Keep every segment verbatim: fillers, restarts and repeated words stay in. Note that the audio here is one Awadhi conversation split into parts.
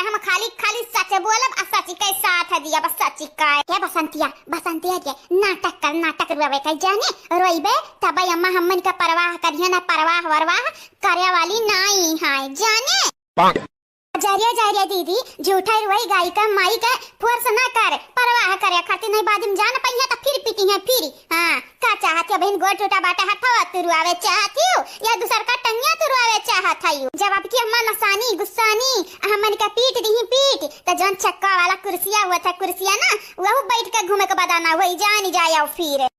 हम खाली, खाली सच बोलब आ सच के साथ दिया, बस सच के। हे बसंतिया, बसंतिया के नाटक कर, नाटक रुआवे के जाने, रोइबे तब अम्मा हमन के परवाह करिहे ना, परवाह वरवाह करे वाली नाई है जाने। जा रे, जा रे दीदी, झूठा रुआई गाई का माई के force ना कर, परवाह करे खातिर नहीं बाद में जान पइहे त फिर पीटी है फिर। हाँ, का चाहत है बहिन, गोड़ टूटा बाटे हथवा तुरुआवे चाहत हियो या दूसर का टंगिया तुरुआवे चाहत हियो? जब आपकी अम्मा नसानी गुस्सानी हमन का पीट दिही पीट, त जौन चक्का वाला कुर्सिया हुआ था कुर्सिया ना, वहू बैठ के घूमे के बदाना वही जानी जाए फिर।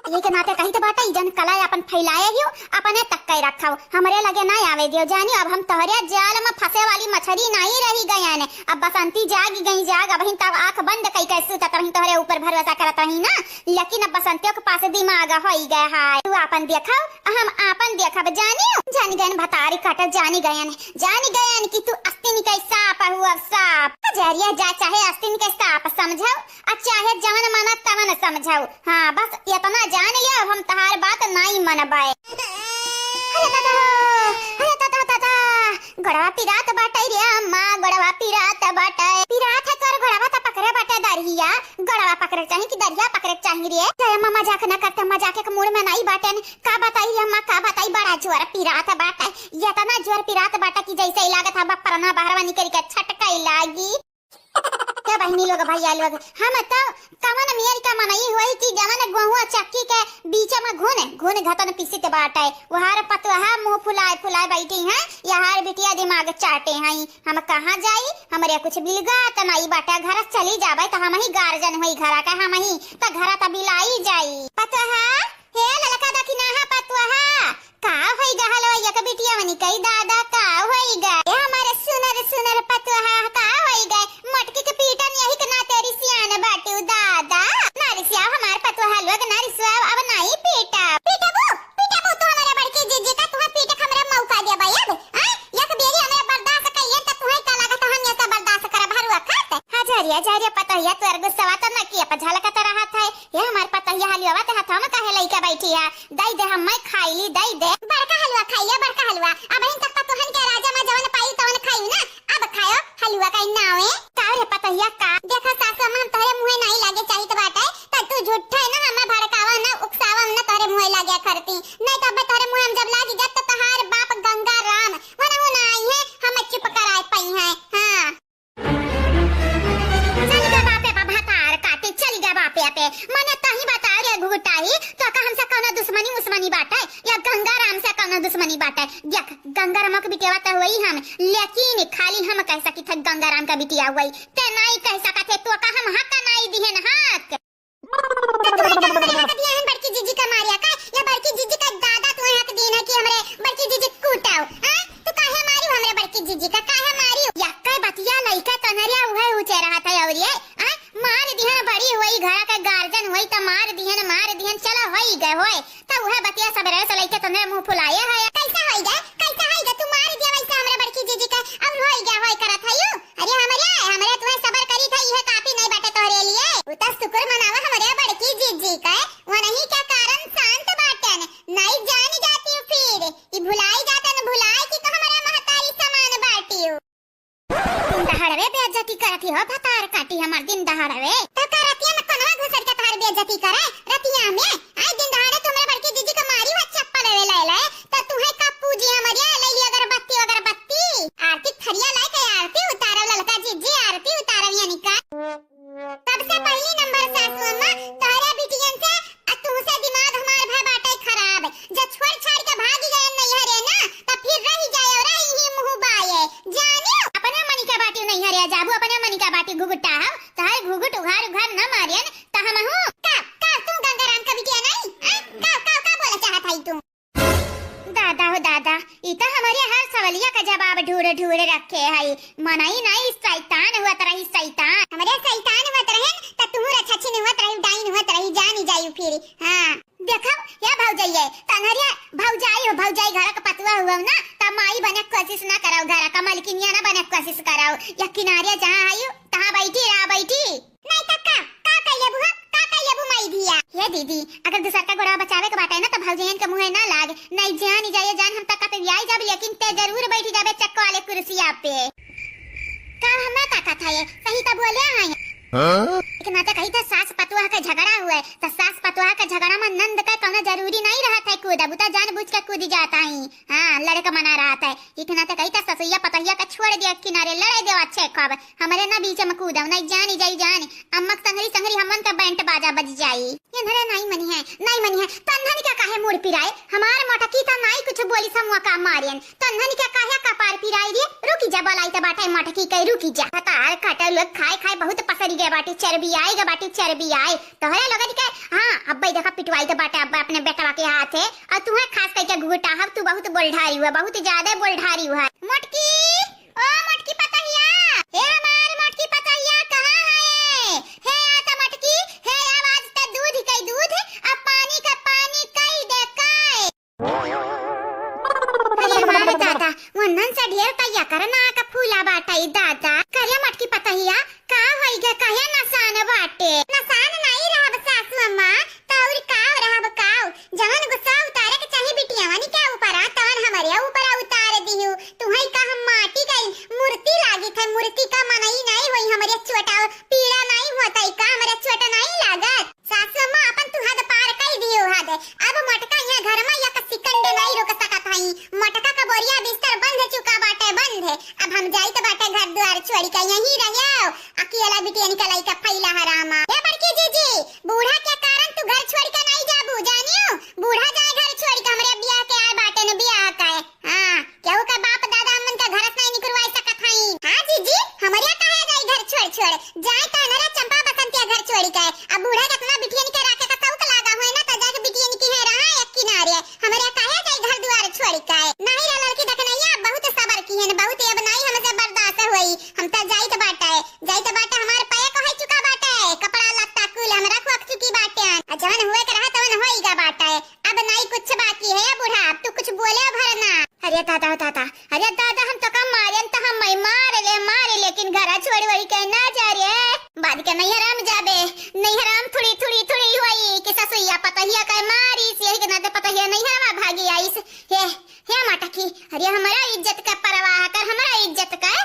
ये के नाते कही तो बाटे, ई जन कला अपन फैलाए हियो, अपने तक के रखो, हमरे लगे ना आवे दियो जानी। अब हम तोहरे जाल में फंसे वाली मछरी नहीं रही गयन। अब बसंती जाग गई जाग, अब हिन तब आंख बंद कई के सुतत रही, तोहरे ऊपर भरोसा करत रही ना। लेकिन अब बसंतियों के पास दिमाग होई गए है, तू आपन देखो, हम आपन देखब जानी। जानी गयन भतारी काटत, जानी गयन, जानी गयन कि तू अस्तिन के सांप हुआ सांप। जरिया जा चाहे अस्तिन के सांप समझो, आ चाहे जवन माना तवन समझाऊ। हाँ, बस इतना जान लिया, अब हम तहार बात नाई मनबे। अरे दादा, अरे दादा, दादा, गोड़वा पिरात बाटे रे अम्मा, गोड़वा पिरात बाटे। पिरात है तोर गोड़वा त पकड़े बाटे दरिया, गोड़वा पकड़े चाही कि दरिया पकड़े चाही रे? जय अम्मा मजाक न करते, मजाक के मूड में नाई बाटेन। का बताई रे अम्मा, का बताई, बड़ा जोर पिरात बाटे, इतना जोर पिरात बाटे कि जैसे ही लागत है बा परना बहरवा निकल के छटकाई लागी। हे बहिनी लोग, भैया लोग, हम तो कवन मेर का मनई होई कि जवन गोहुआ चक्की के बीच में घुन, घुन घतन पिसित बाटे। वहार पतोहा मुंह फुलाए फुलाए बैठी हैं, यहार बिटिया दिमाग चाटे हैं। हम कहाँ जाई? हमरे कुछ बिलगा त नाई बाटे, घर से चली जाबे त हम ही गार्जियन होई घरा के, हम ही त घरा त बिलाई जाई। पतोहा, हे ललका दखिनाहा पतोहा, का होई गा हलवा एक बिटिया मनी कई दादा, का होई गा? ए हमारे सुनर सुनर पतोहा, का होई गा? मटकी के पीटन यही के नाते रिसियान बाटू दादा। ना रिसिया हमार पतोहा लोग, ना रिसिया, अब नाई पीटा। पीटबू, पीटबू तू हमारे बड़की जीजी का, तुहे पीटे के हमरा मौका देबे अब, हाँ? एक बेरी हमरा बर्दाश्त कइले त तुहे का लागत हम ये सब बर्दाश्त करब हरुआ खात? हाँ, झरिया, झरिया पतोहिया तोर गुस्सावा त न कि अब झलकत रहत है। ये हमार पतोहिया हलुआ ते हथवा में काहे लइके बैठी है? दई दे, हम मैं खाई ली, दई दे। बड़का हलुआ खाई ले, बड़का हलुआ। अबहिन तक पतोहन के राजा में जवन पाई तवन खाई ना, अब खायो हलुआ का नावे। का रे पतोहिया का? देखा सासु अम्मा, हम तोहरे मुँहे नाई लागे चाहित बाटे, त तू झूठे ना हमें भड़कावा ना, उकसावा ना तोहरे मुँहे लागे करती। नहीं तो अब तोहरे मुँहे हम जब लागी जात त तोहार बाप गंगा राम, वनहु ना आई है, हमें चुप कराए पाई है। हाँ। चल गा बापे पा भतार काटे, चल गा बापे पे। मने तही बता रे घुघुटाही, तो का हमसे कौनो दुश्मनी उस्मनी बाटे या गंगाराम से कौनो दुश्मनी बाटे? देख, गंगाराम के बिटेवा त होई हम, लेकिन खाली हम कह सकी थे गंगाराम का बिटिया होई, ते नाई कह सकत है, तो का हम हक नाई दिहन हक। तो तुम्हें का हक दिया है बड़की जीजी का मारिया का? या बड़की जीजी का दादा तुम्हें हक दीन है कि हमरे बड़की जीजी कूटाओ? हाँ? तू काहे मारियो हमरे बड़की जीजी का? काहे मारियो? यक्के बतिया लइका तनरिया उहे उचे रहा था और ये, हाँ? मार दिहन बड़ी हुई घर का गार्जियन हुई त मार दिहन, मार दिहन, चला होई गए होए। त उहे बतिया सबेरे से लइके तने मुंह फुलाए है। कैसा होई गए? कैसा होई गए? तू मार दिया वैसे हमरे बड़की जीजी के और होई गए होए करत है यू? अरे हमरे, हमरे तुम्हें सबर करी था, यह काफी नहीं बाटे तोहरे लिए। उ त शुक्र मनावा हमरे बड़की जीजी के, वो नहीं क्या कारण शांत बाटन, नहीं जान जाती हूँ फिर, ई भुलाई जातन भुलाई कि तो हमरे महतारी समान बाटी हूँ। दिन दहाड़वे बेइज्जती करत ही हो भतार काटी हमार दिन दहाड़वे। त का रतिया में कोनवा घुसर के तोहार बेइज्जती करे? रतिया में? आई दिन दहाड़े तू हमरे बड़की जीजी के मारी हो चप्पल ले ले ले। त तुहे का पूजी हमरे ले ली अगरबत्ती, अगरबत्ती। आरती थरिया लेके आरती उतारो ललका जीजी, आरती उतारो यानी का। सबसे पहली नंबर सासू अम्मा, तोहरे बिटियन से आ तुहसे दिमाग हमार भय बाटे खराब। जे छोड़ छाड़ के भागी गए नैहरे ना, त फिर रही जाए और रही ही मुँह बाए। जानियो, अपने मनी का बाटी नैहरे जाबू, अपने मनी का बाटी घुघुटा हो, तोहर घुघुट उघार उघार न मारियन, त हमहू। का, का तू गंगाराम का बिटिया नहीं? हाँ? का, का, का बोले चाहत हई तू? दादा हो दादा, ई त हमरे हर सवलिया का जवाब ढूंढ ढूंढ रखे हई। मनई नाई शैतान हुअत रही, शैतान। हमरे शैतान हुअत रहे, त तुहू रछछिन हुअत रही, डाइन हुअत रही, जानी जाई फिर। हाँ। देखो, या भौजैये, तनहरिया भौजाई हो, भौजाई घर का पतुआ हुआ ना, त माई बने के कोशिश ना कराओ, घर का मलकिनिया ना बने के कोशिश कराओ। या किनारे जहाँ आई, तहाँ बैठी रहा, बैठी। नहीं त का, का कइले बुआ, का कइले बु माई धिया? हे दीदी, अगर दूसर का गोड़वा बचावे के बाटे ना, त भौजैयन के मुँहे ना लाग। नहीं जान जाए जान, हम तक पे भी आई जाब, लेकिन ते जरूर बैठी जाबे चक्का वाले कुर्सिया पे। का हमरा का कथा है, सही त बोले हैं। हाँ? एक नाते कही त सास पतोह के झगड़ा हुए, त सास पतोह के झगड़ा में नंद का कौनो जरूरी नहीं रहत है कूदब, उ त जानबूझ के कूद जात ही। हाँ, लड़े का मना रहत है। एक नाते कही त ससुइया पतोहिया के छोड़ दिया किनारे, लड़े देवा अच्छे खूब, हमरे ना बीच में कूदब, नहीं जानी जाई जानी। अम्मा के संगरी संगरी हमन का बैंड बाजा बज जाई। ये नरे नाई मनी है, नाई मनी है। तन्हन का काहे मूड़ पिराए? हमार मोटकी त नाई कुछ बोली, समूह का मारियन। तन्हन का काहे कपार पिराई रे? रुकी जा, बोलाई त बाटे मोटकी के, रुकी जा। तार कटे लोग खाए खाए बहुत पसरी गए बाटी, चर्बी आए गए बाटी, चर्बी आए। तोहरे लोगन के, हाँ, अब्बे देखा पिटवाई त बाटे अब्बे अपने बेटवा के हाथे। और तुहे खास करके घूटा हब, तू बहुत बोलढारी हुआ, बहुत ज्यादा बोलढारी हुआ। मोटकी, ओ मोटकी पतहिया, हे हमार मोटकी पतहिया, कहाँ है? हे आ त मोटकी, हे आवाज त दूध कई दूध, अब पानी का पानी कई दे कई। अरे हमार दादा, वन्हन से ढेर तैया कर ना का फूला बाटई दादा। करे मोटकी पतहिया, का होई गे, काहे नसान बाटे? नसान नाई रहब सासू अम्मा, त अउर का रहब काऊ? जवन गुस्सा उतारे के चाही बिटियावन के ऊपरा, तवन हमरे ऊपरा उतार दिहू। तुहई का हम माटी के मूर्ति लागित है, मूर्ति का मनई नाई होई, हमरे चोटा पीड़ा नाई होतई का, हमरे चोट नाई लागत? सासू अम्मा, अपन तू हद पार कई दियो हद। अब मोटका यहाँ घर में एक second नाई रुक सकत हई। मोटका का बोरिया बिस्तर बंध चुका बाटे, बंध। अब हम जाइत बाटे घर द्वार छोड़ी के, यहीं रहो। अकेला बिटियन के लइका फैला हरामा। ए बड़की जीजी, बूढ़ा के कारण तू घर छोड़ी के नाई जाबू, जानियो? बूढ़ा जाए घर छोड़ी के, हमरे बियाह के आए बाटे न बियाह के। हाँ, केहू के बाप दादा हमन के घर से नाई निकरवाई सकत हई। हाँ जीजी, हमरे काहे जाई घर छोड़ छोड़? जाए त नरे चंपा बसंतिया घर छोड़ी के। अब बूढ़ा के अपना बिटियन के राखे का शौक लागा होए ना, त जाके बिटियन की है रहा एक किनारे। हमरे काहे जाई घर दुआर छोड़ी के? नाही रे लड़की देखनैया, बहुत सबर किहन, बहुत अब नाही हमसे बर्दाश्त होई। हम त जाइत बाटे, जाइत बाटे, हमार पैक होई चुका बाटे, कपड़ा लत्ता कुल हमरा खोक चुकी बाटे। आ जवन हुए के रहा तवन होई गा बाटे। अब नाही कुछ बाकी है बूढ़ा, अब तू कुछ बोले भर ना। अरे दादा, दादा, अरे दादा, हम तो का मारेन त हम मार ले, मार, लेकिन घर छोड़ी वही के ना जा रे। बाद के नैहराम जाबे, नैहराम थोड़ी, थोड़ी, थोड़ी होई कि ससुइया पतहिया के मारिस, यही के नाते पतहिया नैहरवा भागी आइस। हे, हे माटकी, अरे हमरा इज्जत का परवाह कर, हमरा इज्जत का।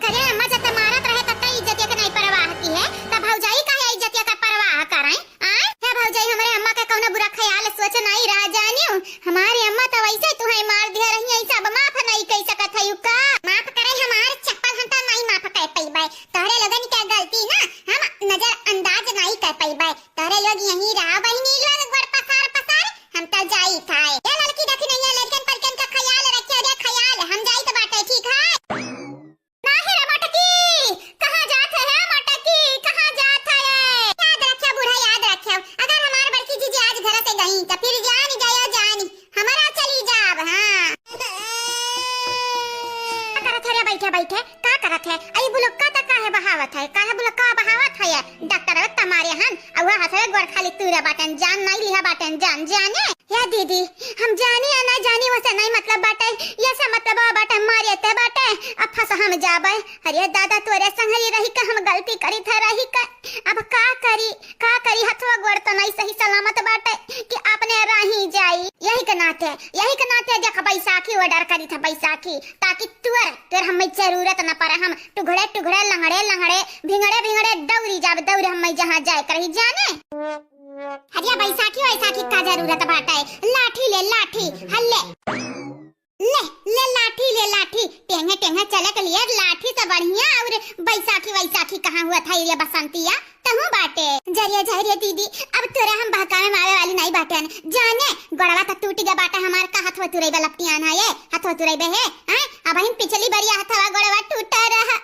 करे अम्मा जब ते मारत रहे तब ते इज्जतिया के नहीं परवाह की है, तब भौजाई काहे इज्जतिया का परवाह करें? आय? हे भौजाई, हमरे अम्मा के कौनो बुरा ख्याल सोच नहीं रहा जानियो। हमारे अम्मा तो वैसे तुहे मार दिया रही, ऐसा अब माफ नहीं कह सकत है का? माफ करे हमार चप्पल हम तो नहीं माफ कर पैबे। तोहरे लोगन के गलती ना हम नजरअंदाज नहीं कर पैबे। तोहरे लोग यहीं रहा बहिनी लोग गोड़ पसार पसार, हम तो जाई थाए। ए लड़की देखी नहीं है, लड़कन पर का ख्याल रखे रे ख्याल, हम जाई तो बाटे ठीक है। नाही रे मटकी, कहाँ जात है, है मटकी, कहाँ जात है? याद रख्या बूढ़ा, याद रख्या, अगर हमार बड़की जीजी आज घर से गई, तो फिर जान जायो जान, हमारा चली जाब, हाँ। का करत है रे बैठे बैठे, का करत है? आई बुलक्का त काहे बहावत है, काहे बुलक्का बहावत है? डॉक्टर तमारे हन, अउहा हथवे गोड़ खाली तूरे बाटन, जान नहीं लिहा बाटन, जान जाने। या दीदी, हम जानी या ना जानी, वसे नहीं मतलब बाटे, ये से मतलब बाटे, मारे ते बाटे, अब फंस हम जाबे। अरे दादा, तोरे संगरी रही के हम गलती करी थे, रही के। अब का करी, का करी, हथवा गोड़ तो नहीं सही सलामत बाटे कि अपने राही जाई। यही के नाते, यही के नाते देख बैसाखी order करी थे, बैसाखी, ताकि तोर, तोर हमें जरूरत न पड़े, हम टुघड़े टुघड़े, लंगड़े लंगड़े, भिंगड़े भिंगड़े दौड़ी जाब, दौड़ हमें जहाँ जाए के रही जाने। हरिया बैसाखी वैसाखी का जरूरत बाटे? लाठी ले लाठी, हल्ले। ले, ले लाठी ले लाठी, टेंगे टेंगे चले के लिए लाठी से बढ़िया। और बैसाखी वैसाखी कहाँ हुआ था ये बसंतिया? तहूँ बाटे। जरिया जरिया दीदी, अब तोरे हम बहकावे में आवे वाली नहीं बाटेन। जाने, गोड़वा तो टूट गया बाटे हमार, का हथवा तुरैबे लपटियान है ये? हथवा तुरैबे है? हैं? अब हम पिछली बरिया हथवा गोड़वा टूटा रहा।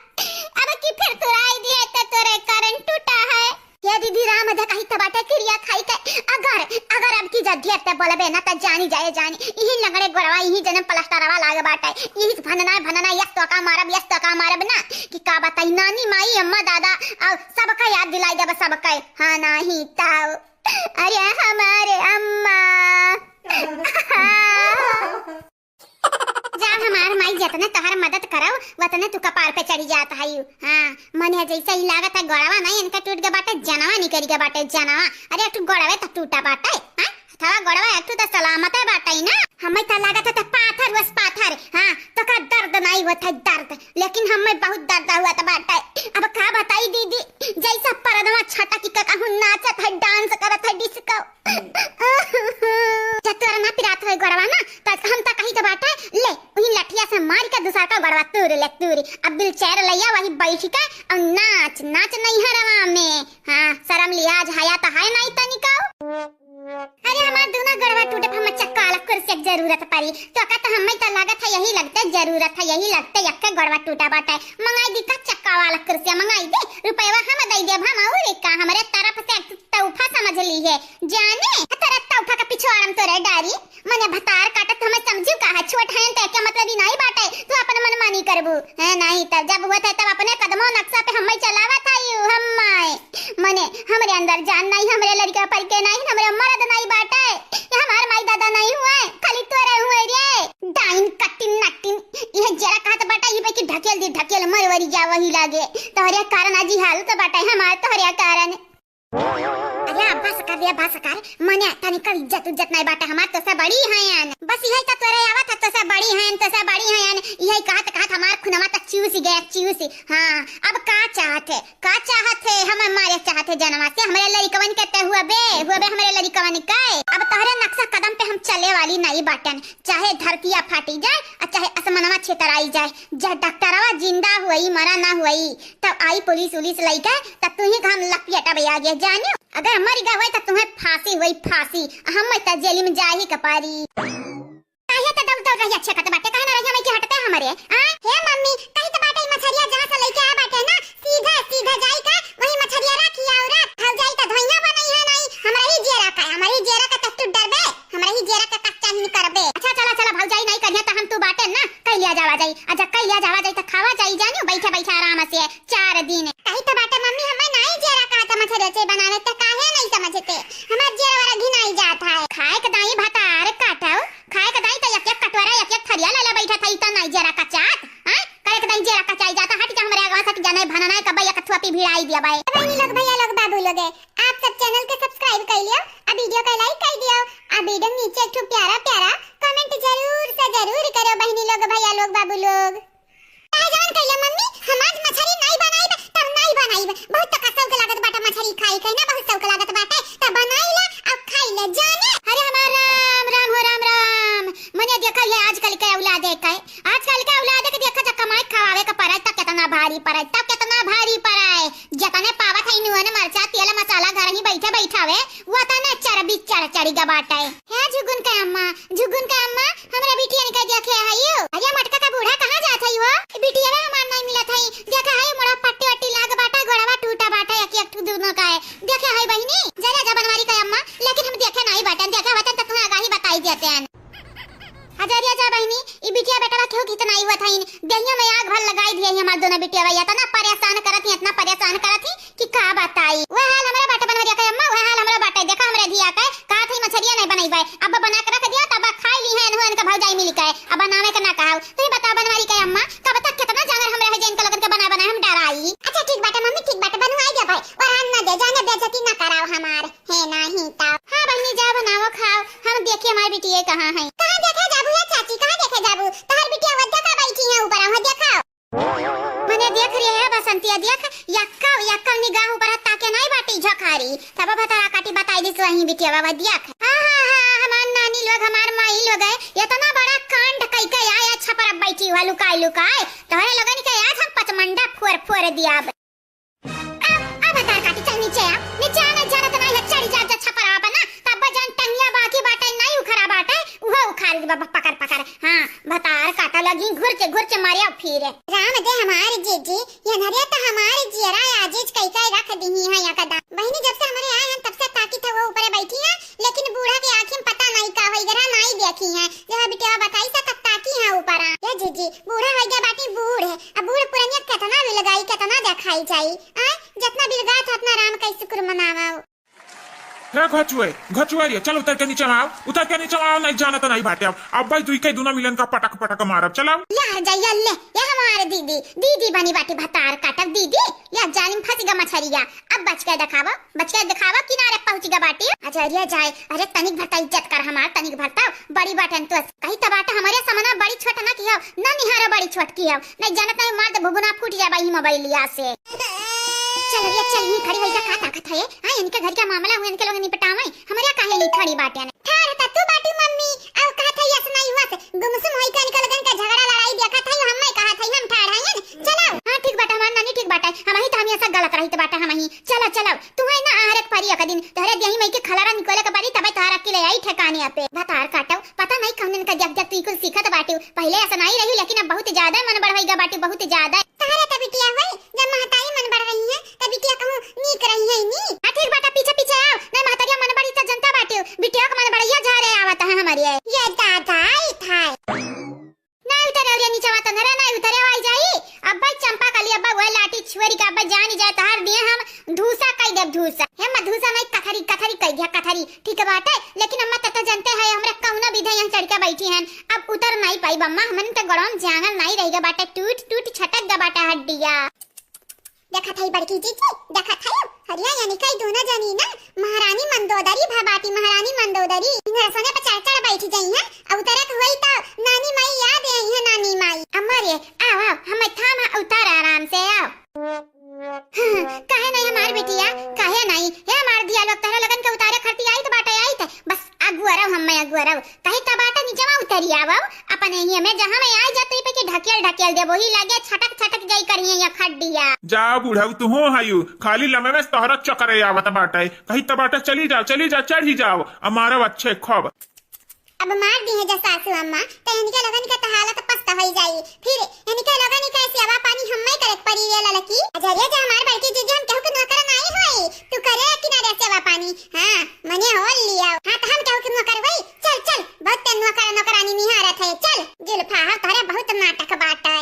अब की फिर तुराई दिए तो तोरे कारण टूटा है। हे दीदी राम, अधा कही त बाटे किरिया खाई के, अगर, अगर अब की जदिया ते बोलबे ना त जानी जाए जानी, इही लंगड़े गोड़वा, इही जन्म प्लास्टरवा लाग बाटे, इही से भनना, भनना, यस तो का मारब, यस तो का मारब ना, कि का बताई नानी, माई, अम्मा, दादा, और सबका याद दिलाई देब, सबका, हाँ, नाही ताऊ, अरे हमारे अम्मा। जा हमार माई, जतने तोहर मदद करव, वतने तू कपार पे चढ़ी जात हई। हाँ, मने जैसे ही लागत है गोड़वा नहीं इनका टूट गया बाटे, जनवा निकल गया बाटे, जनवा। अरे, तू गोड़वे तो टूटा बाटे, हाँ? थोड़ा गोड़वा एक ठो त सलामत है बाटइ ना। हमें त लागत है त पाथर हुअस पाथर। हाँ, तोका दर्द नाहीं होत है दर्द, लेकिन हमें बहुत दर्द हुअत बाटइ। अब का बताई दीदी, जैसा परदवा छटक के कहूँ नाचत है, dance करत है disco। जब तोरा ना पिरात होई गोड़वा ना, त हम त कही त बाटइ, ले, उही लठिया से मारि के दूसर का गोड़वा तूर ले, तूर। अब wheelchair लइया वही बैठ के अउ नाच, नाच नैहरवा में। हाँ, सरम लिहाज हया त है नाहीं तनिको। अरे हमार दूनो गोड़वा टूटे पर हमें चक्का वाला कुर्सी के जरूरत परी। तोका त हमें त लागत है यही लगते जरूरत है, यही लगते यक्के गोड़वा टूटा बाटइ। मंगाई दी का चक्का वाला कुर्सी, मंगाई दी। रुपयवा हम दइ देब, हम अउर का, हमरे तरफ से तोहफा समझ लिहे। जाने, तोरे तोहफा का पिछवाड़म तोरे डारी। मने भतार काटत हमें समझू का है, छोट हयन त एके मतलब ही नाहीं बाटइ, तू अपन मनमानी करबू। हैं, नाहीं तब जब हुअत है तब अपने कदमो नक्शा पे हमें चलावत है यू, हमें। मने, हमरे अंदर जान नाहीं, हमरे लड़का पर के नाहीं, हमरे मर्द नाहीं बाटइ, ये हमार माई दादा नाहीं हुए, खाली तोरे हुए रे। डाइन कटिन नटिन, यह जरा कहत बाटइ, ये कि ढकेल दी, ढकेल मरवरी जा वही लागे। तोहरे कारण आज ई हालत बाटइ हमार, तोहरे कारण। अरे बस कर रे, बस कर। मने तनिको इज्जत उज्जत नाहीं बाटइ हमार, तोसे बड़ी हयन। बस यही त तोरे आवत है, तोसे बड़ी हयन, तोसे बड़ी हयन। यही कहत कहत हमार खुनवा त चूस गया, चूस। हाँ, अब का चाहत है, का चाहत है? हमें मारे चाहत है जनवा से, हमरे लड़िकवन के ते हुआ बे, हुआ बे हमरे लड़िकवन के। अब तोहरे नक्शा कदम पे हम चले वाली नाहीं बाटन, चाहे धरतिया फाटी जाए अउर चाहे असमनवा छितराई जाए, चाहे डॉक्टरवा जिंदा हुई, मरा ना हुई, तब आई पुलिस उलिस लइके, तब तुहीं का हम लपेटब आगे, जानियो। अगर मरि गए होई, तब तुहें फांसी होई, फांसी। हम त जेल में जाही के पारी। काहे त दौड़ दौड़ रही अच्छे कत बाटे, काहे ना रही हमें के हटते हमरे, आ? हे मम्मी, कही त बाटे, ई मछरिया जहाँ से लइके आए बाटे ना, सीधा, सीधा जाई का, वही मछरिया राखी औरत, भौजाई त धोइया बनई है नाहीं, हमरा ही जेरा का, हमरा ही जेरा का तब तू डरबे, हमरा ही जेरा का कच्चा ही करबे। अच्छा, चला, चला, भौजाई नाहीं करिया त हम तू बाटे ना, कइ लिया जावा जाई, अच्छा, कइ लिया जावा जाई त खावा जाई, जानियो, बैठे, बैठे आराम से, चार दिन। कही त बाटे मम्मी, हमें नाई जेरा कहत मछरी से बनावे, त काहे नाई समझते? हमार जेरा वरा घिनाई जात है। खाए के दाई भतार काटव, खाए के दाई त एक एक कटोरा, एक एक थरिया ले ले बैठत है, त नाई जेरा कचात, हाँ? कहे के दाई जेरा कचाई जाता, हट जा हमरे आगवा से, हट जा, नाई भनना है, कबई एक थुआपी भिड़ाई दिया बाई। बहनी लोग, भैया लोग, बाबू लोग, आप सब channel के subscribe कर लियो, आ video का like कर दियो, आ video नीचे एक ठो प्यारा प्यारा comment जरूर से जरूर करो बहनी लोग, भैया लोग, बाबू लोग। काहे जवन कइले मम्मी, हम आज मछरी नाई बनाइब, तब नाई बनाइब। बहुत तका शौक लागत बाटे मछरी खाई के ना, बहुत शौक लागत बाटे, तब बनाई ले, अब खाई ले जाने। अरे हमार राम, राम हो राम, राम। मने देखा ये आजकल के औलाद है, आजकल के औलाद के देखा, जब कमाए खवावे के पड़े, तब कितना भारी पड़े, तब कितना भारी पड़े। जतने पावत है नून, मरचा, तेल, मसाला घर ही बैठे बैठावे, वतने चर्बी चढ़ चढ़ी गा बाटे। हे झुगुन के अम्मा, झुगुन के अम्मा, हमरा बिटियन के देखे हइयो। अरे मटका का बूढ़ा कहाँ जात हई हो? बिटिया हमार नहीं मिलत हई। देखे हई मोड़ा पट्टी वट्टी लाग बाटे, गोड़वा टूटा बाटे, एक एक ठो दुनो का है। देखे हई बहिनी, जा जा जा बनवारी के अम्मा, लेकिन हम देखे नहीं बाटन, देखे होतन त तुहें आगाही बताई देते हैं। हजरिया जा बहिनी, ई बिटिया बेटवा केहू कितना आई हुआ था इन, देहिया में आग भर लगाई दिया ही हमार दोनों बिटिया भैया, इतना परेशान करत ही, इतना परेशान करत ही कि का बताई। वह हाल हमरा बाटे बनवरिया के अम्मा, वह हाल हमरा बाटे। देखा हमरे धिया के, का थी मछरिया नहीं बनई बाय, अब बना के रख दिया, तब खाई ली है इनहु इनका भौजाई मिल के, अब बनावे के ना कहाऊ। तू ही बता बनवरी के अम्मा, कब तक कितना जांगर हमरे है जे इनका लोगन के बना बना हम डराई। अच्छा ठीक बाटे मम्मी, ठीक बाटे, बनवाई दे भाई, और हम ना दे, जाने बेइज्जती ना कराओ हमार। हे नाही त। हाँ बहिनी, जा बनाओ खाओ, हम देखी हमार बिटिया कहाँ है। कहाँ देखे जाबू या चाची, कहाँ देखे जाबू? तोहर बिटिया वद्दा का बैठी है ऊपर, वहाँ देखाओ। मने देख रही है बसंतिया, देख, यक्का, यक्का निगाह ऊपर ताके नहीं बाटी झखारी। तब भतरा काटी बताई दिस वहीं बिटिया बाबा देख। हाँ, हाँ, हाँ, हमार नानी लोग, हमार माई लोग है, इतना बड़ा कांड कई के आया छपरा बैठी हुआ लुकाई लुकाई। तोहरे लोगन के आज हम पचमंडा फोर फोर दिया। अब, अब भतार काटी, चल नीचे आ, नीचे आ, नहीं जाना तो नहीं है, चढ़ जा, जा छपरा बना, तब जान टंगिया बाकी बाटे, नहीं उखरा बाटे, उहो उखाड़ दी बाबा पकड़ पकड़। हाँ, भतार काटा लगी, घुरचे, घुरचे मारे अब फिर। राम दे हमार जीजी, ये नरिया तो हमार जियरा आजीज कई कई रख दीही है या कदा। बहिनी जब से हमरे आए हैं तब से ताकी था वो ऊपर बैठी है, लेकिन बूढ़ा के आँखी में पता नहीं का होई गरा, नहीं देखी है। जब बिटिया बताई सा तब ताकी है ऊपर आ। ये जीजी, बूढ़ा हो गया बाटी बूढ़ है, अब बूढ़ पुरनिया कितना भी लगाई, कितना देखाई जाई। आय, जितना बिलगात है, उतना राम का शुक्र मनावा। रे घचुए, घचुए रे, चल उतर के नीचे आओ, उतर के नीचे आओ, नहीं जानत नहीं बाटे अब। अब भाई दुई के दुनो मिलन का पटक पटक मारब, चल आओ। या जाइया ले, ये हमारे दीदी, दीदी बनी बाटी भतार काटब दीदी, या जालिम फंसी गा मछरिया। अब बच के देखावा, बच के देखावा, किनारे पहुंची गा बाटी। अच्छा, अरे जाए, अरे तनिक भरता इज्जत कर हमार, तनिक भरता बड़ी बाटन तो। कही त बाटा हमरे समना बड़ी छोट ना की हो, ना निहारा बड़ी छोट की हो। नहीं जानत नहीं मार दे भुभुना फूट जाए भाई मोबाइलिया से। चल रे, चल, यहीं खड़ी होई जा, का ताकत है? हाँ, इनके घर का मामला हुआ, इनके लोग निपटावे, हमरे काहे लिए खड़ी बाटे ने? ठाड़ त तू बाटी मम्मी, अब कहत है यस नहीं हुआ से, गुमसुम होई के इनके लोगन के झगड़ा लड़ाई देखत है, हम नहीं कहत है, हम ठाड़ हैं, चलो। हाँ, ठीक बाटे, हमार नानी ठीक बाटे, हम ही तो हम ऐसा गलत रही तो बाटे, हम ही। चलो, चलो, तू है ना आहरे के परी एक दिन, तोहरे देही मई के खलारा निकोले के परी, तबे तोहरा के ले आई ठिकाने पे। भतार काटो, पता नहीं कौन इनका देख देख तू कुल सीखत बाटी, पहले ऐसा नहीं रही, लेकिन अब बहुत ज्यादा मन बढ़ाई गा बाटी, बहुत ज्यादा। तोहरे त बिटिया होई, जब महतारी मन बढ़ रही है, त बिटिया कहूँ नीक रही है नी। हाँ, ठीक बाटा, पीछे पीछे आओ, नहीं महतारिया मन बढ़ी त जनता बाटी, बिटिया के मन बढ़िया झारे आवत है हमारी। ये दादा, ई थाई। नहीं उतरे रे नीचे वाता, नरे नहीं उतरे, आई जाई। अब्बा चंपा कली, अब्बा वह लाठी छुएरी का, अब्बा जानी जाए, तहार दिए हम धूसा कई देब, धूसा। हे अम्मा, धूसा नहीं, कथरी, कथरी कई दिया, कथरी। ठीक बाटे, लेकिन अम्मा, तत जनते है, हमरा कौनो विधे यहाँ चढ़ के बैठी हैं। अब उतर नहीं पाई अम्मा, हमन त गड़ोन जांगल नहीं रह गया बाटे, टूट, टूट छटक गया बाटे हड्डिया। देखत है बड़की जीजी, देखत है, हरिया यानी कई दोनों जनी ना महारानी मंदोदरी भा बाटी, महारानी मंदोदरी। इन्हें सोने पे चढ़ चढ़ बैठ गई हैं, अब उतरे के हुई तो नानी माई याद आई है, नानी माई। अम्मा रे, आओ, आओ, हम थाम उतर आराम से, आओ। काहे नहीं हमार बिटिया, काहे नहीं? हे हमार दिया लोग, तहरा लगन के उतारे खरती आई त बाटे, आई त बस अगुअरव, हम मैं अगुअरव। कही त बाटे निचवा उतरी आवव, अपने ही में जहाँ में आई जात पे कि ढकेल ढकेल देबो, ही लगे छटक छटक जाई करिए या खड्डिया। जा बुढ़ऊ, तू हो हायू, खाली लमे में तोहरा चक्कर आवत बाटे। कही त बाटे चली जाओ, चली जाओ, चढ़ी जाओ, अमारव अच्छे खूब। अब मार दी है जा सासू अम्मा, त इनके लोगन के त हालत पस्त होई जाई। फिर इनके लोगन के सेवा पानी हम्मे करे के पड़ी रे ललकी। अजरिया जे हमार बड़की जीजी, हम केहू के नौकर नाई होई, तू करे किनारे सेवा पानी। हाँ, मने हो लिया। हाँ, त हम केहू के नौकर होई? चल, चल, बहुत ते नौकर नौकरानी निहारत है। चल, जुल्फा, हम तोहरे बहुत नाटक बाटे।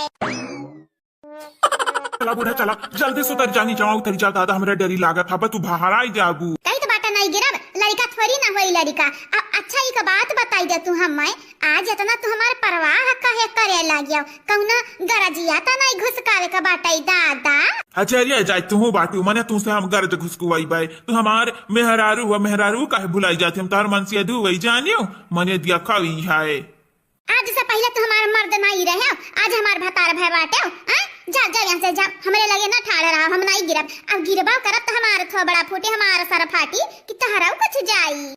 चला बूढ़ा, चला, जल्दी से उतर जा, नीचवा उतरी जा, दादा, हमरा डरी लागत है, बस तू बाहर आई जाबू। कही त बाटा नहीं गिरब, लड़का थोड़ी ना होई लड़का। अब अच्छा, एक बात बताई दे तू हमें, आज इतना तू हमार परवाह काहे करे लागियो? कौना गरजिया त नहीं घुसकावे का बाटा ई दादा? अजरिया जाए तू बाटू, मने तू से हम गरज घुसकुआई बाय, तू हमार मेहरारू हुआ, मेहरारू काहे भुलाई जाती, हम तार मन से अधू वही जानियो, मने दिया खावी है। आज से पहिले तो हमार मर्द नाई रहे, आज हमार भतार भय बाटे, हैं? जा, जा यहाँ से जा, हमरे लगे ना ठाड़ रहा, हम नाई गिरब। अब गिरबा करब तो हमार थोबड़ा फूटे, हमार सर फाटी, कि तहरा कुछ जाई।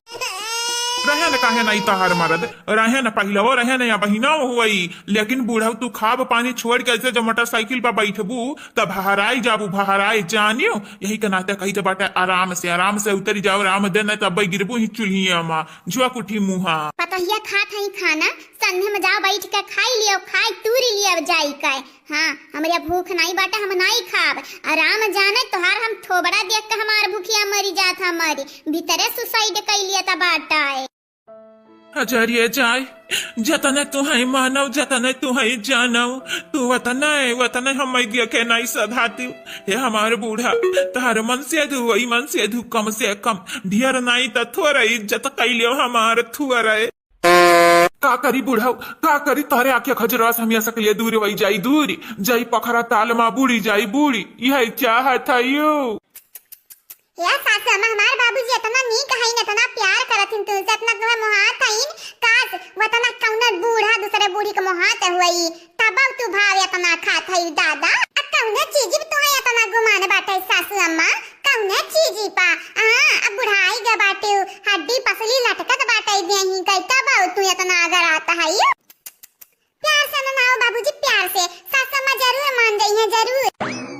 रहे न काहे नाई तहार मर्द, रहे न पहिलवो, रहे न या बहिनो हुई, लेकिन बूढ़ऊ तू खाब पानी छोड़ के ऐसे जब मोटरसाइकिल पर बैठबू, तब हराई जाबू, बहराई जानियो। यही के नाते कही तो बाटे, आराम से, आराम से उतरी जाओ, आराम दे, नहीं तब गिरबू ही चूल्हिया मा, जुआ कुठी मुहा। पतोहिया खात हई खाना, संध्या में जाओ बैठ के खाई लियो, खाई तूरी लियो जाई के। हाँ, हमरे भूख नाई बाटे, हम नाई खाब। आ राम जाने तोहार हम थोबड़ा देख के हमार भूखिया मरी जात, हमारी भीतरे सुसाइड कई लिया त बाटे। अजरिये जाए, जतने तू है मानव, जतने तू है जानव, तू वतने, वतने हम दिया के नाई सधाती। हे हमार बूढ़ा, तोहार मन से दू, वही मन से दू, कम से कम, ढेर नाई त थोड़ा इज्जत कई लियो हमार थुअरे। का करी बुढ़ऊ, का करी, तोहरे आँखें खजरस हमिया सकलिए दूर वही जाई दूर, जाई पखरा ताल मा बूढ़ी जाई बूढ़ी, यह चाहत है यू। या सासु अम्मा, हमार बाबूजी इतना नीक हईन, इतना प्यार करत हिन तुमसे, इतना तुम्हें मोहात हईन, काश वतना कौनो बूढ़ा दूसरे बूढ़ी के मोहात हुई, तब तू भाव इतना खात हई दादा। आ कौनो चीज पे तुम्हें इतना गुमान बाटे सासु अम्मा, कौने चीजी पा? हाँ, अब बुढ़ाई ग बाटे, हड्डी पसली लटकत बाटे देही कई, तब तू इतना अगर आता है। प्यार से मनाओ बाबूजी, प्यार से। सासु अम्मा जरूर मान जाई है, जरूर।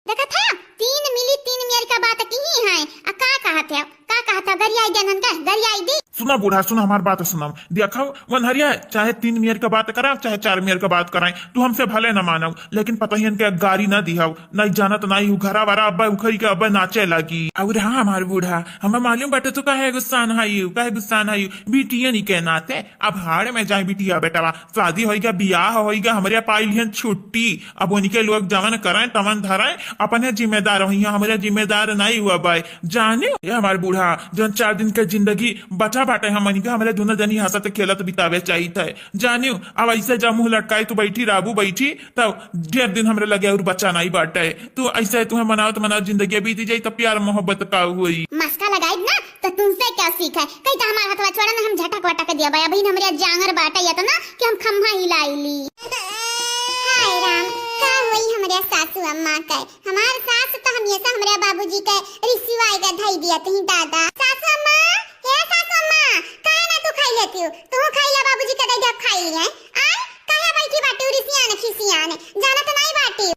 देखत है, तीन मिली तीन मेर का बात की ही है। आ का कहत है, का कहत है, गरियाई देनन का, गरियाई दी। सुना बूढ़ा, सुन हमार बात सुनम। देखव, वनहरिया, चाहे तीन मेर क बात कराव, चाहे चार मेर क बात कराई, तू हमसे भले न मानव, लेकिन पतोहियन के गारी न दिहव, नहीं जानत नहीं हूँ, घरा वरा अब्बे उखरी के अब्बे नाचे लागी। और हाँ हमार बूढ़ा, हमें मालूम बाटे तू काहे गुस्सान हयू, काहे गुस्सान हयू, बिटियन के नाते। अब हाड़ में जाए बिटिया बेटवा, शादी होइगा, बियाह होइगा, हमरे पाई लिहन छुट्टी। अब उनके लोग जवन करें तवन धरें, अपने जिम्मेदार होइहैं, हमरे जिम्मेदार नहीं हुआ बाय। जाने ये हमार बूढ़ा, जौन चार दिन के जिंदगी बचा बाटे हमनी के, हमरे दोनों जनी हंसत खेलत बितावे चाहित है। जानियो, अब ऐसे जब मुंह लटकाए तू बैठी रहबू, बैठी, तब ढेर दिन हमरे लगे और बचा नहीं बाटे। तू ऐसे तुहे मनावत मनावत जिंदगी बीती जाई, तब प्यार मोहब्बत का होई? मस्का लगाई ना, तो तुमसे क्या सीख है? कहीं तो हमार हथवा छोड़ा ना, हम झटक वटक दिया बा। अभी हमरे जांगर बाटे इतना कि हम खम्हा हिलाई ली। हाय राम, का होई हमरे सासू अम्मा के? हमार सास तो हमेशा हमरे बाबूजी के रिसिवाई के धई दिया तही दादा। सासू अम्मा, हे सासू अम्मा, काहे ना तू खाई लेती हो? तू खाई ले, बाबूजी के दे दे, खाई लिए। आय, काहे बैठी बाटी रिसियान खिसियान? जानत नहीं बाटी।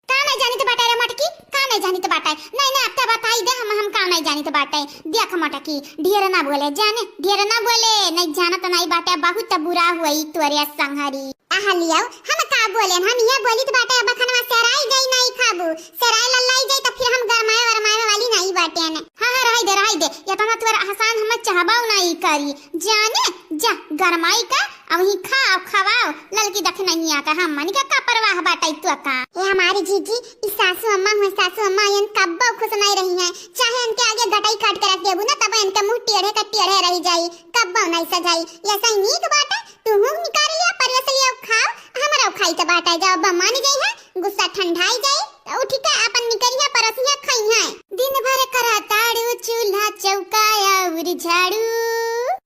का नहीं जानित बाटे रे मटकी, का नहीं जानित बाटे? नहीं, नहीं, अब तो बताई दे हम, हम का नहीं जानित बाटे। देख मटकी, ढेर ना बोले, जाने, ढेर ना बोले, नहीं जानत नहीं बाटे, बहुत बुरा हुई तोरे संघरी। आह लियाओ, हम का बोलेन, हम ये बोलित बाटे, अब खनवा सेराई गई नहीं खाबू, सेराई लल्लाई गई तो फिर हम गरमाए वरमाए वाली नहीं बाटेन। हाँ, हाँ, रहाई दे, रहाई दे, इतना तोर एहसान हम चाहबाऊ नहीं करी, जाने, जा, गरमाई का, अब ही खाओ, खवाओ, ललकी दखनहिया का, हमन का का परवाह बाटे तो का। ए हमारी जीजी, ई सासू अम्मा हुए, सासू अम्मा यन कब्बो खुश नहीं रही हैं, चाहे इनके आगे गटाई काट के रख देबू ना, तब इनके मुंह टेढ़े का टेढ़े रह जाई, कब्बो नहीं सजाई। ऐसा ही नीक बाटे, तू हूँ निकाल लिया, परस लिया, खाओ, हमरो खाई के बाटे, जाओ, बम्मा नहीं गई है, गुस्सा ठंडाई जाई, तो उठ के अपन निकरिया परसिया खाई है। दिन भर करा ताड़ू चूल्हा चौका और झाड़ू।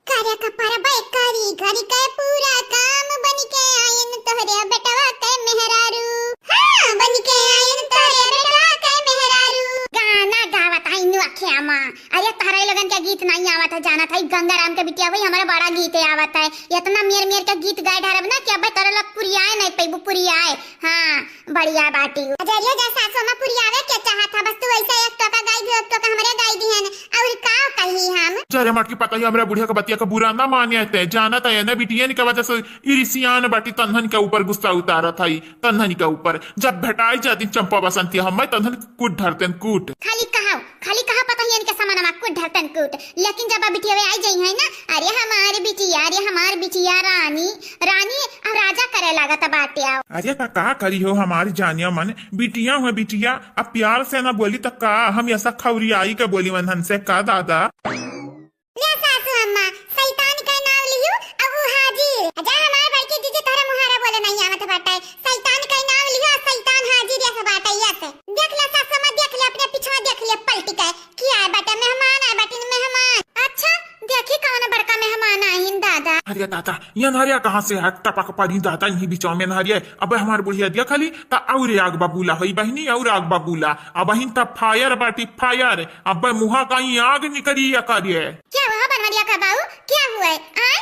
करे का परबे करी घर के पूरा काम, बन के आयन तोहरे बेटवा के मेहरारू। हाँ, बन के आयन तोहरे बेटवा के मेहरारू। गाना गावत है नुआ ख्यामा। अरे तोहरे लोगन के गीत नहीं आवत है, जानत है गंगाराम के बिटिया हुई, हमारा बड़ा गीत आवत है। इतना मेर मेर के गीत गाए ढारब ना कि अबे तोरे लोग पुरियाए नहीं पैबू, पुरियाए। हाँ, बढ़िया बाटी। अजरियो जा सासू में पुरियावे के चाहत है, बस तू ऐसे एक टोका गाई दियो, एक टोका हमरे गाई दिहन, और का कही हम? जा रे मटकी, पता ही हमरा बुढ़िया के बतिया के बुरा ना माने ते, जानत है ना बिटियन के वजह से ई रिसियान बाटी, तन्हन के ऊपर गुस्सा उतारत है, तन्हन के ऊपर। जब भेटाई जाती चंपा बसंती, हम तन्हन कूट ढरतेन कूट। खाली कहाओ, खाली कहा पता ही इनके समानमा कूट ढरतेन कूट, लेकिन जब अब बिटिया आई जाई है ना, अरे हमार बिटिया, अरे हमार बिटिया रानी, रानी अब राजा करे लागत बाटे। आओ। अरे त का करी हो हमार जानिया मन, बिटिया हो बिटिया, अब प्यार से ना बोली त का, हम ऐसा खौरियाई के बोली वनहन से का दादा? ले सासू अम्मा, शैतान के नाव लिहू, अब ऊ हाजिर। जा हमार बड़की जीजी तोहरा मुहारा बोले नहीं आवत बाटे। शैतान के नाव लिहू, शैतान हाजिर यस बाटे यस। देख ले सासू अम्मा, देख ले अपने पीछवा देख ले पलटी के। की आए बाटे? मेहमान आए बाटे, मेहमान। अच्छा, देखी कौन बड़का मेहमान आइन दादा। अरे दादा, ये अनहरिया कहाँ से है? टपक पड़ी दादा, इन्हीं बिचवा में अनहरिया। अब हमार बुढ़िया दिया खाली, त और आग बबूला होई बहिनी, और आग बबूला। अब बहिन त fire बाटी, fire। अब मुहा कहीं आग निकरी या करिए। क्या हुआ बनवरिया का बाऊ, क्या हुआ है? आय?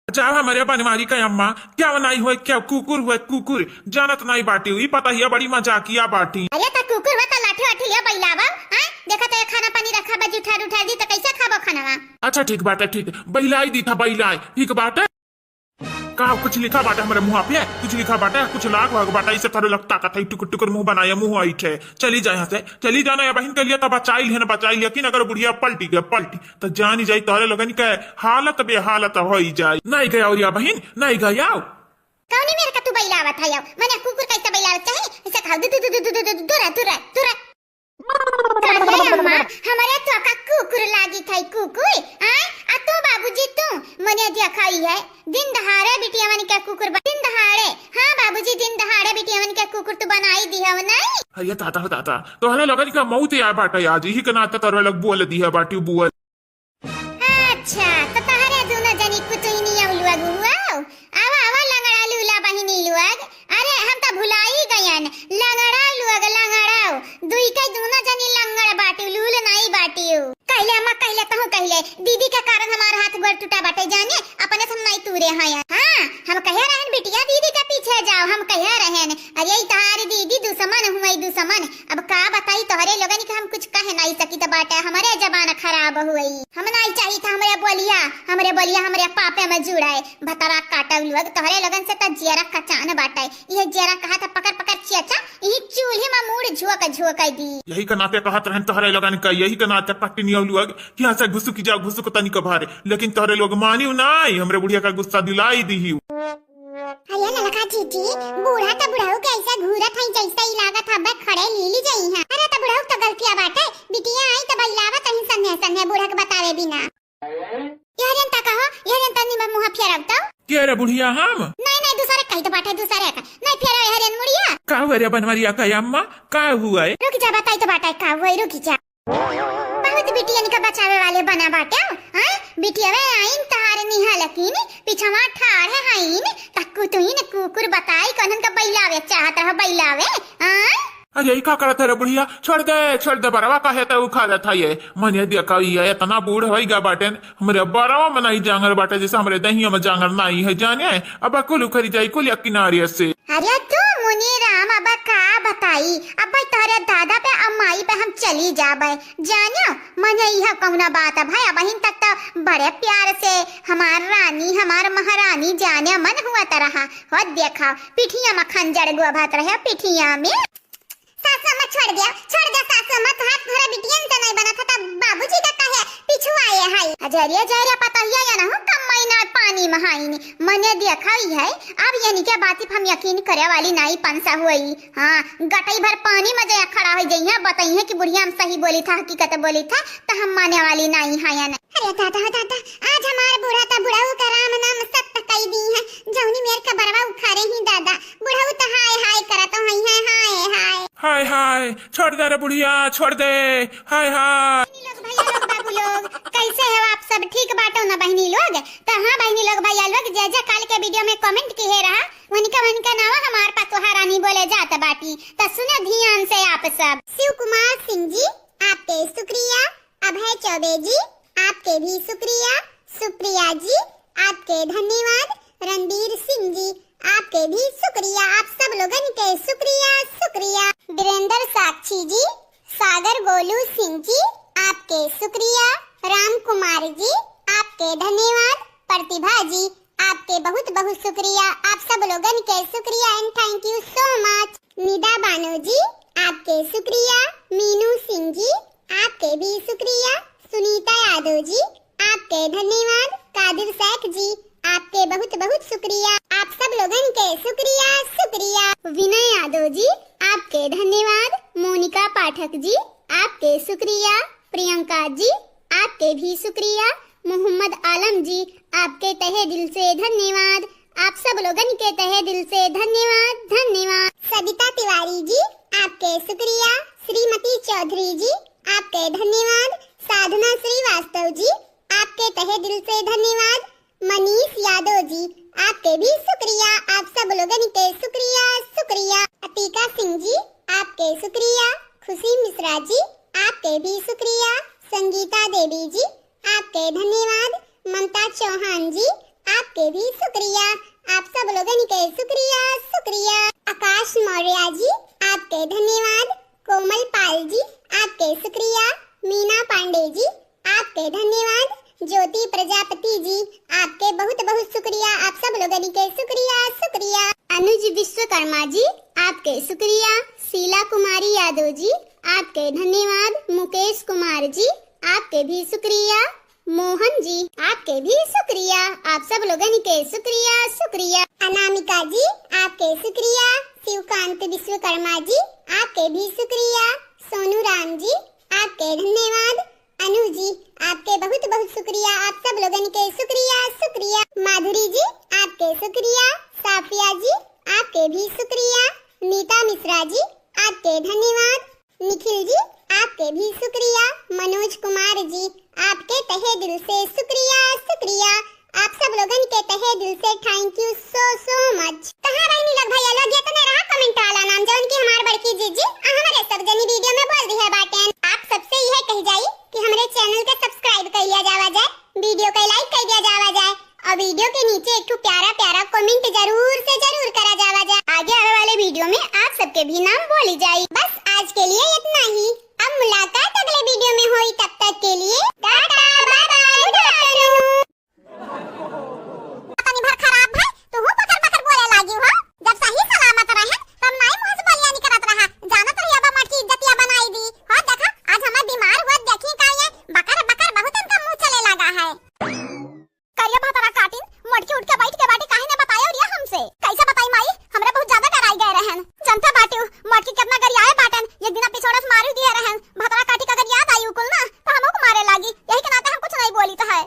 जाओ हमारे बनवारी का अम्मा, क्या बनाई हुए, क्या कुकुर हुए, कुकुर। जानत नहीं बाटी हुई, पता ही है बड़ी मजाकिया बाटी। अरे त कुकुर हुआ त लाठी वाठी लिया बैलावा, आय? देखा तो ये खाना पानी रखा बा, जुठार उठार दी त कैसे खाबो खाना? अच्छा ठीक बाटे, ठीक, बैलाई दी था, बैलाई, ठीक बाटे। का कुछ लिखा बाटे हमरे मुँह पे? कुछ लिखा बाटे? कुछ लाग वाग बाटे? इसे थारे लगता कथई टुकुर टुकुर मुँह बनाया, मुँह ऐठे। चली जाए यहाँ से, चली जाना या बहिन के लिए तो बचाई लिया ना, बचाई लिया कि अगर बुढ़िया पलटी गए, पलटी, तो जानी जाई तोहरे लोगन के हालत बेहालत होई जाई। नहीं गया और या बहिन, नहीं गया। कौनी मेर का तू बैलावत है? मने कुकुर कैसे बैलावत चाही? इसे खाओ, दू, दू, दू, दू, दू, दू, दू, दूर है, दूर है, दूर है। काहे अम्मा, हमरे तो का कुकुर लागी था, कुकुर? आय? आ तू बाबूजी तू, मने देखा ही है, दिन दहाड़े बिटिया मन के कुकुर बा-, दिन दहाड़े, हाँ बाबूजी, दिन दहाड़े बिटिया मन के कुकुर तू बनाई दिहव नहीं? अरे दादा हो दादा, तोहरे लगन का मौत या बाटे आज, यही के नाते तोहरे लग बोल दिया बाटी बोल। अच्छा, तो तहरे दोनों जनी कुतुहिनी अउ लुअग हुआ? आवा, आवा, लंगड़ा लूला बहिनी लुअग। अरे, हम तो भुलाई गयन। लंगड़ा लुअग, लंगड़ा। दुई के दोनों जनी लंगड़ बाटिउ, लूल नाई बाटिउ। कहले अम्मा, कहले तहु कहले, दीदी के कारण हमार हाथ गोड़ टूटा बाटे जाने, अपने से हम नाई तूरे हैं। हाँ, हम कहे रहन बिटिया दीदी के पीछे जाओ, हम कहे रहन। अरे, ई तहारी दीदी दुश्मन हुए, दुश्मन। अब का बताई तोहरे लोगन के, हम कुछ कह नाई सकी। बाटे, हमरे जबान खराब हुई। हम नाई चाहित हमरे बोलिया, हमरे बोलिया हमरे पापे में जुड़े। भतरा काटब लोग, तोहरे लोगन से त जियरा कचान बाटे। इहे जियरा कहत ह पकड़ पकड़ चेचा, इही चूल्ही में मूड़ झोंक झोंक दी। यही के नाते कहत रहन तोहरे लोगन का, यही के नाते पट्टी नियौलू अग कि यहाँ से घुसुक जा, घुसुक तनी के भरे, लेकिन तोहरे लोग मानियो नाई, हमरे बुढ़िया का गुस्सा दिलाई दिही। अरे ललका जीजी, बूढ़ा त बुढ़ऊ के ऐसे घूरत हई जैसे ई लागत हवे खड़े लीली जई हैं। अरे त बुढ़ऊ त गलतिया बाटे, बिटिया आई त बइलावत ही संगे संगे बूढ़ा के बतावे बिना। यहरियन ता कहो, यहरियन ता निमन मुहा फेरब तो। के रे बुढ़िया हम? नहीं, नहीं, दूसरे कही तो बाटे, दूसरे का। नहीं फेरो यहरियन मुड़िया। का हुआ रे बनवरिया का अम्मा? का हुआ है? रुक जा, बताई तो बाटे का हुआ है, रुक जा। बहुत बिटियन का बचावे वाले बना बाटे, हाँ? बिटिया वे आइन तहार निहा लकीन, पिछवा ठाड़ है हाइन, तक्कु तुइन कुकुर बताई, कौनन का बैलावे चाहत रहो, बैलावे, हाँ? अरे, ई का करत है रे बुढ़िया? छोड़ दे, छोड़ दे बरवा, काहे त उखाड़त है ये? मने देखा, ये इतना बूढ़ होई गा बाटेन, हमरे बरवा में नहीं जांगर बाटे, जैसे हमरे दहिया में जांगर नहीं है, जाने? अब कुल उखरी जाई, कुल एक किनारे से। अरे तू मुनीराम, अब का बताई, अब तोहरे दादा पे अम्माई पे हम चली जाबे, जानो? मने यह कौना बात है भाई, अबहिन तक तो बड़े प्यार से हमार रानी, हमार महारानी जाने मन हुआ तरह। हो देखा, पिठिया में खंजर गोभत रहे, पिठिया में। सासू अम्मा छोड़ दे, छोड़ दे सासू अम्मा, तोहार तोहरा बिटियन से नहीं बनत है, तब बाबूजी का काहे पिछुआए है? अजरिया जहरिया पतहिया या ना हो, कम्मई ना पानी में हाइन। मने देखा ही है, अब यानी के बात हम यकीन करे वाली नाई पंसा हुई। हाँ, गटई भर पानी में जया खड़ा हो जइहे, बताइए कि बुढ़िया हम सही बोली था, हकीकत बोली था, तो हम माने वाली नाई है या नहीं। अरे दादा, दादा, आज हमार बूढ़ा ता बुढ़ऊ का राम नाम सत्य कई दी है, जौनी मेर का बरवा उखारे ही दादा, बुढ़ऊ तो हाय हाय करत होई है, हाय हाय। हाय हाय, छोड़ दे रे बुढ़िया, छोड़ दे, हाय हाय। बहिनी लोग, भैया लोग, बाबू लोग, कैसे हो आप सब? ठीक बाटो ना बहिनी लोग? तो हाँ बहिनी लोग, भैया लोग, जे जे काल के video में comment किहे रहा, वनिका वनिका नावा हमार पतोहा रानी बोले जात बाटी, तो सुने ध्यान से आप सब। शिव कुमार सिंह जी, आपके शुक्रिया। अभय चौबे जी, आपके भी शुक्रिया। सुप्रिया जी, आपके धन्यवाद। रणबीर सिंह जी, आपके भी शुक्रिया। आप सब लोगन के शुक्रिया, शुक्रिया। वीरेंद्र साक्षी जी, सागर गोलू सिंह जी, आपके शुक्रिया। राम कुमार जी, आपके धन्यवाद। प्रतिभा जी, आपके बहुत बहुत शुक्रिया। आप सब लोगन के शुक्रिया and thank you so much। Nida बानो जी, आपके शुक्रिया। मीनू सिंह जी, आपके भी शुक्रिया। सुनीता यादव जी, आपके धन्यवाद। कादिर शेख जी, आपके बहुत बहुत शुक्रिया। आप सब लोगन के शुक्रिया, शुक्रिया। विनय यादव जी, आपके धन्यवाद। मोनिका पाठक जी, आपके शुक्रिया। प्रियंका जी, आपके भी शुक्रिया। मोहम्मद आलम जी, आपके तहे दिल से धन्यवाद। आप सब लोगन के तहे दिल से धन्यवाद, धन्यवाद। सविता तिवारी जी, आपके शुक्रिया। श्रीमती चौधरी जी, आपके धन्यवाद। साधना श्रीवास्तव जी, आपके तहे दिल से धन्यवाद। मनीष यादव जी, आपके भी शुक्रिया। आप सब लोगन के शुक्रिया, शुक्रिया। अतिका सिंह जी, आपके शुक्रिया। खुशी मिश्रा जी, आपके भी शुक्रिया। संगीता देवी जी, आपके धन्यवाद। ममता चौहान जी, आपके भी शुक्रिया। आप सब लोगन के शुक्रिया, शुक्रिया। आकाश मौर्य जी, आपके धन्यवाद। कोमल पाल जी, आपके शुक्रिया। मीना पांडे जी, आपके धन्यवाद। ज्योति प्रजापति जी, आपके बहुत बहुत शुक्रिया। आप सब लोगन के शुक्रिया, शुक्रिया। अनुज विश्वकर्मा जी, आपके शुक्रिया। शीला कुमारी यादव जी, आपके धन्यवाद। मुकेश कुमार जी, आपके भी शुक्रिया। मोहन जी, आपके भी शुक्रिया। आप सब लोगन के शुक्रिया, शुक्रिया। अनामिका जी, आपके शुक्रिया। शिवकांत विश्वकर्मा जी, आपके भी शुक्रिया। सोनू राम जी, आपके धन्यवाद। अनु जी, आपके बहुत बहुत शुक्रिया। आप सब लोगन के शुक्रिया, शुक्रिया। माधुरी जी, आपके शुक्रिया। साफिया जी, आपके भी शुक्रिया। नीता मिश्रा जी, आपके धन्यवाद। निखिल जी, आपके भी शुक्रिया। मनोज कुमार जी, आपके तहे दिल से शुक्रिया, शुक्रिया। आप सब लोगन के तहे दिल से thank you so so much। तो हाँ बहिनी लोग, भैया लोग, ये तो नहीं रहा comment वाला नाम, जौन की हमार बड़की जीजी आ हमारे सब जनी video में बोल दी है बाटेन। आप सबसे यह कही जाई कि हमरे channel के subscribe कर लिया जावा जाए, video के like कर दिया जावा जाए और video के नीचे एक ठो प्यारा प्यारा comment जरूर से जरूर करा जावा जाए। आगे आवे वाले video में आप सबके भी नाम बोली जाई। बस आज के लिए इतना ही। अब मुलाकात अगले वीडियो में होई, तब तक के लिए tata, bye bye, good afternoon. तनी भर खराब है, तू हूँ बकर बकर बोले लागी हो। जब सही सलामत रहे, तब नाई मुँह से बोलिया निकलत रहा। जानत रही अब मोटकी इज्जतिया बनाई दी। हो देखा, आज हमार बीमार हुआ, देखी का ये बकर बकर बहुत इनका मुँह चले लगा है। करिया भतरा काटिन, मोटकी उठ के बैठ के बाटी, काहे न बतायो रिया हमसे? कैसे बताई माई, हमरा बहुत ज्यादा डराई गए रहन। जनता बाटिउ, मोटकी कितना गरियाए बाटन, एक दिना पिछोड़ा से मारू दिए रहन। भतरा काटी का अगर याद आई उकुल ना, तो हमहू को मारे लागी। यही के नाते हम कुछ नहीं बोली तो है।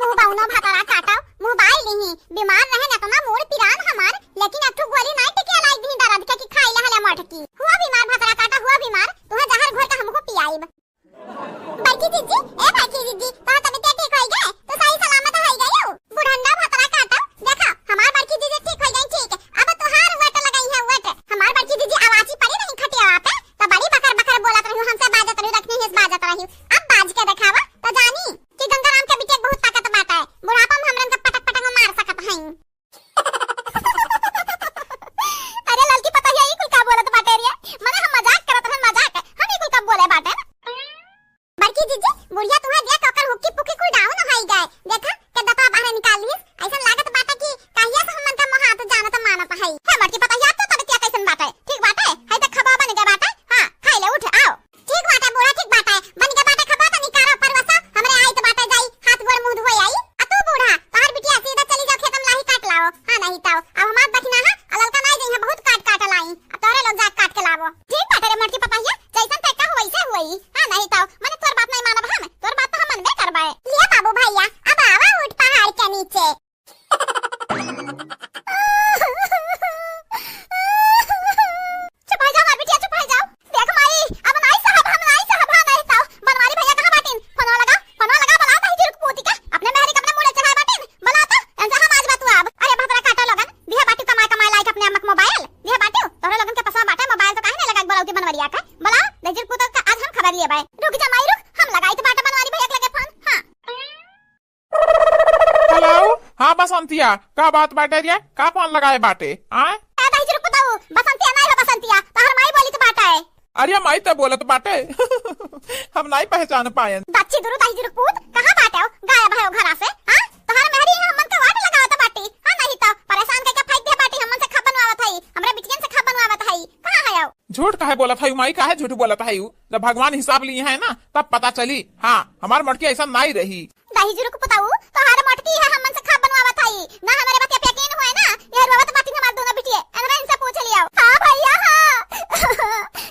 मुँह बाउनो भतरा काटो, मुँह बाई लिही। बीमार रहन इतना मूड़ पिरान हमार, लेकिन एक ठो गोली नहीं टिकिया लाई दी दर्द के कि खाई ले हले मोटकी। हुआ बीमार भतरा काटा, हुआ बीमार, तुहे जहर घोर के हमको पियाइब। बड़की जीजी, ए बड़की जीजी, तोहर तबियत ठीक होई गए? तू सही सलामत होई गयू? बुढ़ंडा भतरा काटो, देखा, हमार बड़की जीजी ठीक होई गई, ठीक। अब तोहार वट लगाई है, वट। हमार बड़की जीजी आवाजी पड़ी रही खटियावा पे, तो बड़ी बकर बकर बोलत रही, हमसे बाजत रही, रखनी हिस बाजत रही। अब बाज के देखावा, तो जानी कि गंगाराम के बिटिया के बहुत ताकत बाटे। बुढ़ापा में हमरन के पटक पटक मार सकत हई। अरे ललकी पतोहिया, ई कुल का बोलत बाटे रे? मने हम मजाक करत रहन, मजाक। हम ई कुल का बोले बाटे? बड़की जीजी, बुढ़िया तुहे देख ओकर हुक्की पुक्की कुल डाउन होई गए। देखा, के दतवा बाहर निकाल लीस। ऐसन लागत बाटे कि कहिया से हमन का मोहात जानत मानत हई। हे बड़की पतोहिया, तो तबियतिया कैसन बाटे? ठीक बाटे? हई देख खबा बन गए बाटे। हाँ, खाई ले, उठ, आओ। ठीक बाटे बूढ़ा, ठीक बाटे। बन के बाटे खबा तनी कारो परवसा, हमरे आइत बाटे जाई, हाथ गोड़ मुंह धोए आई। आ तू बूढ़ा, तोहर बिटिया सीधा चली जाओ खेत में लाही काट लाओ। हाँ नहीं ताओ, अब हमार दखिना है, आ ललका नाई जइहा बहुत काट काट लाई। अब तोहरे लोग जाके काट के लावो। ठीक बाटे रे मोटकी पतोहिया, जैसन ते कहू वैसे हुई। हाँ नहीं ताओ, मने तोर बात नहीं मानब हम, तोर बात तो हम मनबे करबे। लिया बाबू भैया, अब आवा ऊंट पहाड़ के नीचे। चुप हो जाओ, हमार बिटिया, चुप हो जाओ। देख माई, अब नाई सहब, हम नाई सहब, हाँ, नहीं सहब। बनवारी भैया कहाँ बाटिन? फोनवा लगा, फोनवा लगा, बुला दही जुरुक पूती के। अपने मेहरी के अपने मुड़े चढ़ाए बाटिन। बुला तो, इनसे हम आज बतुआब। अरे भतरा काटा लोगन, दिहे बाटी कमाए, कमाए लायक अपने अम्मा के मोबाइल। दिहे बाटी, तोहरे लोगन के पसंद बाटे मोबाइल तो काहे नहीं लगा बोलौती बनवरिया के? बुला, दही जुरुक पूता का आज हम खबर लिए बाए। रुक जा माई, रुक, हम लगाई तो बाटे बनवारी भैया के लगे फोन। हाँ। हेलो, हाँ बसंतिया, का बात बाटे रे? का फोन लगाए बाटे? आय? ए दही जुरुक पुताऊ, बसंतिया नाई हो बसंतिया, तोहर माई बोलित बाटे। अरे माई त बोलत बाटे। हम नाई पहचान पायन। बच्ची दुरु दही जुरुक पूत, कहाँ बाटे हो? गायब है हो घरा से, हाँ? तोहर मेहरी है हमन के वाट लगावत बाटी, हाँ नहीं तो परेशान करके फेंक दे बाटी, हमन से खा बनवावत हई, हमरे बिटियन से खा बनवावत हई, कहाँ है हो? झूठ काहे बोलत हई माई, काहे झूठ बोलत हई? जब भगवान हिसाब लिए है ना, तब पता चली। हाँ, हमार मोटकी ऐसा नाई रही। दही जुरुक पुताऊ, तोहार मोटकी है हमन से खाब बनवावत हई। ना हमरे बतिया पे यकीन हुए ना, ये रोवत बाटिन हमार दोनों बिटिये। एनरा इनसे पूछ लियो। हाँ भैया, हाँ।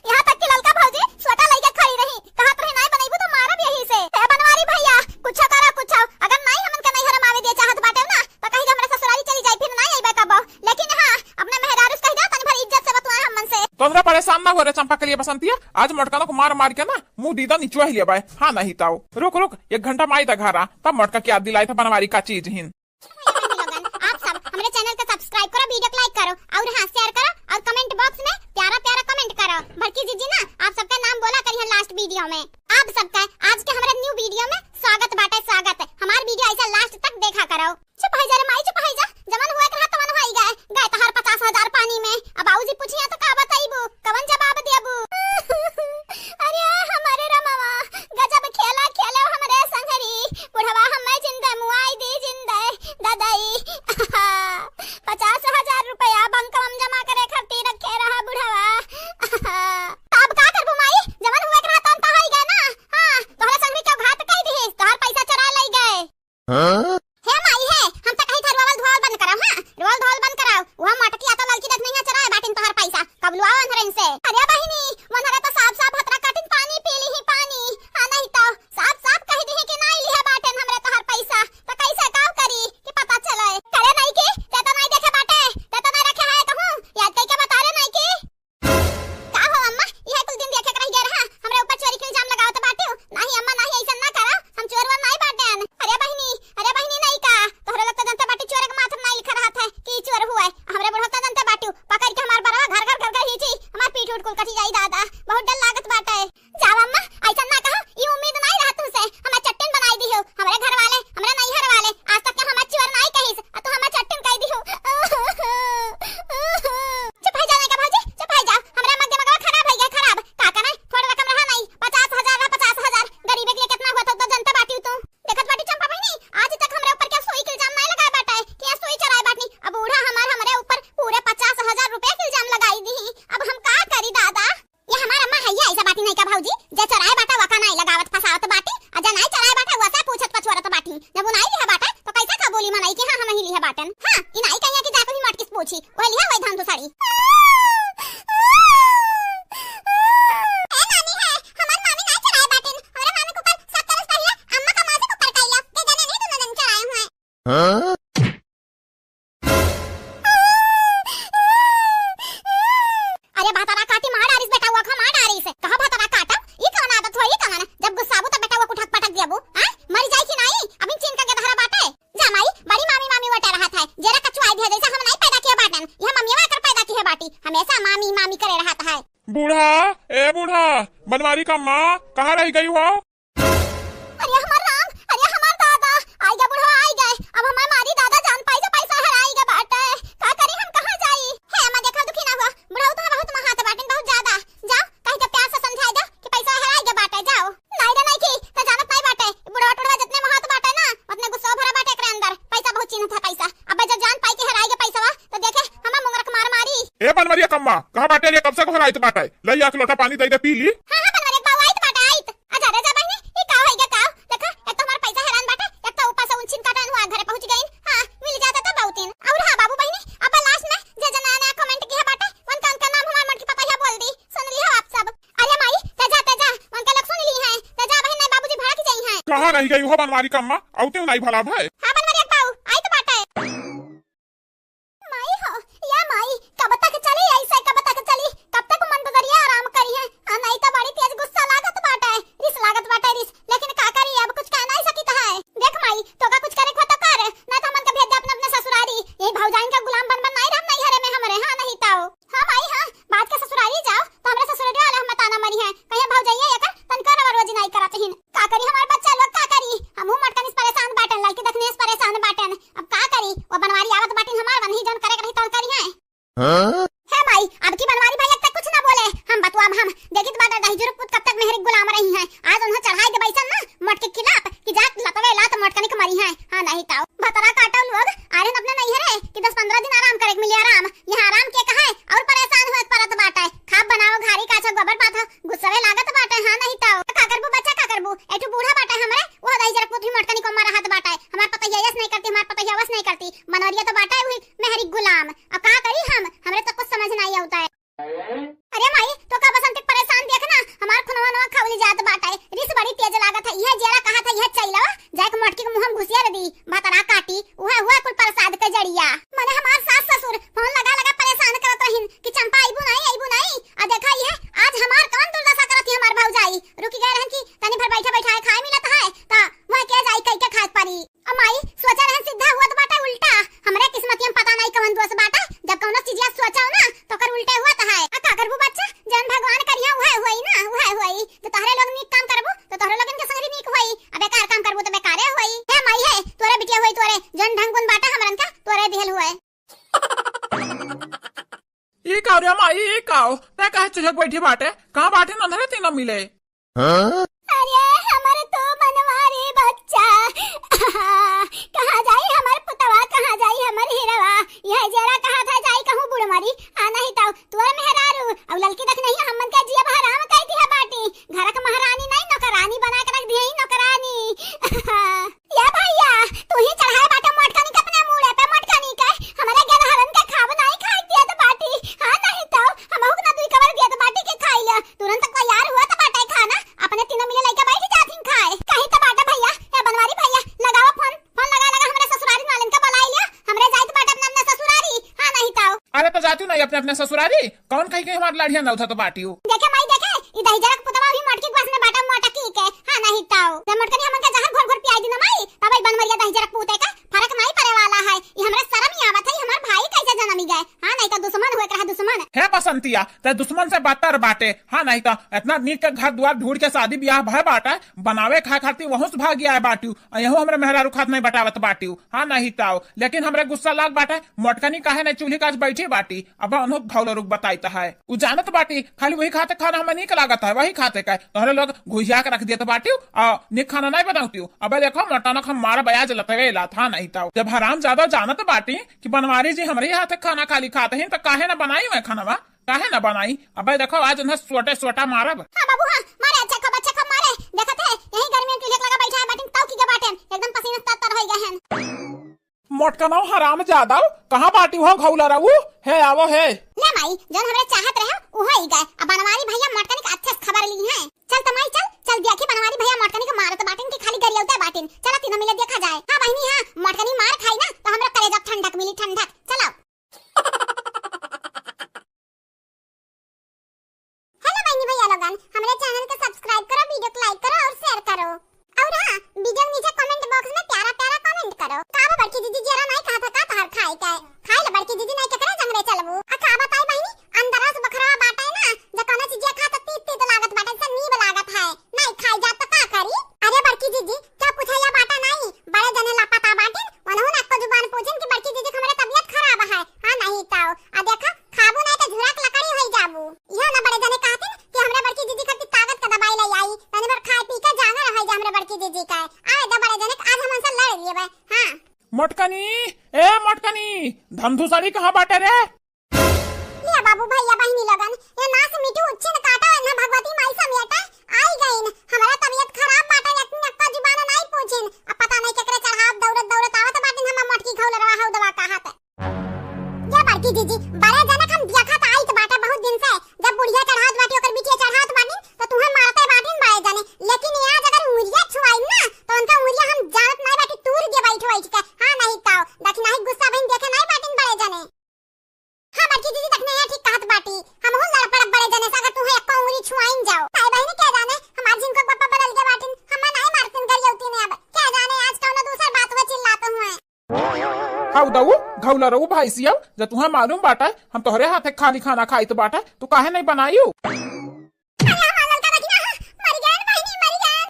यहाँ तक कि ललका भौजी सोटा लइके खड़ी रही। कहत रही, "नाई बनइबू तो मारब यही से।" हे बनवारी भैया, कुछो करो कुछो। अगर नाई हमन के नैहर में आवे दिए चाहत बाटे ना, तो कही कि हमरे ससुरारी चली जाई, फिर नाई अइबे कबो। लेकिन हाँ, अपने मेहरारू से कह दो, तनी भर इज्जत से बतुआए हमन से। तोहरा परेशान ना हो रे चंपा के लिए बसंतिया, आज मोटकनों को मार मार के ना मुंह दीदा निचुआ ही लेबाए। हाँ नहीं ताओ। रुक रुक, एक घंटा माई दा घरा, तब मोटका के याद दिलाई था बनवारी का चीज हिन। आप सब हमरे channel के subscribe करो, video को like करो और हाँ share करो और comment box में प्यारा प्यारा comment करो। बड़की जीजी ना आप सबका नाम बोला करिहन last video में। आप सबका आज के हमारे new video में स्वागत बाटे, स्वागत। हमार video ऐसा last तक देखा करो। चुप हो जा रे माई, चुप हो जा। जवन हुए के रहा तवन होई गए। गए तोहार पचास हजार पानी में। अब बाबूजी पूछिया तो का बताइबू? कवन जवाब देबू? अरे हमारे रमवा, गजब खेला खेले हमरे संगरी। बुढ़वा हमें जिंदे मुआई दी जिंदे। ददई। पचास हजार रुपया बैंक में जमा करे खातिर रखे रहा बुढ़वा। अब का करबू माई? जवन हुए के रहा तवन तो होई गए ना। हाँ, तोहरे संगरी क्यों घात कह दी? तोहर पैसा चुरा लई गए। हाँ? हे माई हे, हम तो कही था रोवल धोवल बंद कराओ, हाँ? रोवल धोवल बंद कराओ। वह मोटकी आ तो ललकी देख नहीं चराए बाटिन तोहर पैसा। कब लुआओ अनहरे इनसे? अरे बहिनी, वनहरे तो साफ साफ भतरा काटिन पानी पी ली ही पानी। हाँ नहीं तो साफ साफ कह दी कि नाई लिहे बाटिन हमरे तोहर पैसा। तो कैसे काव करी कि पता चले? करे नहीं की, ते तो नहीं देखे बाटे, ते तो नहीं रखे है कहूँ। याद कई के बता रे नहीं की। का हो अम्मा, इहे कुल दिन देखे के रह गया रहा, हमरे ऊपर चोरी के इल्जाम लगावत बाटिउ। नाही अम्मा, नाही, ऐसा ना करा, हम चोर वोर नाही बाटेन। अरे बहिनी, अरे बहिनी, नहीं का, तोहरे लोग तो जनते बाटी चोर के माथ में नहीं लिखा रहत है कि चोर हुए। हमरे बुढ़ऊ तो जनते बाटिउ, पकड़ के हमार बरवा घर घर घर घर हींची, हमार पीठ उठ कुल कटी जाई दादा। बहुत भतरा काटी मार डारिस बेटवा का, मार डारिस। कहा भतरा काटब? ई कवन आदत हो, ई कवन? जब गुस्साबू तब बेटवा कुठक पटक दियाबू, हाँ? मरी जाई कि नाई? अभी चीन का के धरा बाटे। जा माई, बड़ी मामी मामी वटे रहत है। जेरा कचुआई दिया जैसे हम नाई पैदा किया बाटन। यह मम्मिया एकर पैदा किया बाटी। हमेशा मामी मामी करे रहत है। बूढ़ा, ए बूढ़ा, बनवारी का माँ, कहाँ रह गई हो? अरे हमार राम, अरे हमार दादा, आई गे बुढ़वा, आई गे। अब हमार मारी दादा जान पाई, जो पैसा हेराई गे बाटे। का करी हम, कहाँ जाई? हे अम्मा, देखा दुखी ना हुआ, बुढ़ऊ तो बहुत महात बाटिन, बहुत ज्यादा। जाओ, कहीं के प्यार से समझाई दो कि पैसा हेराई गे बाटे, जाओ। नहीं रे नहीं की, तो जानत नहीं बाटे, बुढ़वा टुढ़वा जितने महात बाटे ना, उतने गुस्सा भरा बाटे एकरे अंदर। पैसा बहुत चिन्हत है पैसा। अब जब जान पाई कि हेराई गे पैसा, तो देखे हमार मुंगरक मार मारी। ए बनवरिया कम्मा, कहाँ बाटे रे? कब से गोहराइत बाटे। लई आके लोटा पानी दे दे, पी ली। हाँ, हाँ, बनवरिया बाबू, आइत बाटे, आइत। आजा रे, जा बहिनी, ई का होई गे का? देखा, एक तो हमार पैसा हेरान बाटे, एक तो ऊपर से उनछिन काटन हुआ, घरे पहुँच गइन। हाँ, मिल जाता तो बहुत दिन। और हाँ बाबू बहिनी, अब last में जे जना नया comment किया बाटे, उनका, उनका नाम हमार मोटकी पतोहिया बोल दी, सुन लियो आप सब। अरे माई, ते जा, ते जा, उनका लोग सुन ली हैं, ते जा बहिन, नहीं बाबूजी भड़क जाई हैं। कहाँ रह गई हो बनवारी कम्मा? औते नहीं भला भाई। हाँ बनवारी बाबू, आइत बाटे। माई हो, या माई, कब तक चली ऐसे, कब तक चली? कब तक मन बदरिया आराम करी है? आ नहीं तो बड़ी तेज गुस्सा लागत बाटे, रिस लागत बाटे, रिस। लेकिन का करी, अब कुछ कह नहीं सकित है। देख माई, तो का कुछ करे को तो कर, ना तो हमन के भेज दे अपने, अपने ससुरारी। यही भौजाइन का गुलाम बन बन नहीं रहम नहीं हरे में हमरे, हाँ नहीं ताओ। हाँ माई, हाँ, बात के ससुरारी जाओ, तो हमरे ससुरारी वाला हम ताना मरी है, कहीं भौजाइया एकर तनका रवा रोजी नहीं करत हिन। का करी हमार बच्चा लोग, का करी? हमहू मोटकनी से परेशान बाटन, लड़की देखने से परेशान बाटन। अब का करी? वो बनवारी आवत बाटिन हमार, वनही जौन करे के रही तौन करी हैं। हाँ? हे माई, अब की बनवारी भैया तक कुछ ना बोले, हम बतुआब हम। देखित बाटे दहिजरक पूत कब तक मेहरी गुलाम रही हैं। आज उन्हें चढ़ाई देबै सन ना मोटकी के खिलाफ कि जा लतवे लात मोटकनी के मरी हैं। हाँ नहीं ताओ। भतरा काटो लोग, आर्यन अपने नहीं हरे कि दस पन्द्रह दिन आराम करे के मिले आराम। यहाँ आराम के कहे और परेशान होत परत बाटे। खाब बनाओ घारी काछा गोबर पाथो, गुस्सवे लागत बाटे, हाँ नहीं ताओ। का करबू बच्चा, का करबू? एठू बूढ़ा बाटे हमरे, वो दहिजरक पूत भी मोटकनी को मरहत बाटे। हमार पतोहिया यस नहीं करती, हमार पतोहिया वस नहीं करती। बनवरिया तो बाटे हुई मेहरी गुलाम। अब का करी हम? हमरे तो कुछ समझ नहीं आवता है। अरे माई, तो का बसंती परेशान देख ना, हमार खुनवा नवा खौली जात बाटे। रिस बड़ी तेज लागत है। यह जेरा कहा था, यह चैलवा जाके मोटकी के मुंह में घुसिया दी, भतरा काटी। उहे हुआ कुल प्रसाद के जड़िया। मने हमार सास ससुर फोन लगा लगा परेशान करत रहिन कि चंपा अइबू नहीं, अइबू नहीं। आ देखा ये आज हमार कौन दुर्दशा करत ही हमार भौजाई। रुकि गए रहन कि तनी भर बैठे बैठाए खाए मिलत है, त वह के जाई कई के खाए परी। अ माई, सोचा रहन सीधा हुआ त बाटे उल्टा। हमरे किस्मतिया में पता नहीं कौन दोष बाटे, जब कौनो चीजिया सोचो ना त ओकर उल्टे हुआ त है। आ का करबू बच्चा, जौन भगवान करिया उहे हुई ना, उहे हुई। तो तोहरे लोग नीक काम करबू तो तोहरे लोगन के संगरी नीक हुई, आ बेकार काम करबू तो बेकारे हुई। हे माई हे, तोरे बिटिया हुई तोरे, जौन ढंग गुण बाटे हमरन का तोरे दिहल हुए। ई का रे माई, ई का हो? तै काहे चुहक बैठी बाटे? कहाँ बाटे नन्हरे तीनों मिले? हाँ? अरे हमर तो बनवारी बच्चा, कहाँ जाई हमर पुतवा, कहाँ जाई हमर हीरवा? यह जेरा कहा था जाई कहूँ बुढ़ मरी, आ नहीं ताऊ तोर मेहरारू, अउ ललकी देख नहीं हमन के जियब हराम कह दिया बाटी, घर के महारानी नहीं नौकरानी बना के रख दिए, नौकरानी। या भैया, तू ही चढ़ाए बाटे मोटकनी के अपने मूड़े पे, मोटकनी के। हमरे गेदहरन के खाब नाई खाए दियत बाटी। हाँ, नहीं तो हमहू के ना दुई कवर दियत बाटी के खाई ले। तुरंत तैयार हुआ त बाटे खाना। अपने तीनों मिले लइका बैठ जाथिन खाए। कहीं त बाटे भैया, ए बनवारी भैया, लगावा फोन। फोन लगा लगा हमरे ससुरारी नालन के बुलाई लिया। हमरे जाइत बाटे अपने अपने ससुरारी। हाँ, नहीं तो। अरे तो जाती नहीं अपने अपने ससुरारी। कौन कही के हमार लाड़िया ना उठा तो बाटी हो। देखे माई देखे, ई दहिजरा के पुतवा भी मोटकी के बस में बाटा मोटकी के। हाँ नहीं ताऊ। जब मोटकनी हमन के जहर घोर घोर पियाई दी ना माई, तब ई बनवरिया दहिजरा के पूते का फर्क नहीं पड़े वाला है। ई हमरा शर्म ही आवत है, ई हमार भाई कैसे जन्मी गए। हाँ नहीं तो दुश्मन हुए के रहा दुश्मन। हे बसंतिया, ते दुश्मन से बदतर बाटे। हाँ नहीं तो इतना नीक के घर दुआर ढूंढ के शादी ब्याह भय बाटे, बनावे खाए खातिर वहूं से भागी आए बाटियो। आ यहू हमरे मेहरारू खात नहीं बटावत बाटियो। हाँ नहीं ताऊ, लेकिन हमरे गुस्सा लाग बाटे, मोटकनी काहे नहीं चूल्ही काज बैठी बाटी। अब अनूप घौलरू के बताइत है। उ जानत बाटी, खाली वही खाते खाना हमें नीक लागत है, वही खाते का। तोहरे लोग घुसिया के रख देत बाटी, आ, नीक खाना नहीं बनावती। अबे देखो, मोटकनक हम मार बयाज लतवे लात, हाँ नहीं ताऊ। जब हराम ज्यादा जानत बाटी कि बनवारी जी हमरे हाथे खाना खाली खात हैं, तो काहे ना बनाई मैं खानवा? काहे ना बनाई? अबे देखो, आज उन्हें सोटे सोटा मारब। हाँ बाबू, हाँ, मारे, अच्छा खूब, अच्छा खूब मारे। देखत है, यही गर्मी में चूल्हे लगा बैठा है, बाटिन ताऊ की के बाटेन, एकदम पसीना तर तर होई गए हैं। मोटकनौ हराम जादव, कहाँ बाटी हो घौला रहू? हे आवो हे। ले माई, जौन हमरे चाहत रहे, उहो ही गए। अब बनवारी भैया मोटकनी के अच्छे से खबर ली हैं। चल त माई चल, चल देखी बनवारी भैया मोटकनी के मारत बाटिन कि खाली गरियौते बाटिन। चला तीनों मिले देखा जाए। हाँ बहिनी हाँ, मोटकनी मार खाई ना तो हमरा करेजा ठंडक मिली ठंडक। चलो। धमधुसड़ी कहाँ बाटे रे? लिया बाबू, भइया, बहिनी लोगन, ये नास मिट्टी उच्छिन काटा, एन्हा भगवती माई समेटा आई गईन। हमरा तबियत खराब बाटे, इतनी अक्का जुबान नाई पूछिन। अब पता नहीं केकरे चढ़ाव दौड़त दौड़त आवत बाटिन, हम मोटकी घौलरवा हौ दवा कहात। ये बड़की जीजी, बड़े जनक हम देखत आइत बाटे बहुत दिन से, जब बुढ़िया चढ़ावत बाटी, ओकर बिटिया चढ़ावत बाटिन, तो तुहें मारते बाटिन बड़े जने। लेकिन ये आज अगर उंगरिया छुआइन ना, तो उनका उंगरिया हम जानत नाई बाटी, तूर दे बैठ बैठ के। हाँ, नहीं तो दखिनाही गुस्सा बहिन देखे नाई बाटिन बड़े जने। हाँ बड़की जीजी, दखिनाही ठीक कहत बाटी, हमहू लड़ पड़ब बड़े जने से अगर तुहें एक्को उंगरी छुआइन जाओ। नाई बहिनी, के जाने हमार झिनकुक बप्पा बदल गए बाटिन, हमें नाई मारतिन गरियौती ने। अब के जाने आज कौनो दूसर बात हुए चिल्लात हुए। हौ दऊ, घौलरऊ भैंसिया, जब तुहें मालूम बाटे हम तोहरे हाथे खाली खाना खाइत बाटे, तू काहे नहीं बनायू? अरे हमार ललका दखिना, मर गए बहिनी, मर गए।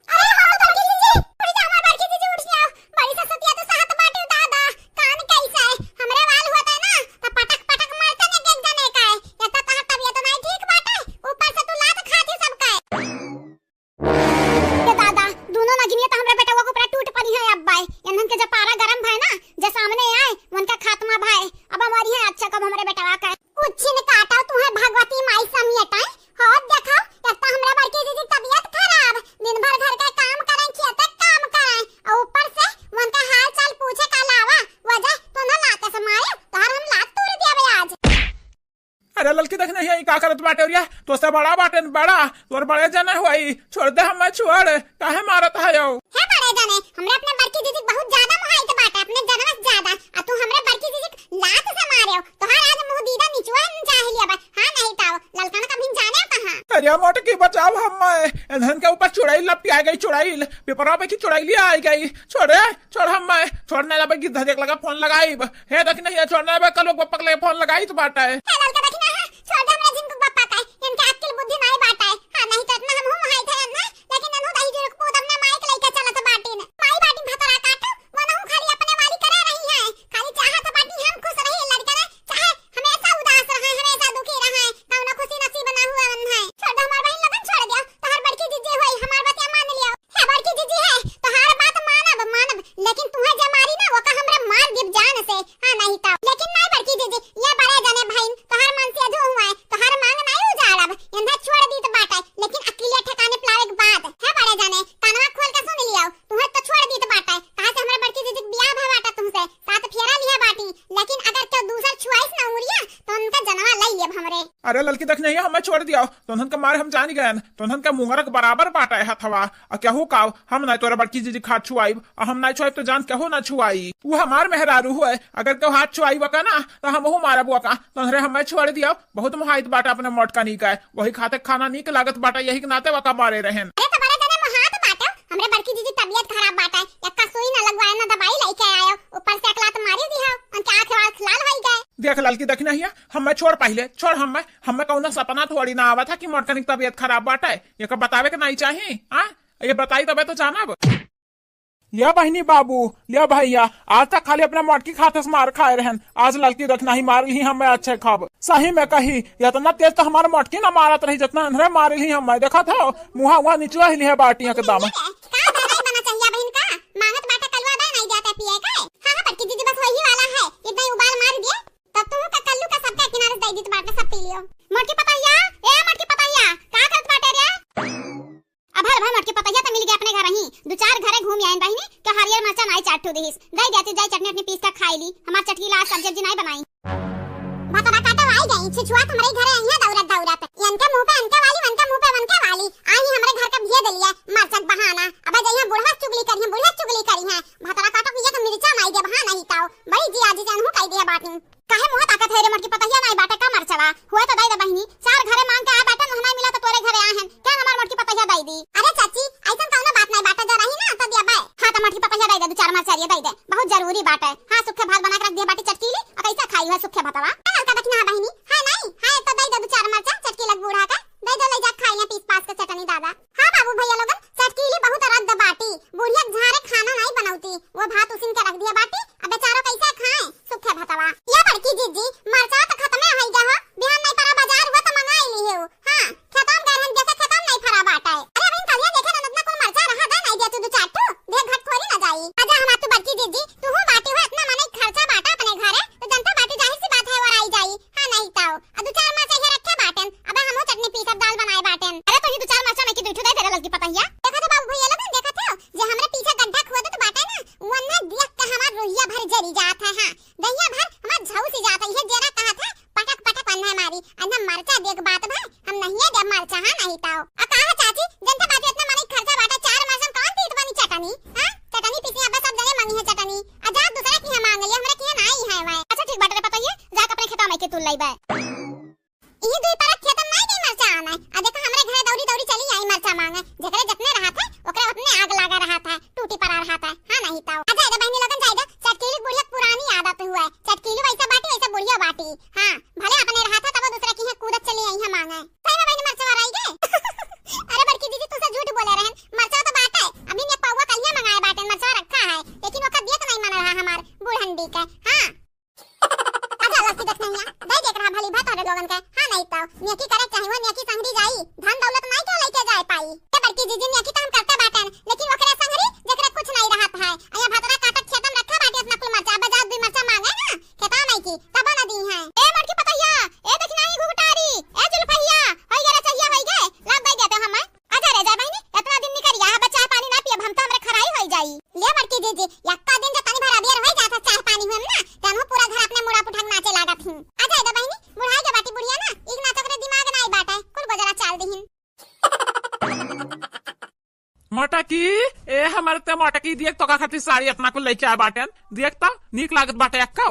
अरे हमार बड़की जीजी, उठ जा, हमार बड़की जीजी, उठ जा। बड़ी ससतिया तो सहत बाटे दादा, कान कैसे? हमरे वाल होता ना, तो पटक पटक मारते ने एक जने का। या तो तोहर तबियत नहीं ठीक बाटे, ऊपर से तू लात खाती सबका। ये दादा, दोनों नगिनिया तो हमरे बेटवा के ऊपर टूट पड़ी है अब बाय। इन्हन के जब पारा गरम भय ना, जे सामने आए, उनका खात्मा भय। अब हमारी है अच्छा कब हमरे बेटवा का। उच्छिन काटा तुहें भगवती माई समेटाए। हो देखो, एक तो हमरा बड़की दीदी तबियत खराब, दिन भर घर के काम करें, खेत के काम करें, और ऊपर से उनका हाल चाल पूछे के अलावा वजह तो न लाते से मारे, तोहर हम लात तोड़ दिया आज। अरे ललकी, देख नहीं, ई का करत बाटे ओरिया? तोसे बड़ा बाटे न बड़ा, तोर बड़े जने होई। छोड़ दे हमें, छोड़, काहे मारत है यो? हे बड़े जने, हमरे अपने बड़की दीदी बहुत ज्यादा मोहाइत बाटे, अपने जनवा से ज्यादा। आ तू हमरे बड़की दीदी के लात से मारे हो, तोहार आज मुंह दीदा निचुआ न चाहे लिया बा। हाँ नहीं ताओ, ललका न कभी जाने कहाँ। अरे मोटकी, बचाओ हमें, इन्हन के ऊपर चुड़ैल लपटिया गई, चुड़ैल, पेपरा पे की चुड़ैलिया आई गई। छोड़ रे, छोड़ हमें, छोड़ ना लेबे, गिद्ध देख लगा फोन लगाइब। हे दखिना, हे छोड़ ना लेबे, कल ओक बप्पा के लगे फोन लगाइत बाटे। हे ललका दखिना, हाँ, छोड़ दे हमरा झिनकुक बप्पा का, इनके अक्ल बुद्धि नाई बाटे। हाँ, नहीं तो इतना हम हूँ हाई थे ना, लेकिन नन्हू दही जुरुक पूत अपने माई के लइके चलत बाटिन। माई बाटिन भतरा काटो, वो नहू खाली अपने वाली करे रही है, खाली चाहत बाटिन हम खुश रही, लड़का ना चाहे हमेशा उदास रहे, हमेशा दुखी रहे, कौनो खुशी नसीब ना हुए उन्हें। छोड़ दो हमार बहन लोगन, छोड़ दियो, तोहर बड़की जीजी होई, हमार बतिया मान लियो। हे बड़की जीजी है, तोहार बात मानब, मानब, लेकिन तुहे जे मारी ना, ओका हमरा मार देब जान से। हाँ, नहीं तो। लेकिन नहीं बड़की जीजी, ये बड़े जने भाई, तोहार मन से अधू हुआ है, तोहार मांग नहीं उजाड़ब, इन्हें छोड़ दीत बाटे, लेकिन अकेले ठिकाने पे लावे के बाद। हे बड़े जने, कानवा खोल के सुन लियो, तुहे तो छोड़ दीत बाटे, कहा से हमरा बड़की जीजी के बियाह भा बाटे तुमसे, सात फेरा लिया बाटी, लेकिन अगर केहू दूसर छुआइस ना उंगरिया, तो उनका जनवा लई लेब हमरे। अरे ललकी, देख नहीं, हमें छोड़ दियो, तोहन के मारे हम जानी गयन, तोहन के मुंगरक बराबर बाटे हथवा। आ केहू काव, हम नाई तोरा बड़की जीजी खात छुआइब, आ हम नाई छुआइब तो जान केहू ना छुआई। उ हमार मेहरारू हुए, अगर केहू हाथ छुआइब का ना, तो हमहू मारब ओका। तोहरे हमें छोड़ दियो, बहुत मोहाइत बाटे अपने मोटकनी का, वही खाते खाना नीक लागत बाटे, यही के नाते ओका मारे रहेन। अरे तो बड़े जने मोहात बाटे, हमरे बड़की जीजी तबियत खराब बाटे, एक्का सुई ना लगवाए ना दवाई लेके आयो, ऊपर से एक लात मारी दिहो, उनके आँख आँख लाल होई गए। देख ललकी, देख नहीं है, हमें छोड़ पहिले, छोड़ हमें, हमें कौनो सपना थोड़ी ना आवत है कि मोटकनी के तबियत खराब बाटे। ये का बतावे के नहीं चाही, हाँ? ये बताई तबे तो जानब। लिया बहिनी बाबू, लिया भैया, आज तक खाली अपना मोटकी खाते से मार खाए रहन, आज ललकी देख नहीं मार ली हमें अच्छे खाब। सही में कही, इतना तेज तो हमारे मोटकी ना मारत रही जितना इन्हरे मार ली हमें। देखत हो, मुहा हुआ निचुआ ही लिहे बाटी एकदम। का दादा बना चाहिए बहन का? मांगत बाटे कलवा दे नहीं जाते पिए के। हाँ, हाँ, बड़की दीदी बस वही वाला है, इतना ही उबाल मार दिए। तब तुहू का कल्लू का सबका किनारे दे दीत बाटे, सब पी लियो। मोटकी पतहिया, ए मोटकी पतहिया, का करत बाटे रे? अब हल भाई मोटकी पतहिया तो मिल गया अपने घर ही। दो चार घरे घूम आइन बहिनी, के हरियर मरचा नाई चाट ठू दिहिस। दे दे तू, जाई चटनी अपनी पीस के खाई ली। हमार चटकीला आज सब्जी उब्जी नाई बनाई। भतरा काटो आई गई, छिछुआ तुम्हारे घरे आई है दौड़त दौड़त। इनके मुंह पे इनके वाली, उनके मुंह पे उनके वाली। आई ही हमारे घर का भेद लिया, मरचा के बहाना। अब जइया बुढ़वा चुगली करी है, बुढ़वा चुगली करी है। भतरा काटो पिए के मिर्चा नाई दे बहा नहीं ताओ। बड़ी जी आजी जानहू कह दिया बाटी। काहे मुंह ताकत है रे मोटकी पतहिया, नाई बाटे का मरचवा? हुआ तो दे दे बहिनी, चार घरे मांग के आ बाटे, नहीं मिला तो तोरे घरे आए हैं। क्या हमार मोटकी पतहिया दे दी? अरे चाची, ऐसन कौनो बात नहीं बाटे, जो रही ना तो दिया बे। हाँ तो मोटकी पतहिया दे दे, दो चार मरचरिया दे दे, बहुत जरूरी बाटे। हाँ, सुखे भात बना के रख दिया बाटी चटकीली, और कैसा खाई है सुखे भातवा? हाँ, का देखना है बहिनी? हाँ नहीं, हाँ तो दे दे दो चार मरचा चटकीला बूढ़ा का, दे देख बात भाई, हम नहीं है देब मरचा, हाँ नहीं ताओ। आ का है चाची, जनता बात इतना माने खर्चा बाटे, चार मरचा कौन तीत बनी चटनी, हाँ? चटनी पीसी, अब सब जने मांगी है चटनी। आ जा दूसरा की है मांग लिया, हमरे की है ना आई है भाई। अच्छा ठीक बाटे रे पतोहिए, जाके अपने खेतवा में के तू लइबे। इही दुई परत खेतन नाई गई मरचा आने। आ देखा हमरे घरे दौरी दौरी चली आई मरचा मांगे। जेकरे जतने रहत है, ओकरे उतने आग लागा रहत है, टूटी परा रहत है। हाँ नहीं ताओ। आ जाए दे बहनी लोगन जाए दे। चटकीली बुढ़िया पुरानी आदत हुआ है। चटकीली वैसा बाटी, वैसा बुढ़िया बाटी। हाँ, भले अपने रहत है तब दूसरे की है कूदत चली आई है मांगे। सही में बहनी मरचा रही गए। अरे बड़की दीदी तू से झूठ बोले रहन। मरचा तो बाटे। अभी ने पौवा कलिया मंगाए बाटे, मरचा रखा है। लेकिन ओकर दियत नहीं मन रहा हमार बूढ़न डी के। हाँ। अच्छा लस्सी देख नहीं है, दे देख रहा भली भात तोहरे लोगन के। हाँ नहीं तो नेकी करे चाही, वो नेकी संगरी जाई, धन दौलत नहीं के लेके जाए पाई। ए बड़की जीजी नेकी तो हम करते बाटन, लेकिन ओकरे संगरी जेकरे कुछ नहीं रहत है। अया भतरा काटत खेतन रखा बाटे अपना कुल मरचा, बजा दुई मरचा मांगे ना, खेता नहीं की, तब न दी है। ए बड़की पतैया, ए देखी नहीं घुघटारी, ए जुल्फैया, होई गे रे चहिया होई गे, लाग दे देते हम। आजा रे, जा बहिनी, एतना दिन निकरिया है, बस चाह पानी ना पियब हम तो हमरे खराई होई जाई। ले बड़की जीजी, यक्का दिन जो तनी भर अबियर होई जात है चाह पानी हुए ना, तनहु पूरा घर अपने मुड़ा पुठंग नाचे लागत हिन। आजा रे बहिनी, बुढ़ाई के बाटी बुढ़िया ना, इग नाचो करे दिमाग ना आई बाटे, कुल गोजरा चाल दिहिन। मोटकी, ए हमर ते मोटकी, देख तोका खातिर साड़ी एतना कुल लेके आए बाटेन, देख तो नीक लागत बाटे यक्का।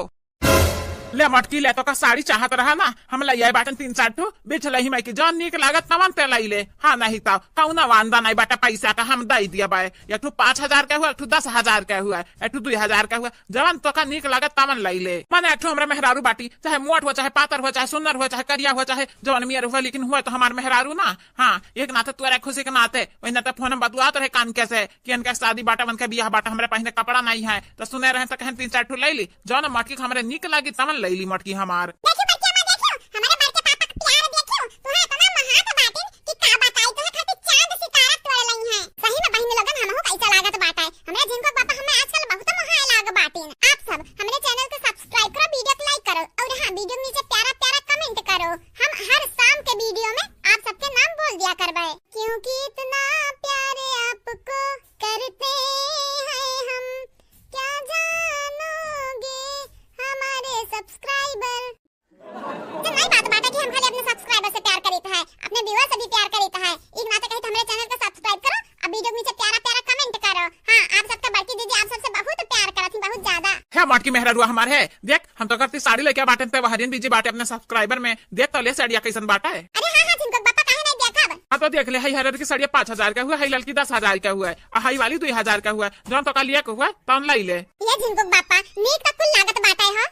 ले मटकी ले, तोका साड़ी चाहत रहा ना, हम लइ आए बाटन तीन चार ठो, बिछलही माई की, जौन नीक लागत तवन ते लइ ले। हाँ, नहीं तो कौनो वांदा नहीं बाटे, पैसा का हम दइ दिया बाए। एक ठो पाँच हजार का हुआ, एक ठो दस हजार का हुआ, एक ठो दुई हजार का हुआ, जवन तोका नीक लागत तवन लइ ले। माने एक ठो हमरा मेहरारू बाटी, चाहे मोट हुआ, चाहे पातर हुआ, चाहे सुन्नर हुआ, चाहे करिया हुआ, चाहे जवन मियर हुआ, लेकिन हुआ तो हमार मेहरारू ना। हाँ, एक नाते तोरा खुशी के नाते, वही नाते फोन में बतुआत रहे कान के से कि इनका शादी बाटा, उनका बियाह बाटा, हमरा पहिने कपड़ा नहीं है, तो सुने रहे तो कहन तीन चार ठो लइ ली, जौन मटकी हमरे नीक लागी तवन लइ ली मटकी हमार। देखियो बड़की अम्मा, देखियो, हमारे बड़के पापा के प्यार देखियो, तुहे इतना मोहात बाटिन कि का बताई, तुहे खातिर चांद सितारा तोड़ लई हैं। सही में बहिनी लोगन हमहू कैसा लागत बाटे। हमरे झिनको पापा हमें आजकल बहुत मोहाए लाग बाटिन। आप सब हमरे channel के subscribe करो, video को like करो और हाँ, video के नीचे प्यारा प्यारा comment करो। हम हर शाम के video में आप सबके नाम बोल दिया करबे। क्योंकि इतना प्यार आपको करते हैं हम, क्या जानोगे हमारे subscriber। तो नई बात बाटे कि हम खाली अपने subscriber से प्यार करीत है, अपने viewer से भी प्यार करीत है। एक नाते कही तो हमरे channel को subscribe करो, अब video के नीचे प्यारा प्यारा comment करो। हाँ, आप सबका बड़की दीदी आप सबसे बहुत प्यार करत ही, बहुत ज्यादा। हे मटकी मेहरारुआ हमार है, देख हम तो करती साड़ी लेके बाटे, ते हरिन बीजी बाटे अपने subscriber में, देख तो ले साड़िया कैसन बाटे। अरे हाँ, हाँ, झिनको पापा काहे नहीं देखब? हाँ तो देख ले, हई हरियर की साड़िया पाँच हजार का हुआ, हई ललकी दस हजार का हुआ, आ हई वाली दुई हजार का हुआ, जौन तो का लिया के हुआ, तौन लाई ले। ये झिनको पापा, नीक तो कुल लागत बाटे हो।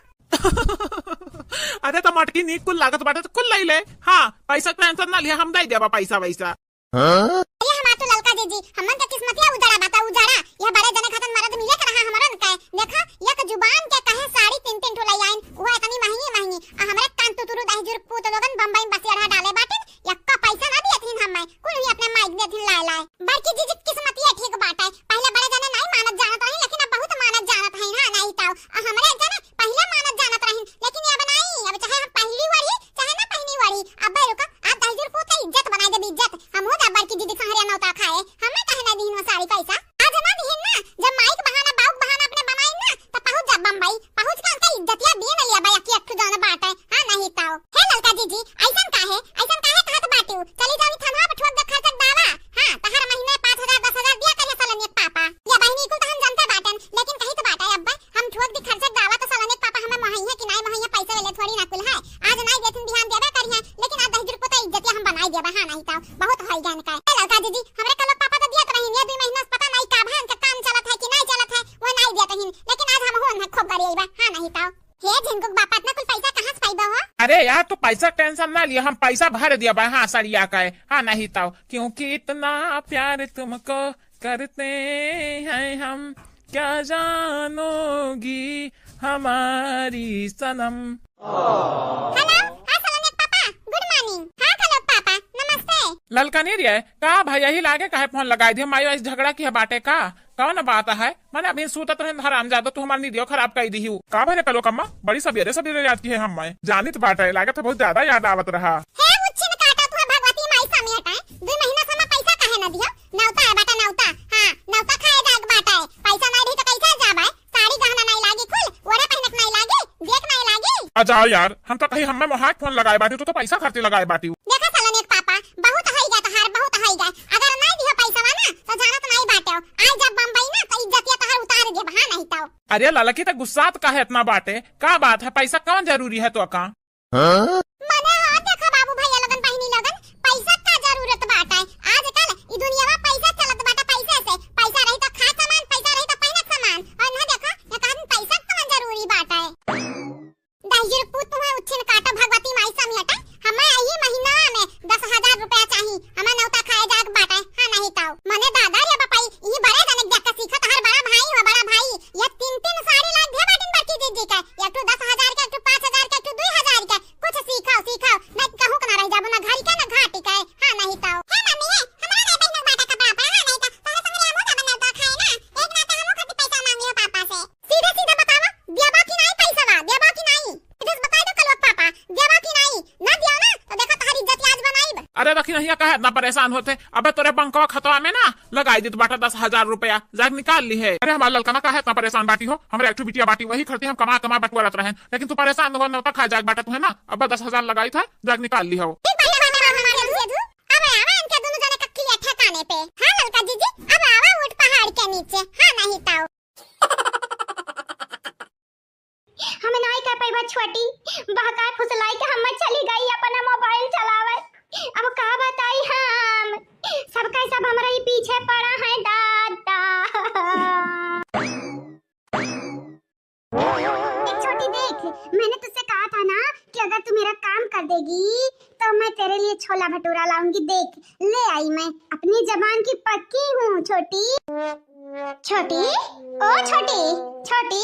अरे तो मटकी नीक कुल लागत बाटे तो कुल लइ ले। हाँ, पैसा के tension ना लिया, हम दइ देबा पैसा वैसा। हाँ? अरे हमार तो ललका जीजी, हमन के किस्मतिया उजड़ा बाटे, उजड़ा। यह बड़े जने खातन मरद मिले के रहा हमरन के। देखा, एक जुबान के कहे साड़ी तीन तीन ठो लइ आइन, वो इतनी महंगी महंगी। आ हमरे कान तुतुरु दहिजुर पूत लोगन बम्बई में बसेरा डाले बाटिन, यक्का पैसा ना दियत हिन हमें, कुल ही अपने माइक देत हिन लाए लाए। बड़की जीजी किस्मतिया ठीक बाटे, पहले बड़े जने नहीं मानत जानत रही, लेकिन अब बहुत मानत जानत है ना, नहीं ताऊ। आ हमरे जने पहिले मानत जानत रहिन, लेकिन अब नाई, अब चाहे हम पहिली वरी, चाहे ना पहिनी वरी, अब रुका, आज दहिजुर पूत का इज्जत बनाई देब, इज्जत। हमहू जाब बड़की दीदी संहरिया नौता खाए, हमें काहे ना दिहिन वो साड़ी पैसा? आज ना दिहिन ना, जब माई के बहाना, बाऊ के बहाना अपने बनाइन ना, त पहुँच जाब बम्बई, पहुँच के उनका इज्जतिया दे न लिया बा, अक्की अक्की जौन बाटे, हाँ नहीं ताओ। हे ललका जीजी, ऐसन काहे, ऐसन काहे कहत बाटू? चली जावी थनवा पे ठोक दे खर्चक दावा, हाँ, त हर महीने पाँच हजार, दस हजार दिया करिया सलोनी के पापा। या बहिनी कुल त हम जनते बाटन, लेकिन कहित बाटे अब्बा, हम ठोक दी खर्चक दावा त सलोनी के पापा हमें मोहइया कि नाई मोहइया पैसा लेले थोड़ी ना कुल है। आज नाई देथिन बिहान देबे करिहे, लेकिन आज दहिजुर पूत का इज्जतिया हम बनाई देबे, हाँ नहीं ताओ। बहुत होई गन का। ए ललका जीजी, हमरे कलो पापा त दियत रहिन, ये दुई महीना से पता नाई का भा इनका काम चलत है कि नाई चलत है, वो नाई दियत रहिन, लेकिन आज हम हुन है खूब गरियाई बा, हाँ नहीं ताओ। हे झिनकुक बापा, इतना कुल पैसा कहाँ से पाइबा हो? अरे यार, तू पैसा tension ना लिया, हम पैसा भर दिया बा, हाँ, सड़िया का है, हाँ, नहीं तो, क्योंकि इतना प्यार तुमको करते हैं हम, क्या जानोगी हमारी सनम। हेलो, हाँ, सलोनी के पापा, good morning। हाँ, कलो पापा, नमस्ते। ललका नहीं रे, का भाई, यही लागे काहे फोन लगाई दिया? माई वाई से झगड़ा किया बाटे का? कौन बात है? मने अभी सूतत रहे हरामजादा, तू हमार नींदियो खराब कई दिहू। का भरे कलो कम्मा, बड़ी सबेरे सबेरे याद किहे हम मैं। जानित बाटे, लागत है बहुत ज्यादा याद आवत रहा। हे उच्छिन काटा, तू भगवती माई समेट है। दुई महीना से हमें पैसा काहे ना दियो? नौता है बाटा नौता। हाँ, नौता खाए जाए के बाटा है। पैसा नहीं रही तो कैसे जाबे? साड़ी गहना नहीं लागी कुल, ओढ़े पहने के नहीं लागी, देख नहीं लागी। आ जाओ यार, हम तो कही हमें मोहाय फोन लगाए बाटी, तू तो पैसा खातिर लगाए बाटी। देखा सालन एक पापा, बहुत हई गया तहार, बहुत हई गया। अगर नहीं दिहो पैसा ना तो जानत नहीं बाटे। आज जब बम्बई ना तो इज्जतिया तहार उतार देब, हाँ नहीं तो। अरे ललकी, तो गुस्सात काहे इतना बाटे? का बात है, पैसा कौन जरूरी है तो का? हाँ? मने हाँ, देखा बाबू, भैया लोगन, बहिनी लोगन, पैसा का जरूरत बाटे? आजकल ई दुनिया में पैसा चलत बाटे, पैसे से। पैसा रही तो खा सामान, पैसा रही तो पहनत सामान। और ना देखा, ये कहन पैसा कौन जरूरी बाटे? दहिजर पूत तुम्हें उच्छिन काटो, भगवती माई समियाटा। हमें यही महीना में दस हजार रुपया चाही, हमें नौता खाए जाग बाटे, हाँ नहीं ताऊ। मने दादा रे बपाई, यही बड़े जने देख के सीखो, तहार बड़ा भाई हो, बड़ा भाई। ये तीन तीन साड़ी लाग दे बाटिन बड़की दीदी के, एक ठो दस हजार के, एक ठो पाँच हजार के, एक ठो दुई हजार के। कुछ सीखो, सीखो, नहीं कहूँ के ना रह जाबो, ना घर के, ना घाटी के, हाँ नहीं ताऊ। हे मम्मी, हे, हमारा नहीं पहनक बाटे कपड़ा उपड़ा, हाँ नहीं तो, तोहरे संग रे हमहू जाबे नौता खाए ना, एक ना तो हमहू खातिर पैसा मांग लियो पापा से। सीधे सीधे बतावा, देबा कि नाई पैसवा, देबा कि नाई? सीधे से बताई दो कलवा पापा, देबा कि नाई? ना दियो ना, तो देखो तोहरी इज्जत आज बनाइब। अरे रखी नहीं, काहे इतना परेशान होते? अबे तोरे बैंकवा खतवा में ना लगाई देत बाटा दस हजार रुपया, जाके निकाल ली है। अरे हमार ललकना काहे इतना परेशान बाटी हो? हमरे एक ठो बिटिया बाटी, वही खर्चे हम कमा कमा बटुआरत रहे, लेकिन तू परेशान हो, नौता खा जाए बाटा तू है ना। अब दस हजार लगाई था, जाके निकाल ली हो। ठीक बाटे, बाटे, बाटे, हमारे से तू। अब आवा इनके दोनों जने कक्की ठिकाने पे। हाँ ललका जीजी, अब आवा ऊँट पहाड़ के नीचे। हाँ नहीं ताऊ। हम नाई कर पैबा छोटी, बहकाए फुसलाई के हम्मे चली गई अपना मोबाइल चलावे। अब का बताई हम, सब के सब हमरा ही पीछे पड़ा है दादा। देख छोटी देख, मैंने तुझसे कहा था ना कि अगर तू मेरा काम कर देगी तो मैं तेरे लिए छोला भटूरा लाऊंगी। देख, ले आई मैं, अपनी जबान की पक्की हूँ छोटी। छोटी, ओ छोटी, छोटी,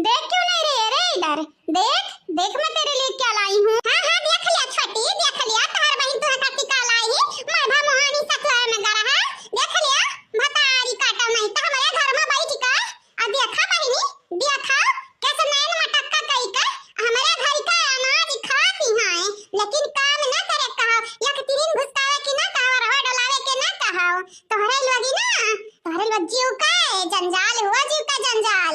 देख क्यों नहीं रही है रे इधर? देख, देख मैं तेरे लिए क्या लाई हूँ। हाँ, हाँ, देख लिया छोटी, देख लिया, तोहर बहिन तुहे खातिर का लाई है। मरभा मोहानी ससुर में गरहा, देख लिया, भतारी काटो नहीं तो हमारे घर में बैठ कर। आ देखा बहिनी, देखा, कैसे नैन मटक्का कई के हमरे घर का अनाज खाती हैं, लेकिन काम न करे कहो, एक तिरिन घुसकावे के न कहो, रवा डोलावे के न कहो। तोहरे लोगी ना, तोहरे लोग जीव का जंजाल हुआ, जीव का जंजाल।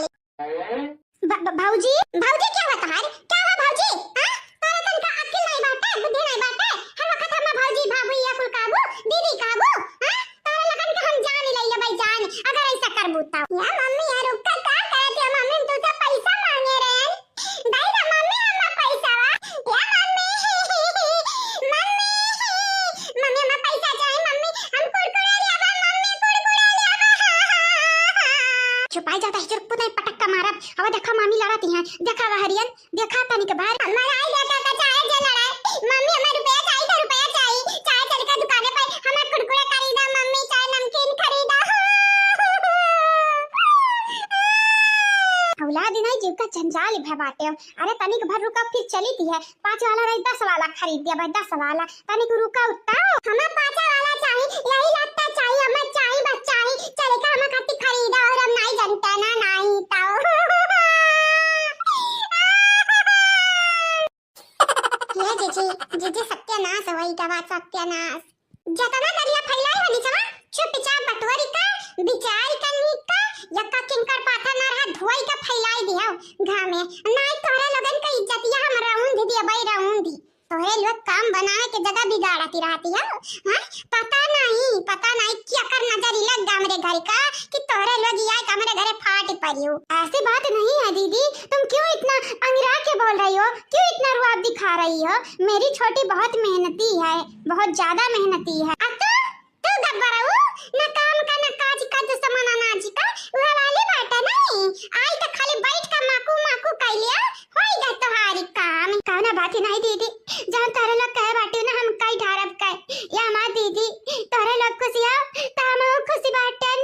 ब-, ब-, भौजी, भौजी क्या हुआ तुम्हारे? क्या हुआ भौजी? हाँ? तोरे तनका अक्ल नहीं बाटे, बुद्धि नहीं बाटे। हर वक्त हम भौजी, भाभी या कुल काबू, दीदी काबू, हाँ? तोरे लोगन के हम जान ले लेबै जान, अगर ऐसा करबू तो। या मम्मी, यार रुक का, का करत है मम्मी, हम तुझसे पैसा मांगे रहे। दे दे मम्मी, हमार पैसा बा। या मम्मी, मम्मी, मम्मी, हमार पैसा चाही मम्मी, हम कुरकुरे लेबा मम्मी, कुरकुरे लेबा। छुपाई जाता है, चुप नहीं पटक का मारब। अब देखा मामी लड़ती हैं, देखा वहरियन। देखा तनिक भर। हमार आई बेटा का चाहे जे लड़ाई, मम्मी हमें रुपया चाही तो रुपया चाही, चाहे चल के दुकाने पर हमें कुरकुरे खरीदा मम्मी, चाहे नमकीन खरीदा। औलाद नहीं जीव का जंजाल भय बाटे। अरे तनिक भर रुका फिर चली दी है, पाँच वाला रही दस वाला खरीद दिया भाई, दस वाला। तनिक रुका उत्ता। हमें पाँच वाला चाही, यही लगता चाही, हमें चाही बस चाही, चल के हमें खातिर खरीदा और हम नहीं जनता ना, नहीं तो। ये जीजी, जीजी सत्यानाश होई गवा, सत्यानाश। जतना दलिया फैलाई हो निचवा, चुपचाप बटोरी का, बिचारी का नीक का, यक्का किंकर पाथा ना रहा, धोई का फैलाई दिया घामे। नाई तोहरे लोगन का इज्जतिया हम रौंद दिया भाई, रौंद दी। तोहरे लोग काम बनावे के जगह बिगाड़ती रहती हो, हाँ? पता नहीं, पता नहीं क्या कर नजर लग गा हमरे घर का कि तोहरे लोग ये आए हमरे घरे फाट पड़ी हो। ऐसी बात नहीं है दीदी, तुम क्यों इतना अंगिरा के बोल रही हो, क्यों इतना रुआब दिखा रही हो? मेरी छोटी बहुत मेहनती है, बहुत ज्यादा मेहनती है। आ तू, तू गब्बरऊ, न काम का, न काज का, दुश्मन अनाज का, वह वाली बात है नहीं। आई तो खाली बैठ का माकू माकू कर लिया, होई गए तोहारी काम। कौनो बात ही नहीं दीदी, जौन तोहरे लोग कहे बाटी ना हम कई ढारब कहे। या हमार दीदी, तोहरे लोग खुशी हो तो हम खुशी बाटन।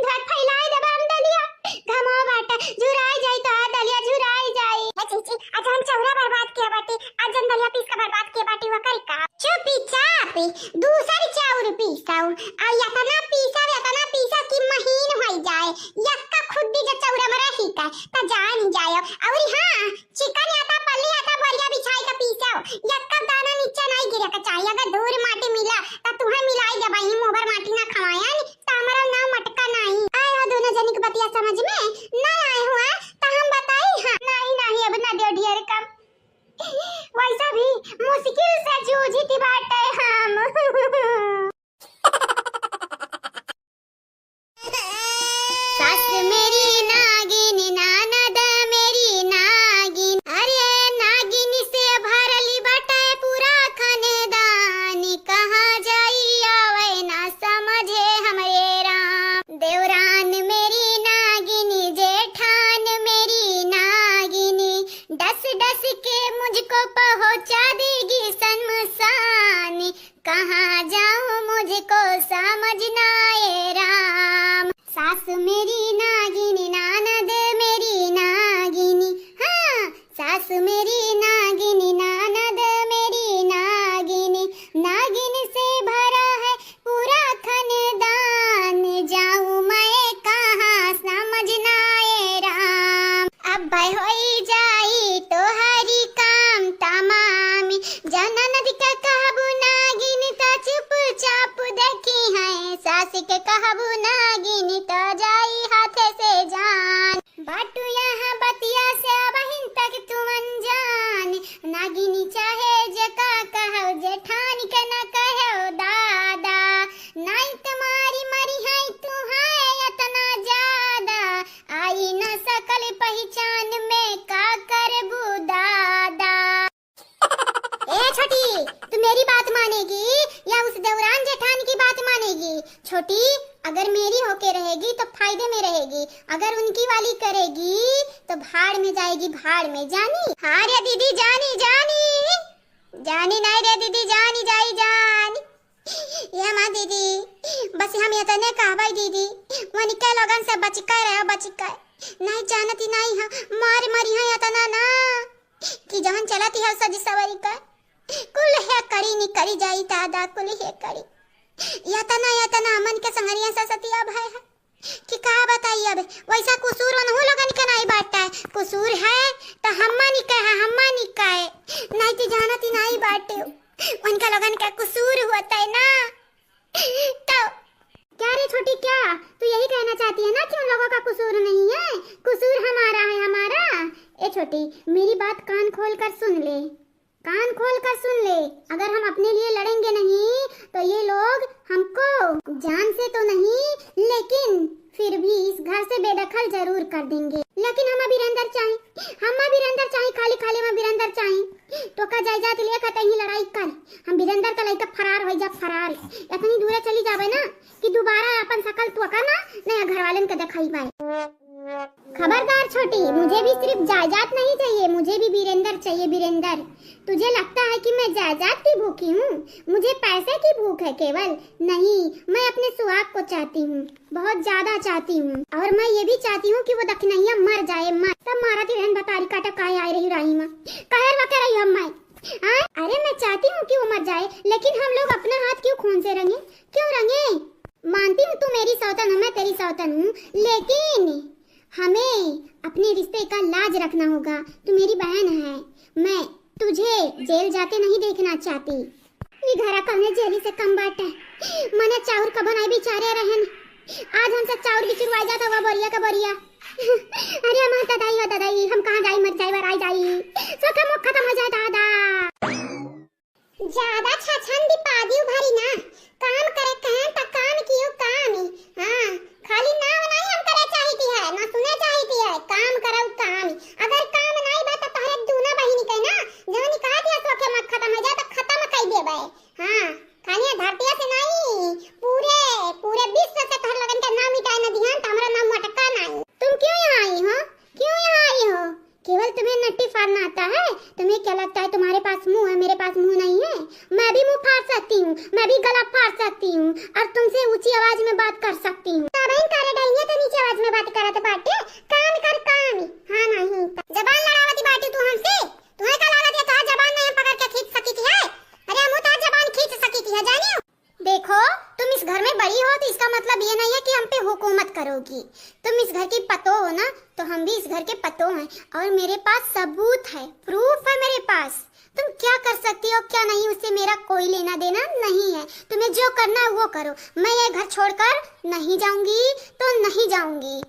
घर फैलाए देबा हम दलिया, घमो बाटा, झुराई जाई तो दलिया झुराई जाई। ए चीची, अच्छा हम चौरा बर्बाद किया बाटी, आज जन दलिया पीस के बर्बाद किया बाटी वो करी का? चुपी चापी, दूसर चाउर पीसाऊ, आ यतना पीसा, यतना पीसा कि महीन होई जाए। यक्का खुद्दी जो चौरा में रही का, त जान जायो। और हाँ, चिकन आटा, पल्ली आटा, बोरिया बिछाई के पीसो। यक्का दाना नीचे नहीं गिरे के चाहिए। अगर धूर माटी मिला, त तुहे मिलाई देबा। ई मुहबर माटी ना खवायन, त हमारा नाम मटका नहीं। आए हो दोनों जनी के बतिया समझ में? ना आए हुआ, त हम बताई। हाँ, नहीं, नहीं, अब ना दियो ढेर कम। मेरी बात मानेगी या उस देवरान जेठान की बात मानेगी? छोटी, अगर मेरी होके रहेगी तो फायदे में रहेगी, अगर उनकी वाली करेगी तो भाड़ में जाएगी, भाड़ में। जानी? हाँ रे दीदी, जानी, जानी। जानी नाई रे दीदी, जानी जाई जान। ये माँ दीदी, बस हम एतने कहबै दीदी, वनिके लोगन से बचिके रहो, बचिके। नहीं जानती नहीं है, मार मरी है एतना ना, कि जवन चलती है सजी सवरी का। कुल हे करी निकरी जाई दादा, कुल हे करी। एतना, एतना हमन के संगरिया से सतिया भय है। कि का बताई अब, वैसा कुसूर उनहु लोगन के नाई बाटे। कुसूर है त हम्मा नी कहे, हम्मा नी कहे, नाई त जानती नाई बाटे। उनका लोगन का कुसूर होता है ना। तो क्या रे छोटी, क्या तू यही कहना चाहती है ना कि उन लोगों का कुसूर नहीं है? कुसूर हमारा है, हमारा। ए छोटी, मेरी बात कान खोल कर सुन ले। कान खोल कर सुन ले, अगर हम अपने लिए लड़ेंगे नहीं तो ये लोग हमको जान से तो नहीं, लेकिन फिर भी इस घर से बेदखल जरूर कर देंगे। लेकिन हम बीरेंद्र चाही, हम बीरेंद्र चाही, खाली खाली हम बीरेंद्र चाही। तो का जायदाद लिए कतई लड़ाई कर, हम बीरेंद्र का लइका फरार हो जा, फरार। इतनी दूर चली जावे ना कि दोबारा अपन शकल तो का ना नया घर वालन के दिखाई पाए। खबरदार छोटी, मुझे भी सिर्फ जायदाद नहीं चाहिए, मुझे भी बीरेंद्र चाहिए, बीरेंद्र। तुझे लगता है कि मैं जायदाद की भूखी हूँ? मुझे पैसे की भूख है केवल। नहीं, मैं अपने सुहाग को चाहती हूँ, बहुत ज्यादा चाहती हूँ। और मैं ये भी चाहती हूँ कि वो दखिनैया मर जाए, मर। तब मारा ती रहन बतारी काटा काहे आए रही राही माँ, कहर वके रही हम माई। हाँ? अरे मैं चाहती हूँ कि वो मर जाए, लेकिन हम लोग अपना हाथ क्यों खून से रंगे, क्यों रंगे? मानती हूँ तू मेरी सौतन है, मैं तेरी सौतन हूँ, लेकिन हमें अपने रिश्ते का लाज रखना होगा। तू मेरी बहन है, मैं तुझे जेल जाते नहीं देखना चाहती। ई घरा कौने जेली से कम बाटे। मने चाउर कबो नहीं बिचारे रहन, आज हमसे चाउर बिचुरवाई जात हुआ बोरिया का बोरिया। अरे हमार ददाई हो ददाई, हम कहाँ जाई, मर जाई, वराई जाई, सोखा मोख खत्म हो जाए दादा। ज्यादा छछन दी पादी उभारी ना, काम करे कहन त काम कियो काम। हाँ, खाली नाम नहीं हम करे चाहिती है, ना सुने चाहिती है, काम करउ काम। अगर काम नहीं बा त तोहरे दूना बहिनी के ना, जवनी कहा दिया सोखे मत खत्म हो जाए त खत्म कर देबे। हाँ, खाली धरतिया से नहीं, पूरे, पूरे विश्व से तोहर लगन के नाम मिटाए न दिहन त हमरा नाम मटका नहीं। तुम क्यों यहाँ आई हो? क्यों यहाँ आई हो? केवल तुम्हें नट्टी फाड़ना आता है? तुम्हें क्या लगता है तुम्हारे पास मुंह है, मेरे पास मुंह नहीं है? मैं भी मुंह फाड़ सकती हूँ, मैं भी गला फाड़ सकती हूँ और तुमसे ऊंची आवाज में बात कर सकती हूँ। तबही करे डैनिया तो नीचे आवाज में बात करत बाटे, काम कर काम। हाँ नहीं तो जबान लड़ावती बाटी तू हमसे? तुम्हें का लागत है तोहार जबान नहीं हम पकड़ के खींच सकी थी है? अरे हम तोहार जबान खींच सकी थी है, जानियो? देखो, तुम इस घर में बड़ी हो तो इसका मतलब ये नहीं है कि हम पे हुकूमत करोगी। तुम इस घर की पतो हो ना, तो हम भी इस घर के पतो हैं। और मेरे पास सबूत है, प्रूफ है मेरे पास। तुम क्या कर सकती हो क्या नहीं, उससे मेरा कोई लेना देना नहीं है। तुम्हें जो करना है वो करो, मैं ये घर छोड़कर नहीं जाऊंगी तो नहीं जाऊंगी।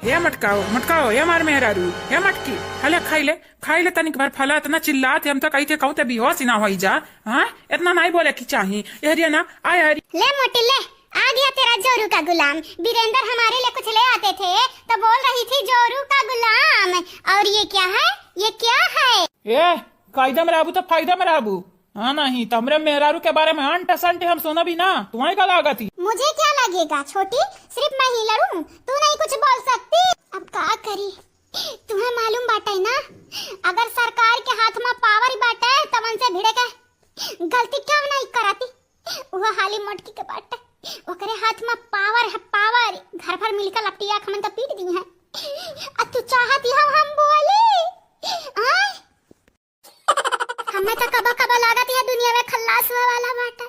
हे मटकाओ, मटकाओ, हे मार मेहरारू, हे मटकी, हले खाई ले, खाई ले तनिक भर फला, इतना चिल्लात है, हम तो कही थे कहूँ ते बेहोश ही ना होई जा। हाँ, इतना नहीं बोले की चाही। ए हरिया ना, आय हरी। ले मोटी ले, आ गया तेरा जोरू का गुलाम। बीरेंद्र हमारे लिए कुछ ले आते थे तो बोल रही थी जोरू का गुलाम। और ये क्या है, ये क्या है? ए, कायदा में रहबू तो फायदा में रहबू। हाँ नहीं, त हमरे मेहरारू के बारे में अंट संट हम सुनबी ना, तुम्हें का लागत ही? मुझे क्या लगेगा छोटी, सिर्फ मैं ही लड़ूं, तू नहीं कुछ बोल सकती? अब का करी, तुम्हें मालूम बाटे ना, अगर सरकार के हाथ में पावर बाटे, तब उनसे भिड़े के गलती क्यों नहीं करती? वो हाली मोटकी के बाटे, ओकरे हाथ में पावर है, पावर। घर भर मिलकर लपटिया खमन तो पीट दी है। अब तू चाहती हो हम बोली? आय? हमें तो कबो कबो लागत है दुनिया में खल्लास हुआ वाला बाटे।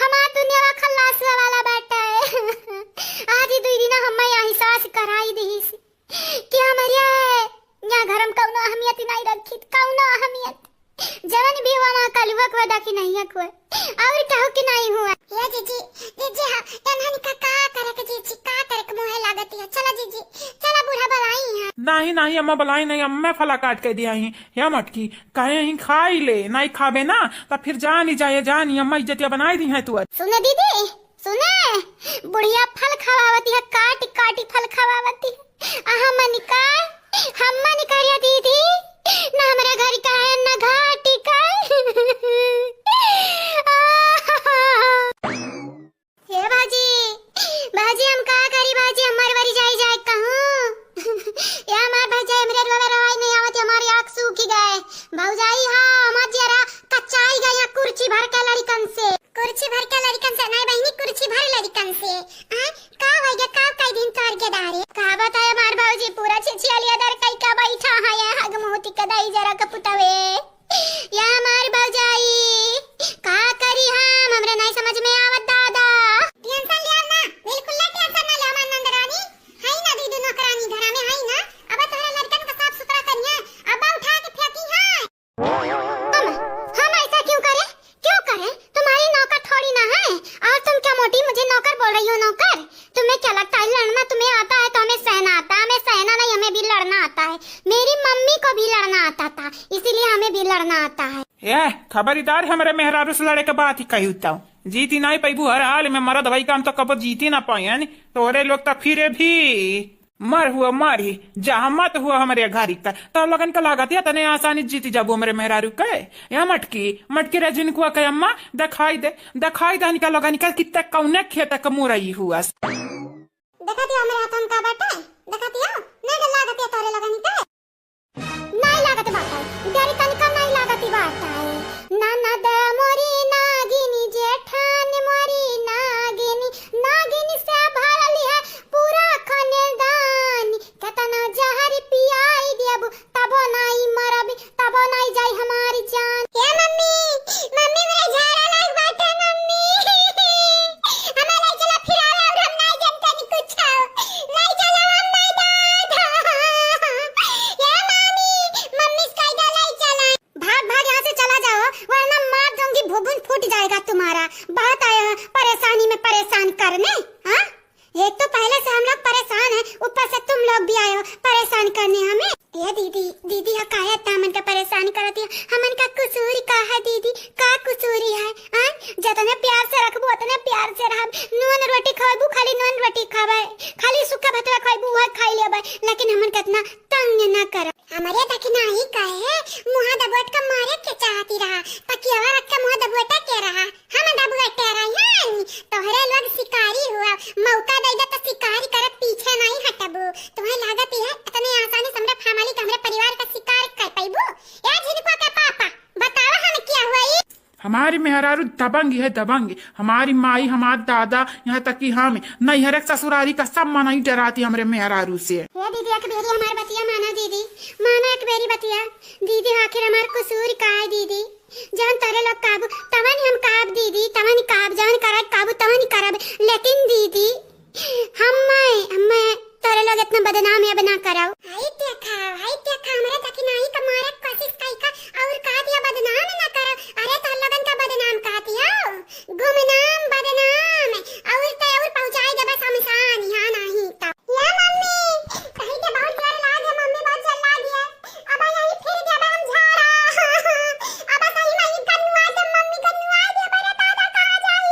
हमार दुनिया में खल्लास हुआ वाला बाटे। आज ही दुई दिन हमें एहसास कराई दीस कि हमारे यहाँ घर में कौनो अहमियत ही नहीं रखी, कौनो अहमियत। जवन भी हुआ वहाँ कलुआ को दखिनैया को। और कहू कि नहीं हुआ? ये जीजी, जीजी, हाँ, एनहन का, का करे के जीजी, का करे के मोहे लागत है। चला जीजी, चला बूढ़ा बलाई है। नहीं, नहीं, अम्मा बलाई नहीं, अम्मा फला काट के दिया ही। या मटकी, कहे ही खाई ले, नहीं खाबे ना, त फिर जानी जाए, जानी अम्मा इज्जतिया बनाई दी है तू। सुने दीदी, सुने, बुढ़िया फल खवावती है, काटी काटी फल खवावती है। आ हमन का, हमन का रे दीदी, ना हमरे घर का है, ना घाटी का है। हे भौजी, भौजी, हम का करी भौजी, हमार बारी जाई जाए कहूँ। या हमार भौजाई, हमरे रोवे रोवाई नहीं आवत, हमारी आँख सूखी गए। भौजाई, हाँ, हमार जियरा कच्चाई गए, यहाँ कुर्सी भर के लड़िकन से। कुर्सी भर के लड़िकन से नहीं बहिनी, कुर्सी भर लड़िकन से। आय, का भैया, का कई दिन तोर के डारे? का बताए हमार भौजी, पूरा छिछिया लिया दर कई का बैठा है, ये हग मुहती के दाई जरा के पुतवे। या हमार भौजाई, का करी हम, हमरे नहीं समझ में आवत दादा। Tension लिया ना, बिल्कुल ना tension ना ले हमार नंद रानी। है ना दीदी नौकरानी घरा में है ना, अब तोहरे लड़कन का साफ सुथरा करिए, अब उठा के फेंकी है। हम, हम ऐसा क्यों करें, क्यों करें? तुम्हारी नौकर थोड़ी ना है। और तुम क्या मोटी मुझे नौकर बोल रही हो? नौकर, तुम्हें क्या लगता है लड़ना तुम्हें आता है तो हमें सहना आता है? हमें सहना नहीं, हमें भी लड़ना आता है। मेरी मम्मी को भी लड़ना आता था, इसीलिए हमें भी लड़ना आता है। ए, खबरदार हमरे मेहरारू से लड़े के बात ही कही तो जीती नहीं पैबू। हर हाल में मरद भाई काम तो कबो जीती ना पाए, यानी तोरे लोग तो फिरे भी मर हुआ मर ही, जहाँ मत हुआ हमरे घरी का। तो लोगन का लागत या तने आसानी जीती जाबू हमरे मेहरारू के। या मटकी, मटकी रे जिनको के अम्मा दिखाई दे, दिखाई दे इनका लोगन का कित्ते कौने खेत के मुरई हुआ। देखा दिया हमरे हाथ में का बाटे, देखा दिया, नहीं लागत या तोरे लोगन के। नाई लागत बाटे, डर तनिका नाई लागत बाटे। ननद मोरी नागिनी, जेठान मोरी नागिनी, नागिनी से भरल है पूरा खानदानी। केतना जहर पियाई देबू, तबो नाई मरबी, तबो नाई जाई हमारी जान। ए मम्मी, मम्मी, मेरे झाड़ा लाग बाटे मम्मी। हमें ले चला फिरावे और हम नाई जानते नहीं कुछ। ले चला हम नाई दादा। ए मामी, मम्मी से कह दे ले चला। भाग, भाग यहाँ से चला जाओ, वरना मार दूंगी, भूगुन फूट जाएगा तुम्हारा। बहुत आए हो परेशानी में परेशान करने, हाँ? एक तो पहले से हम लोग परेशान हैं, ऊपर से तुम लोग भी आए हो परेशान करने हमें। ए दीदी, दीदी, हा काहे इतना हमन का परेशान करत है? हमन का कसूर का है दीदी? का कसूरी है? हाँ? जतने प्यार से रखबू, उतने प्यार से रहब। नून रोटी खवाबू, खाली नून रोटी खाबे, खाली सूखा भतवा खवाबू, वह खाई लेबे, लेकिन हमन का इतना तंग न कर। हमरे दखिनाही कहे, मुँह दबोट के मारे के चाहती रहा, तकियावा रख के मुँह दबोटे के रहा। हम दबोटे रही हन, तोहरे लोग शिकारी हुआ, मौका दे दे तो शिकारी करे पीछे नहीं हटबू। तुम्हें लागत है इतने आसानी से हमरे family के, हमरे परिवार का शिकार कर पैबू? ए झिनकुआ के पापा, बतावा हम क्या हुआ ई? हमारी मेहरारू दबंग है, दबंग। हमारी माई, हमार दादा, यहाँ तक कि हम नैहर के ससुरारी का सब मनई डराती हमरे मेहरारू से। हे दीदी, एक बेरी हमार बतिया माना दीदी, माना एक बेरी बतिया। दीदी, आखिर हमार कसूर का है दीदी? जवन तोरे लोग काबू, तवन हम काब दीदी, तवन काब, जवन करे काबू, तवन करब। लेकिन दीदी, हम्मे, हम्मे तोरे लोग इतना बदनाम अब ना करव। हाय देखा, हाय देखा, हमरे दखिनाही का मारे के कोशिश कई का और कहा दिया बदनाम ना करव। अरे तोर लोगन का बदनाम कहा दिया? गुमनाम बदनाम। और ते और पहुँचाई देबे शमशान, यहाँ नहीं तो। या मम्मी, कहीं के बहुत जोर लाग है, मम्मी बहुत जोर लाग है। अब यही फिर देबे हम झाड़ा। अब सही में ई गन्नुआ दे, मम्मी गन्नुआ दे, बड़े दादा कहाँ जाई?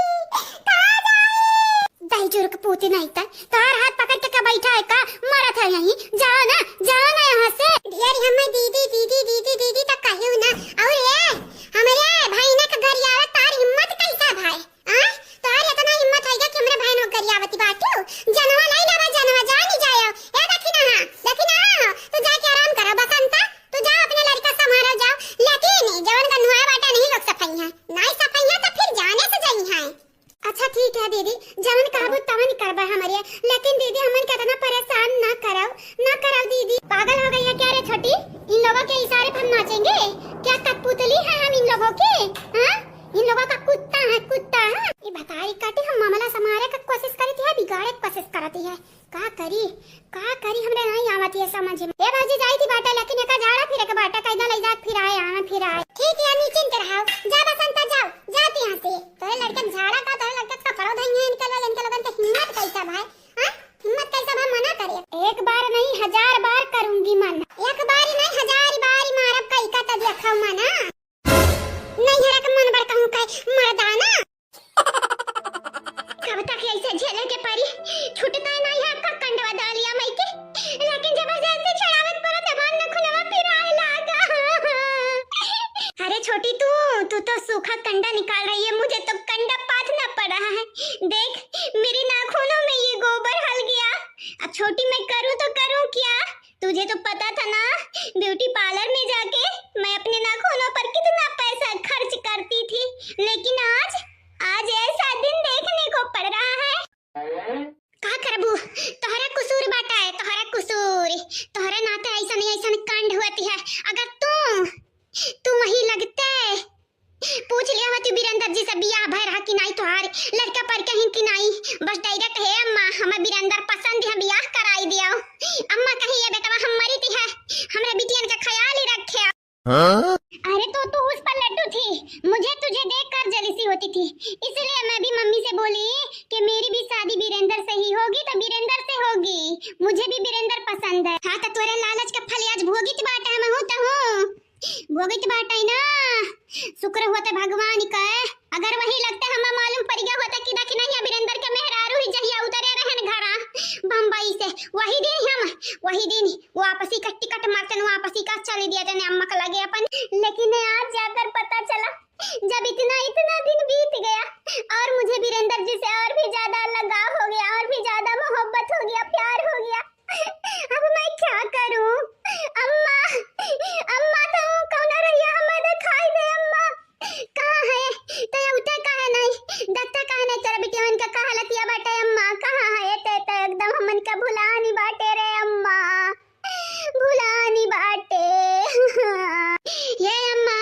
कहाँ जाई? दही चुरुक पूती नहीं त तोहार हाथ पकड़ के का बैठा है का? मरत है यहीं, जाओ ना, जाओ ना यहाँ से। ढेर हमें दीदी, दीदी, दीदी, दीदी त कहियो ना। और ये हमरे भाई ने का गरियावा, तार हिम्मत कैसा भाई? आ? तोहार इतना हिम्मत है कि हमरे भाई ने गरियावती बाटू? जनवा लाई लावा, जनवा, जा नहीं जायो। ए दखिना, हाँ, दखिना, हाँ, तू जाके आराम करो बसंता, तू जा अपने लड़का संभालो जाओ। लेकिन जवन का नुआ बाटा नहीं लोग सफाई है, नहीं सफाई है तो फिर जाने से जाई है। अच्छा ठीक है दीदी, जवन कहबू तवन करबे हमरे, लेकिन दीदी हमन के इतना परेशान ना करव, ना करव दीदी। पागल हो गई है क्या रे छोटी? इन लोगों के इशारे पर हम नाचेंगे? क्या कठपुतली है हम इन लोगों के? हाँ, इन लोगों का कुत्ता है, कुत्ता है। ये भतारी काटी हम मामला संभारे का कोशिश करती है, बिगाड़े की कोशिश करती है। का करी, का करी, हमरे नहीं आवत ये समझ में। ए भौजी जाई थी बाटा, लेकिन एका झाड़ा फिरे के बाटा, कैदा ले जाके फिर आए, आना फिर आए। ठीक है, निश्चिंत रहो। जा बसंता, जाओ, जाती यहाँ से। तोरे लड़कन झाड़ा का, तोरे लड़कन कपड़ा धोइए, इनके लोग, इनके लोगन के हिम्मत कैसा भाई? हाँ? हिम्मत कैसा भाई मना करे? एक बार नहीं, हजार बार करूंगी मना। एक बारी नहीं, हजार बारी मारब, कई का तब देखा मना। नहीं हरक मन बड़ कहूँ का मर्दाना। कब तक ऐसे झेले के परी? छूटता ही नहीं है आपका कंडवा डालिया मई के। लेकिन जबरदस्ती छड़ावत परो जबान न खुलवा फिर आए लागा। छोटी तू, तू तो सूखा कंडा निकाल रही है, मुझे तो कंडा पाथना पड़ रहा है। देख, मेरे नाखूनों में ये गोबर हल गया। अब छोटी मैं करूँ तो करूँ क्या? तुझे तो पता था ना, ब्यूटी पार्लर में जाके मैं अपने नाखूनों पर कितना पैसा खर्च करती थी, लेकिन आज, आज ऐसा दिन देखने को पड़ रहा है। का करबू, तोहरा कसूर बाटा है, तोहरा कसूर, तोहरे नाते ऐसन, ऐसन कांड होती है। अगर तू, तू वही लगते पूछ लिया होती बीरेंद्र जी से, बियाह भय रहा कि नाई, तोहार लड़का पर कहीं कि नाई, बस डायरेक्ट, "हे अम्मा, हमें बीरेंद्र पसंद है, बियाह कराई दियो।" अम्मा कहीं, "ये बेटवा हम मरी थी है, हमरे बिटियन का ख्याल ही रखे।" हाँ? अरे तो तू उस पर लड्डू थी, मुझे तुझे देखकर जेलसी होती थी, इसलिए मैं भी मम्मी से बोली कि मेरी भी शादी बीरेंद्र से ही होगी तो बीरेंद्र से होगी, मुझे भी बीरेंद्र पसंद है। हाँ, तो तोरे लालच का फल आज भोगित बाटे, हम हूँ तो हूँ। भोगित बाटे ना, शुक्र होते भगवान का, अगर वही लगते हमें मालूम पड़ गया होता कि दखिनहिया बीरेंद्र के मेहरारू ही जहिया उतरे रहन घरा बम्बई से, वही दिन हम, वही दिन वापसी का टिकट मारतन, वापसी का चली दिया तने अम्मा के लगे अपन। लेकिन आज जाकर पता चला, जब इतना, इतना दिन बीत गया और मुझे बीरेंद्र जी से और भी ज्यादा लगाव हो गया, और भी ज्यादा मोहब्बत हो गया, प्यार हो गया। अब मैं क्या करूं? अम्मा, अम्मा, तो कौन रहिया हमें दिखाई दे अम्मा। कहाँ है? ते उठे काहे नहीं? दत्ता काहे नहीं? तेरा बिटिया मन का कहा लतिया बाटे अम्मा? कहाँ है? ते तो एकदम हमन का भुला नहीं बाटे रे अम्मा, भुला नहीं बाटे। ये अम्मा,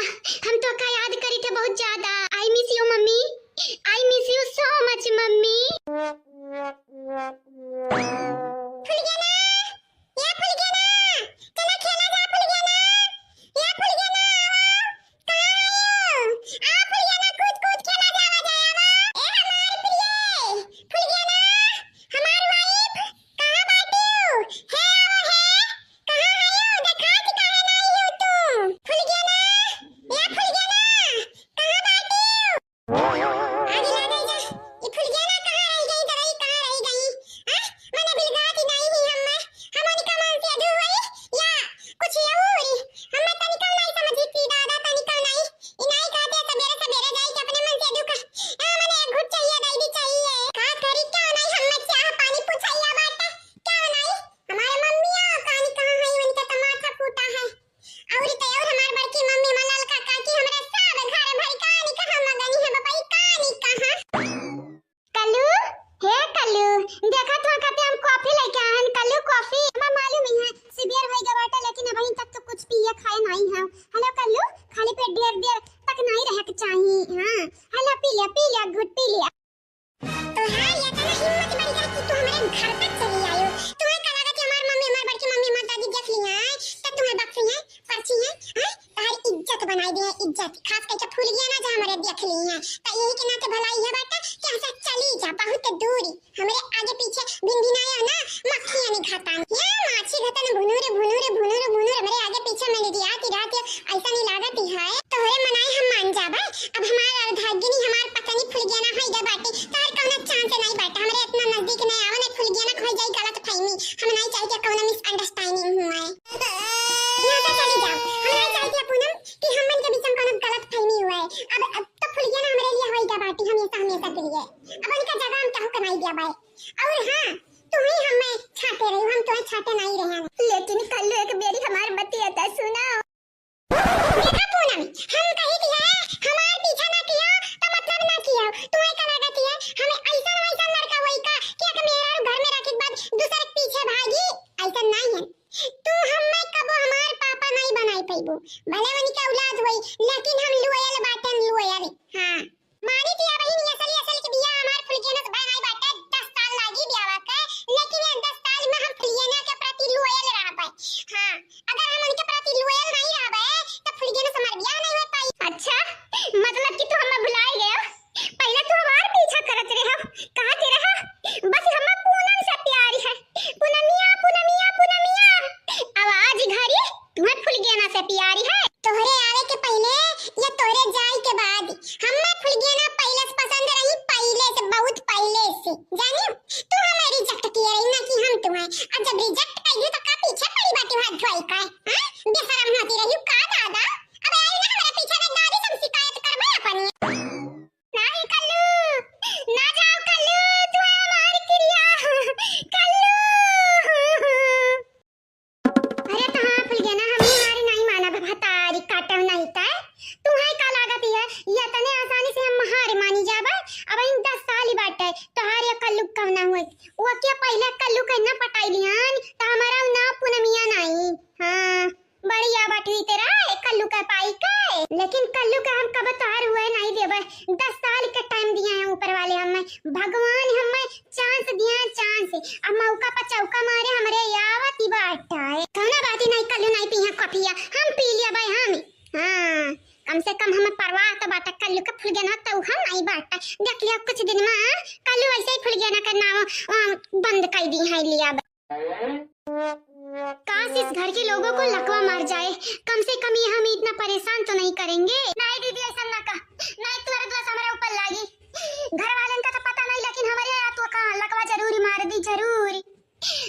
हम तो का याद करी थे बहुत ज्यादा। I miss you mummy, I miss you so much mummy. फुलगेना, ए फुलगेना, चला खेला जा फुलगेना। ए फुलगेना, आवा। कहाँ आयो? आ फुलगेना, कूद कूद खेला जावा जाए, आवा। ए हमार प्रिय, फुलगेना, हमार wife, कहाँ बाटियो? हे आवा हे, कहाँ आयो? देखात काहे नाई हो तू? फुलगेना, ए फुलगेना, कहाँ बाटियो? आगे ना गई जा। ई फुलगेना कहाँ रह गई, दवाई कहाँ रह गई? आ? मने बिलगात ही नहीं ही हम्मे। हमन का मन से अधू होई या कुछ और? हम्मे तनिका नहीं समझी थी दादा, तनिका नहीं। ई नहीं कहते सबेरे सबेरे जाई के अपने मन से अधू का। आ, मने एक घुट चाहिए, दही भी चाहिए। का करी, क्या नहीं हम्मे चाह पानी पूछैया बाटे? क्या नहीं? हमारे मम्मिया कहानी कहाँ है, उनका तो माथा फूटा है। अउरी तो अउर हमार बड़की मम्मी, हमार ललका काकी, हमरे सब घर भर कहानी कहाँ मगनी है, बपई कहानी कहाँ। कल्लू, हे कल्लू, देखा तो खाते हम coffee लेके आए हैं, कल्लू coffee। हमें मालूम ही है, सुबेर होई गवा बाटे, लेकिन अबहीं तक तो कुछ पिए खाए नहीं है। Hello कल्लू, खाली पेट ढेर देर तक नहीं रहे के चाहिए। हाँ, hello, पी लिया, पी लिया, घुट पी लिया। तोहार इतना हिम्मत बढ़ गया कि तू हमरे घर तक चली आयो। तुम्हें का लागत है हमार मम्मी, हमार बड़की मम्मी, हमार दादी देख ली हैं, तब तुम्हें बख्शी हैं, परछी हैं, हैं? तोहार इज्जत बनाई दी है, इज्जत। खास करके फुलगेना जो हमरे देख ली हैं, तो यही के नाते भलाई है बाटे कि ऐसा चली जा, बहुत दूरी। हमरे आगे पीछे भिनभिनाया ना, मक्खियाँ नहीं घातान। या माछी घातन भुनुर, भुनुर, भुनुर, भुनुर, हमरे आगे पीछे में निदियात रहत है, ऐसा नहीं लागत है। तोहरे मनाई हम मान जाबे, अब हमार अर्धांगिनी, हमार पत्नी फुलगेना होई गए बाटे, तोहर कौनो chance नहीं बाटे, हमरे इतना नजदीक नहीं आवे, नहीं फुलगेना होई जाई गलत फहमी, हम नहीं चाहते कौनो misunderstanding हुए। यहाँ से चली जाओ, हम नहीं चाहते पूनम कि हमन के बीच में कौनो गलत फहमी हुए। अब, अब तो फुलगेना हमरे लिए होई गए बाटे, हमेशा, हमेशा के लिए। अब उनका जगह हम केहू के नहीं दिया बाए। और हाँ, तू ही हमें छाटे रही, हम तुम्हें छाटे नहीं रहे हैं। लेकिन कल्लू एक बेरी हमार बतिया तो सुना। देखा पूनम, हम कही थी है, हमार पीछा ना किया, तो मतलब ना किया। तुम्हें का लागत है, हमें ऐसा वैसा लड़का वही का कि एक मेहरारू घर में रखे के बाद दूसरे के पीछे भागी, ऐसा नहीं है। तू हमें कबो हमार पापा नहीं बनाई पैबू, भले उनके औलाद होई, लेकिन हम loyal बाटे, loyal। हाँ। मानी थी बहिन, ये असल, असल के बिया हमार फुलगेना से भाई नहीं बाटे, दस साल लागी ब्यावा के, लेकिन ये दस साल में हम फुलगेना के प्रति loyal दस साल के टाइम दिया है ऊपर वाले हमें, भगवान हमें चांस दिया है, चांस। अब मौका पर चौका मारे हमरे आवत ही बाटा है। कौनो बात ही नहीं, कल्लू नहीं पिया कॉफिया, हम पी लिया भाई हम। हाँ, कम से कम हमें परवाह तो बाटा, कल्लू का फुलगेना तो हम नहीं बाटा। देख लिया कुछ दिन में, हाँ, कल्लू वैसे ही फुलगेना का नाम, हाँ, बंद कर दी है लिया। काश इस घर के लोगों को लकवा मार जाए, कम से कम ये हमें इतना परेशान तो नहीं करेंगे। नहीं दीदी, ऐसा ना कह, नहीं तोर दोष हमारे ऊपर लागी। घर वालन का तो पता नहीं, लेकिन हमारे यहाँ तो कहाँ लकवा जरूर मार दी, जरूर।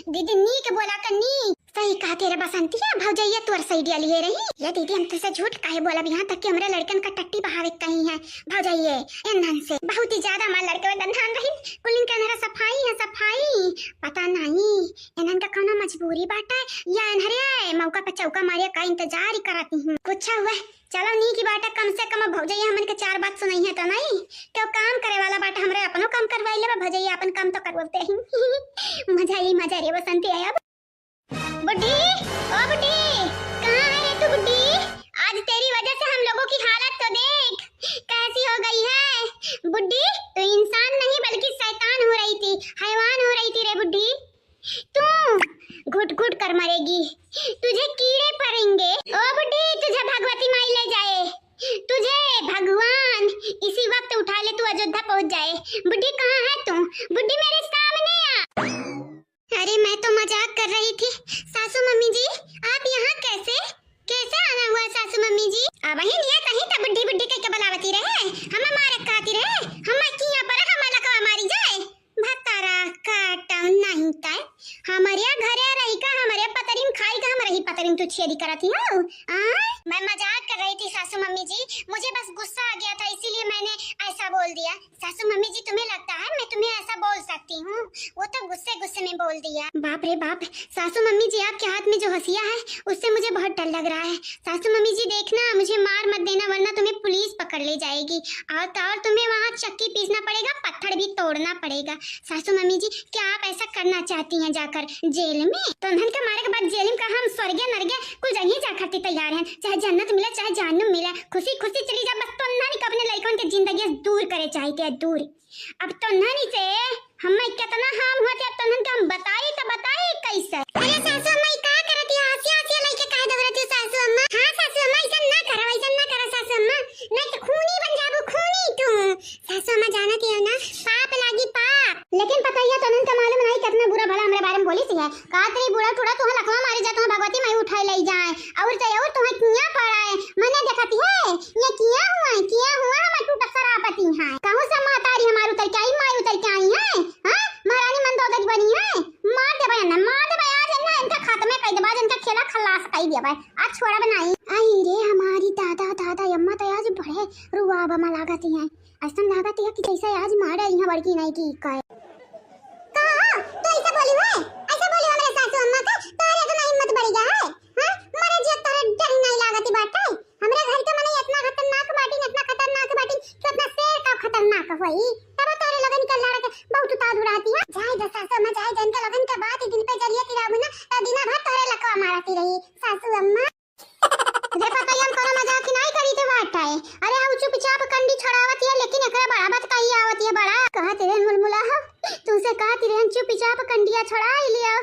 दीदी नीक बोला कर नी। सही कहा तेरे बसंतिया, भौजैया तोर side लिए रही। ये दीदी हम तुझसे झूठ काहे बोलब, यहाँ तक कि हमरे लड़कन का टट्टी बहावे कहीं है। भौजैये, एन्हन से बहुत ही ज्यादा हमार लड़के में गंधान रही। कुलिन के अंदर सफाई है, सफाई। पता नहीं एन्हन का कौनो मजबूरी बाटा या एन्हरे मौका पर चौका मारे का इंतजार ही करती हूँ। कुछ हुआ, चलो नीक ही बाटा, कम से कम अब भौजैया हमन के चार बात सुनाई है तो नहीं, क्यों काम करे वाला बाटा, हमरे अपनो काम करवाई लेबा, भौजैया अपन काम तो करवाते ही। मजा ही मजा रे बसंती है अब। बुड्ढी, ओ बुड्ढी, कहाँ है रे तू बुड्ढी? आज तेरी वजह से हम लोगों की हालत तो देख, कैसी हो गई है। बुड्ढी, तू इंसान नहीं बल्कि शैतान हो रही थी, हैवान हो रही थी रे बुड्ढी। तू घुट घुट कर मरेगी, तुझे कीड़े पड़ेंगे। ओ बुड्ढी, तुझे भगवती माई ले जाए, तुझे भगवान इसी वक्त उठा ले, तू अयोध्या पहुंच जाए। बुड्ढी, कहाँ है तू? बुड्ढी, मेरे सामने आ। अरे, मैं तो मजाक कर रही थी। सासू मम्मी जी, आप यहाँ कैसे, कैसे आना हुआ सासू मम्मी जी? अब ही लिया कहीं तो बुड्ढी बुड्ढी कह के बुलावती रहे, हम मारे खाती रहे, हम किया पर हम लकवा मारी जाए। भतारा काटम नहीं तय, हमारे घरे रही का, हमारे पतरिम खाई का, हमारे ही पतरिम तू छेदी करती हो। आ? मैं मजाक कर रही थी सासू मम्मी जी, मुझे बस गुस्सा आ गया था, इसीलिए मैंने ऐसा बोल दिया। सासू मम्मी जी, तुम्हें लगता है मैं तुम्हें ऐसा बोल सकती हूँ? वो तो गुस्से गुस्से में बोल दिया। बाप रे बाप, सासू मम्मी जी, आपके हाथ में जो हंसिया है, उससे मुझे बहुत डर लग रहा है। सासू मम्मी जी, देखना, मुझे मार मत देना, वरना तुम्हें पुलिस पकड़ ले जाएगी। और तो और तुम्हें वहाँ चक्की पीसना पड़ेगा, पत्थर भी तोड़ना पड़ेगा। सासू मम्मी जी, क्या आप ऐसा करना चाहती हैं जाकर जेल में? तो उन्हन के मारे के बाद जेल में का हम स्वर्गे नरगे कुल जगह जा खातिर तैयार हैं, चाहे जन्नत मिले, चाहे जहन्नुम मिले, खुशी खुशी चली जा, बस तो उन्हन के अपने लइकन के जिंदगी से दूर करे चाहते हैं, दूर। अब तो उन्हन से हमें कितना हाम होते, अब तो उन्हन के हम बताई तो बताई कैसे? अरे सासू अम्मा, ई का करत हिया? हंसिया हंसिया लइके काहे दौड़त हियो सासू अम्मा? हाँ सासू अम्मा, ऐसा ना करो, ऐसा ना करो सासू अम्मा, नहीं तो खूनी बन जाबू, खूनी तू। सासू अम्मा जानत हियो ना, पाप लागी पाप। लेकिन पतोहिया तो उन्हन के मालूम नहीं कितना बुरा भला हमरे बारे में बोली सी है। का तेरी बूढ़ा टूढ़ा तुहें लकवा मारी जा, तुहें भगवती माई उठाई ले जाए। और तो और तुहें किया पड़ा है, मने देखती है, ये किया हुआ है, किया हुआ है, मैं टूटा सरापति है। कहूँ से मातारी हमार उतर के आई, माई उतर के आई है, हाँ? महारानी मंदोदरी बनी है, मार देबे ना, मार देबे आज ना, इनका खात्मे कर देबे, आज इनका खेला खलास कर देबे, आज छोड़ब नहीं। आई रे हमारी दादा, दादा, अम्मा तो आज बड़े रुआब में लागत है। ऐसन लागत है कि जैसे आज मारे यहाँ बड़की नहीं की कहे। का? तो ऐसा बोली है? ऐसा बोली हमरे सासू अम्मा का? तोहरे इतना हिम्मत बढ़ गया है? हाँ? मरे जिया तोहरे डर नहीं लागत बाटे? हमरे घर के मने इतना खतरनाक बाटिन, इतना खतरनाक बाटिन कि उतना शेर का खतरनाक होई। तब तोहरे लगन के लड़क बहुत उतार उड़ाती है। जाए दे सासू अम्मा, जाए दे, इनके लगन के बात ही दिन पे जरिए तिराबू ना, तो दिना भर तोहरे लकवा मारती रही सासू अम्मा। देखो तो हम कोनो मजाक ही नहीं करी थे बात है। अरे हम चुपचाप कंडी छड़ावत है, लेकिन एकरा बड़ा बात कही आवत है बड़ा। कहत रहे मुलमुला हो, तुमसे कहत रहे चुपचाप कंडिया छड़ाई लियो।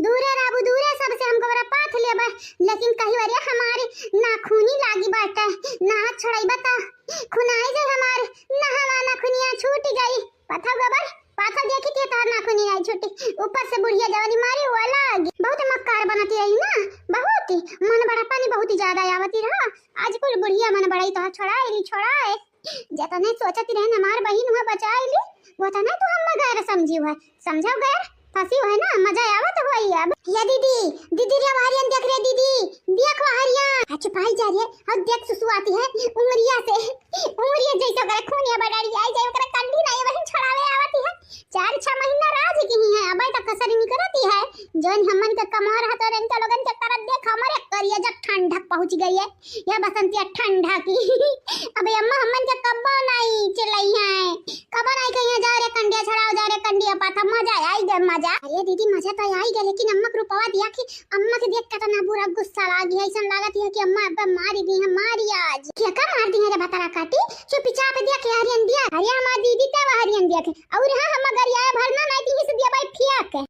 दूरे रहबू, दूरे सबसे हमको बड़ा पाथ लेबे। लेकिन कही वरिया हमारी नाखूनी लागी बाटे, ना छड़ाई बता। खुनाई जाए हमार, ना हमार नाखूनिया छूट गई। पाथर गोबर, पाथर देखी थी तोहर नाखूनी आई छुट्टी। ऊपर से बुढ़िया जवानी मारी हुआ लागी। बहुत मक्कार बनती रही ना, बहुत ही। मन बड़ा पानी बहुत ही ज्यादा आवती रहा। आज कुल बुढ़िया मन बड़ाई तोहर छोड़ाए ली, छोड़ाए। जतने सोचती रहे हमार बहिन हुआ बचाए ली, वो तने तू हम गैर समझी हुआ। समझो गैर, फंसी हुआ ना, मजा आवत हुआ अब। या दीदी, दीदी रे हरियन देख रे दीदी, देख हरियन। अच्छा पाई जा रही है, और देख सुसु आती है उमरिया से। उमरिया जैसा ओकरे खून या बडारी आई जाए, ओकरा कंडी नहीं बहिन छड़ावे आवती है। चार छह महीना राज की ही है, अबे तक कसर निकलती है। जौन हमन के कमर है तो इनका लोगन के करत देख हमरे करिया जब ठंडक पहुंच गई है। या बसंतिया ठंडा की। अबे अम्मा हमन के कब्बो नहीं चिल्लाई है, कब्बो नहीं कही है, "जा रे कंडिया छड़ाओ, जा रे कंडिया पाथा, मजा आई गए मजा।" अरे दीदी मजा तो आई गए, लेकिन अम्मा के रूपवा दिया कि अम्मा के देख के तो ना बुरा गुस्सा लागी है, ऐसा लागत है कि अम्मा अब मारी दी है, मारी आज। क्या का मार दी है रे भतरा काटी, चुपचाप देख यार। अउर हाँ, हम गरियाए भरना नाहीं ती हिस दिया बाई फिया के।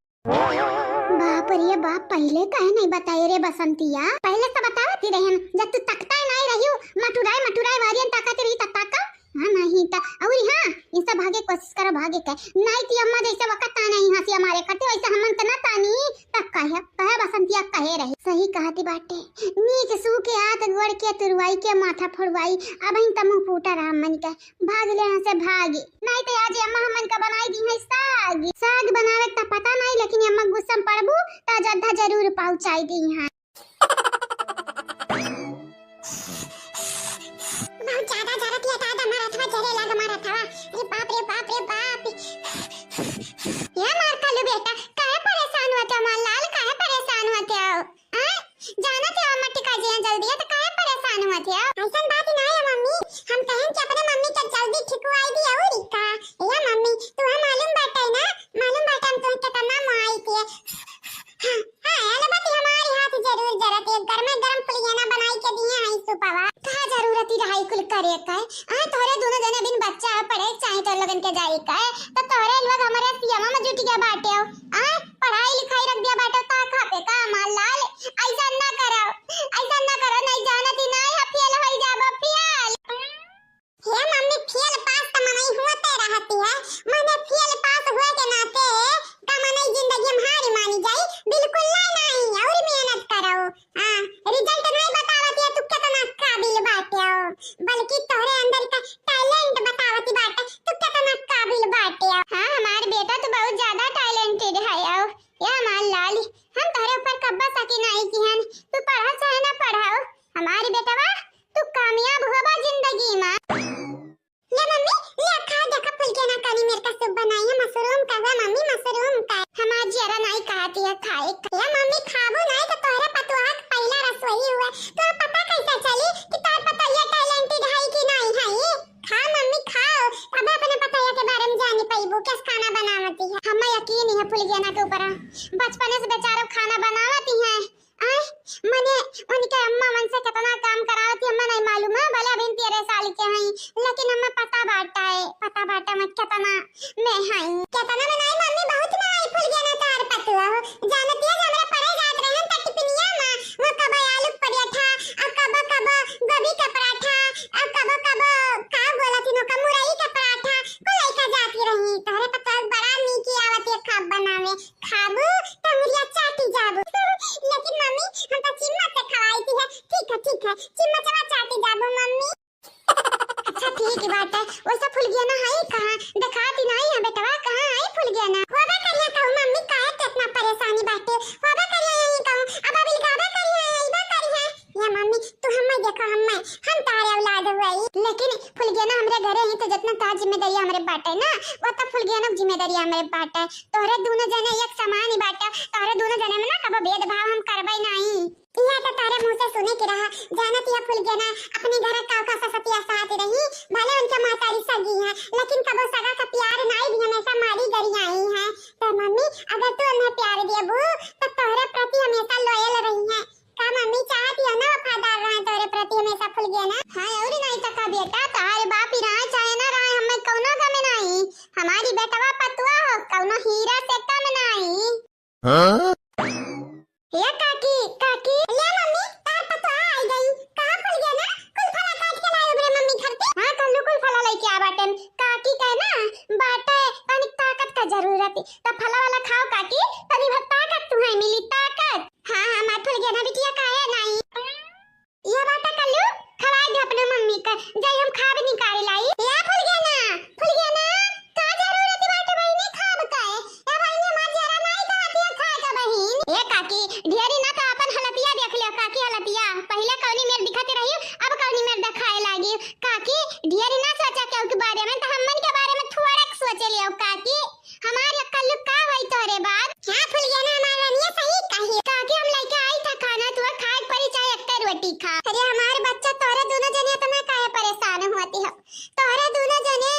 बाप रे बाप, पहिले काहे नाहीं बताए रे बसंतिया? पहिले तो बतावत ही रहन, जब तू तकता नाहीं रहियो, मटुराए मटुराए वारियन ताकत रही त ताका। हाँ, नाहीं त, अउर हाँ, इनसे भागे कोशिश करो, भागे के। नाहीं ती अम्मा जैसे वक्त ताना ही हंसिया मारे करते, वैसे हमन के ना तानी, त कहे, कहे बसंतिया कहे रही। सही कहती बाटे, नीक सू के हाथ गोड़ के तुरवाई के माथा फोड़वाई, अब इन त मुंह फूटा रहा मन के। भाग ले यहाँ से, भागी। नाहीं तो आज अम्मा हमन का बनाई दी है साग। साग बनावे का पता नाहीं, लेकिन अम्मा गुस्सा में पड़बू, तो जद्दा जरूर पहुँचाई दी है। बहुत ज्यादा जरत है दादा, मारा थवा जरे लाग मारा थवा। अरे बाप रे बाप रे बाप। या मार कालू बेटा, काहे परेशान होते हो? मार लाल, काहे परेशान होते हो? हाँ? जाना थे और मट्टी का जिया जल्दी है, तो काहे परेशान हुआ थे? ऐसन बात ना है मम्मी, हम कहें कि अपने मम्मी के जल्दी ठिकवाई दी और का। या मम्मी, तुम्हें मालूम बाटे ना, मालूम बाटे हम तुम्हें कितना माई के। हाँ, हाँ, अलबत हमारी हाथ जरूर जरत है, गरमे गरम पुलियाना बनाई के दिए हैं सुपवा। कहाँ जरूरत ही रहाई कुल करे का? हाँ, तोहरे दोनों जने बिन बच्चा है, पढ़े चाहे तो लोगन के जाए का है, तो तोहरे लोग हमारे सियामा में जुट गया बाटे हो। हाँ, पढ़ाई लिखाई रख दिया बाटे, तो खा पे का मार लाल। ऐसा ना करो, ऐसा ना करो, नहीं जाना दी ना, या फेल हो जाबो, फेल। हे मम्मी, फेल पास त मनई हुआ ते रहती है, मने फेल पास हुए के नाते का मनई जिंदगी में हारी मानी जाई? बिल्कुल ना, नहीं, और मेहनत करो। हाँ, result नहीं बतावत है तू कितना काबिल बाटे हो, बल्कि तोहरे अंदर का talent बतावत बाटे तू कितना काबिल बाटे हो। हाँ, हमार बेटा तो बहुत ज्यादा talented है हो। या हमार लाल, हम तोहरे ऊपर कब्बा शक नाहीं किहन, तू पढ़ा चाहे ना पढ़ाओ, हमारी बेटवा तू कामयाब होबा जिंदगी में। ले मम्मी, ले खा, देखा फुलगेना कानी मेर का सूप बनाई है, mushroom का हुआ मम्मी, mushroom का। हमार जियरा नाहीं कहती है खाए का। ले मम्मी, खाबू नाहीं तो तोहरे पतोहा के पहला रसोई हुआ, तो पता कैसे चली कि तोहर पतोहिया talented है कि नाहीं है? खा मम्मी, खाओ, तबे अपने पतोहिया के बारे में जानी पैबू, कैसे खाना बनावती है। हमें यकीन ही है फुलगेना के ऊपर, बचपने से बेचारो खाना बनावती है। आय, मने उनके अम्मा मन से कितना काम करावत ही, हमें नहीं मालूम है, भले अभी तेरह साल के हैं, लेकिन हमें पता बाटा है, पता बाटा में कितना में है। कितना में नहीं मम्मी, बहुत में आई फुलगेना तार पतुआ हो। जानती है, हमरा पढ़े जात रहन त टिफिनिया में वो कब आलू के पराठा, और कब, कब गोभी के पराठा, और कब, कब का बोला थी नो का मुरई के पराठा, को लइका जाती रही। तोहरे पतुआ बड़ा नीक आवत है खाब बनावे। खाबू, त मुरिया चाटी जाबू। लेकिन मम्मी, हम तो चिम्मच से खवाई थी है। ठीक है, ठीक है, चिम्मचवा चाटी जाबू मम्मी। अच्छा, ठीक बात है। वैसे फुलगेना है कहाँ? देखाती नाहीं है बेटवा, कहाँ है फुलगेना? होबे करिया कहूँ मम्मी, काहे के इतना परेशानी बाटे? होबे करिया यहीं कहूँ, अब अबिल गाबे करिया, अइबे करिया। या मम्मी, तू हम्मे देखो, हम्मे, हम तारे औलाद हुई। लेकिन फुलगेना हमरे घरे ही तो जितना तार जिम्मेदारी हमरे बाटे ना, वो तो फुलगेना की जिम्मेदारी हमरे बाटे। तोहरे दोनों जने एक समान ही बाटे, तोहरे दोनों जने में ना कबो भेदभाव हम करबे नाहीं। यह तो तोहरे मुँह से सुने के रहा, जानत यह फुलगेना अपने घर का का ससतिया साथ रही, भले उनके महतारी सगी है, लेकिन कबो सगा का प्यार नाहीं भी हमेशा मारी गरियाई है। तो मम्मी, अगर तू उन्हें प्यार देबू, तो तोहरे प्रति हमेशा loyal रही है। का मम्मी चाहती है ना वफादार रहे तोरे प्रति हमेशा फुलगेना? हाँ, और नहीं तो का बेटा, तोहरे बाप ही रहे चाहे ना रहे, हमें कौनो गम नहीं। हमारी बेटवा पतुआ हो, कौनो हीरा से कम नहीं। हाँ? ए काकी, काकी। ले मम्मी, तार पतोहा आई गई। कहाँ फुलगेना? कुल फला काट के लाए उबरे मम्मी घर पे। हाँ, कल्लू कुल फला लेके आ बाटन। काकी कहे ना, बाटे तनिक ताकत का जरूरत। त फला वाला खाओ काकी, तनी भर ताकत तुहैं मिली, ताकत। हाँ, हाँ, मार फुलगेना बिटिया काहे नाहीं? या बाटा कल्लू, खवाई दे अपने मम्मी का, जाई हम खाब निकाल लाई। या फुलगेना, फुलगेना, का जरूरत बाटे बहिनी खाब का? ए बहिनी, हमार जरा नाहीं कहती है खाए का बहिन। ए काकी, ढेरी ना तो अपन हलतिया देख लियो, काकी हलतिया। पहिले कौनी मेर दिखत रही, अब कौनी मेर दिखाए लागी। काकी, ढेरी ना सोचा केहू के बारे में, तो हमन के बारे में थोड़ा सोच लियो काकी। हमार कल्लू का होई तोरे बाद? हाँ फुलगेना, हमार रनिया सही कही। काकी हम लेके आई था खाना, तू खाए परी चाहे एक रोटी खा। अरे हमार बच्चा, तोरे दोनों जने इतना काहे परेशान होती हो? तोरे दोनों जने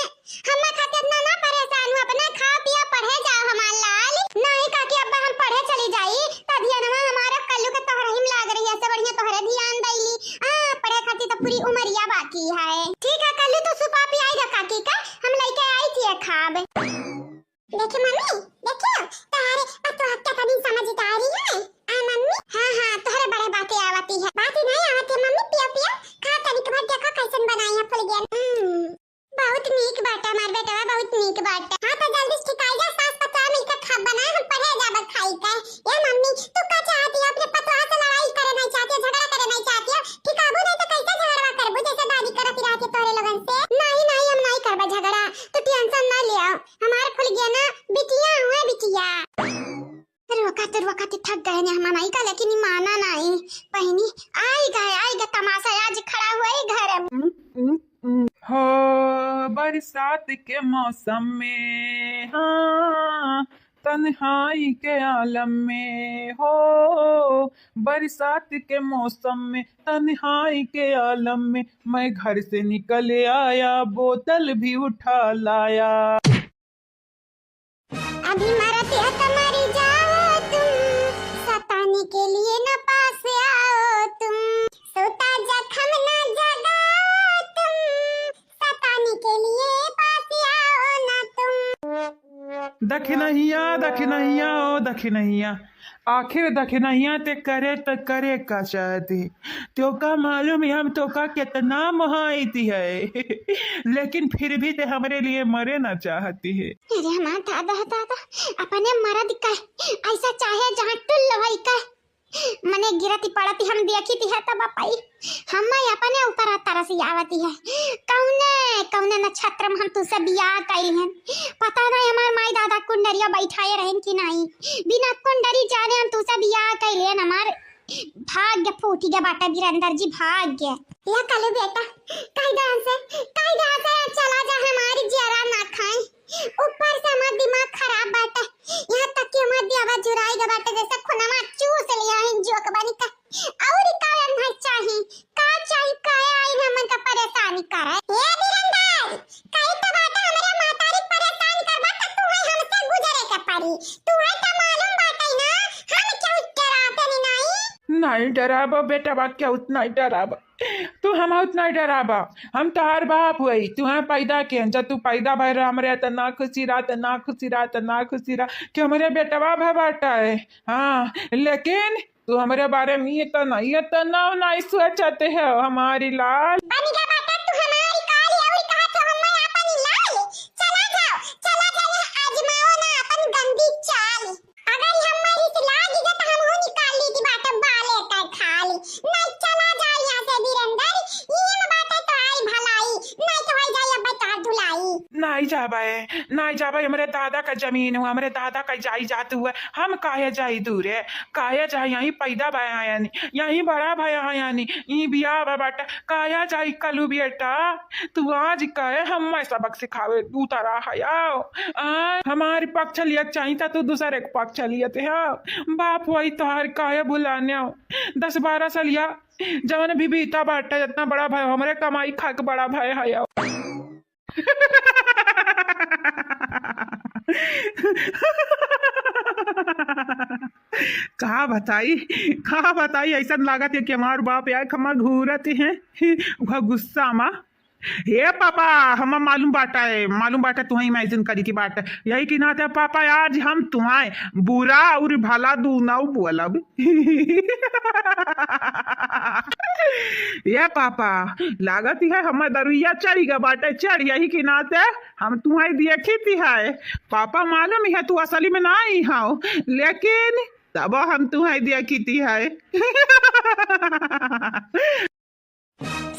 हम खातिर इतना ना परेशान हो, अपना खा पिया पढ़े जाओ हमार लाल। नहीं काकी, अब्बा हम पढ़े चली जाई, तो ध्यानवा हमारा कल्लू के तोहरे ही में लाग रही है, ऐसे बढ़िया तोहरे ध्यान दैली। हाँ, पढ़े खातिर तो पूरी उमरिया बाकी है। ठीक है कल्लू, तू सुपा बरसात के मौसम में, हाँ, तन्हाई के आलम में, हो, बरसात के मौसम में, तन्हाई के आलम में, मैं घर से निकल आया, बोतल भी उठा लाया। अभी मरत है तो मर जाओ तुम, सताने के लिए न पास आओ तुम, सोता जख्म न जगाओ तुम, सताने के लिए पास आओ ना तुम। दखिनहिया, दखिनहिया, ओ दखिनहिया, आखिर दखिनहिया ते करे त करे का चाहती? तोका मालूम है हम तोका कितना मोहाइती है, लेकिन फिर भी ते हमरे लिए मरे ना चाहती है। अरे हमार दादा, दादा, अपने मरद का ऐसा चाहे जहाँ टुल्ल होई का, मने गिरती पड़ती हम देखी ती है तब पाई, हम अपने ऊपर तरस आवती है। कौने, कौने नक्षत्र में हम तुझसे बियाह कैली हन, पता नहीं हमार माई दादा कुंडरिया बैठाए रहन कि नहीं, बिना कुंडरी जाने हम तुझसे बियाह कैली हन, हमार भाग्य फूटी गया बाटे वीरेंद्र जी, भाग्य। या कलू बेटा, कायदा से, कायदा से चला जा, हमारी जियरा ना खाए। ऊपर से हमार दिमाग खराब बाटे, यहाँ तक कि हमार दियावा जुराई गया बाटे, जैसे खुनवा चूस लिया है जोक बनी का। और का है चाही, का चाही, काहे आई हमन का परेशानी करे? ए वीरेंद्र, कहीं तो बाटे हमरे महतारी परेशान करबा त तू है हमसे गुजरे के पड़ी। तू है तो मालूम बाटे ना, हम क्यों डराते नहीं? नहीं डराबो बेटा, बात क्या उतना ही डराबो। तू हम उतना ही डराबा, हम तोहार बाप हुई, तू हम पैदा के, जब तू पैदा भय रहा हमरे त ना खुशी रहा, त ना खुशी रहा, त ना खुशी रहा कि हमरे बेटवा भय बाटा है। हाँ, लेकिन तू हमरे बारे में ये तो नहीं, ये तो ना, नहीं सोचते हो हमारी लाल। बन गया बाटा तू हमारी काली, और कहा तो हम अपन लाल। चला जाओ, चला जाओ, आजमाओ ना अपन गंदी चाल। अगर ई हमारी से लागी गए तो हम हो निकाल ली थी बाटे बाले का खाली। नहीं चला जाए यहाँ से वीरेंद्र, ये में बाटे तो आई भलाई, नहीं तो आई जाए अब बेकार धुलाई। नहीं जाबे, नहीं जाबे, हमरे दादा का जमीन हुआ, हमरे दादा का जायदाद हुआ, हम काहे जाई दूरे, काहे जाई, यहीं पैदा भया यानी, यहीं बड़ा भया यानी, ई बियाह बा बाटे, काहे जाई कलू बेटा, तू आज काहे हमें सबक सिखावे उतरा है आओ। आ, हमारी पक्ष लिया चाही था, तू दूसरे के पक्ष लियत है। बाप वही तोहार काहे भुलाने हो? दस बारह साल या जवन भी बीता बाटे, इतना बड़ा भाई, हमरे कमाई खा के बड़ा भाई है आओ। का बताई, का बताई, ऐसा लागत है कि हमार बाप यार खमा घूरत हैं, वह गुस्सा मा। हे पापा, हमा मालूम बाटा है, मालूम बाटा तुहैं imagine करी की बात है। यही की नाते पापा आज हम तुहैं बुरा और भला दूनौ बोलब। ये पापा, लागत है हमा दरुइया चढ़ गया बाटे, चढ़ यही की नाते हम तुहैं देखी ती है। पापा मालूम है तू असली में नहीं हो, लेकिन तब हम तुहैं देखी ती है।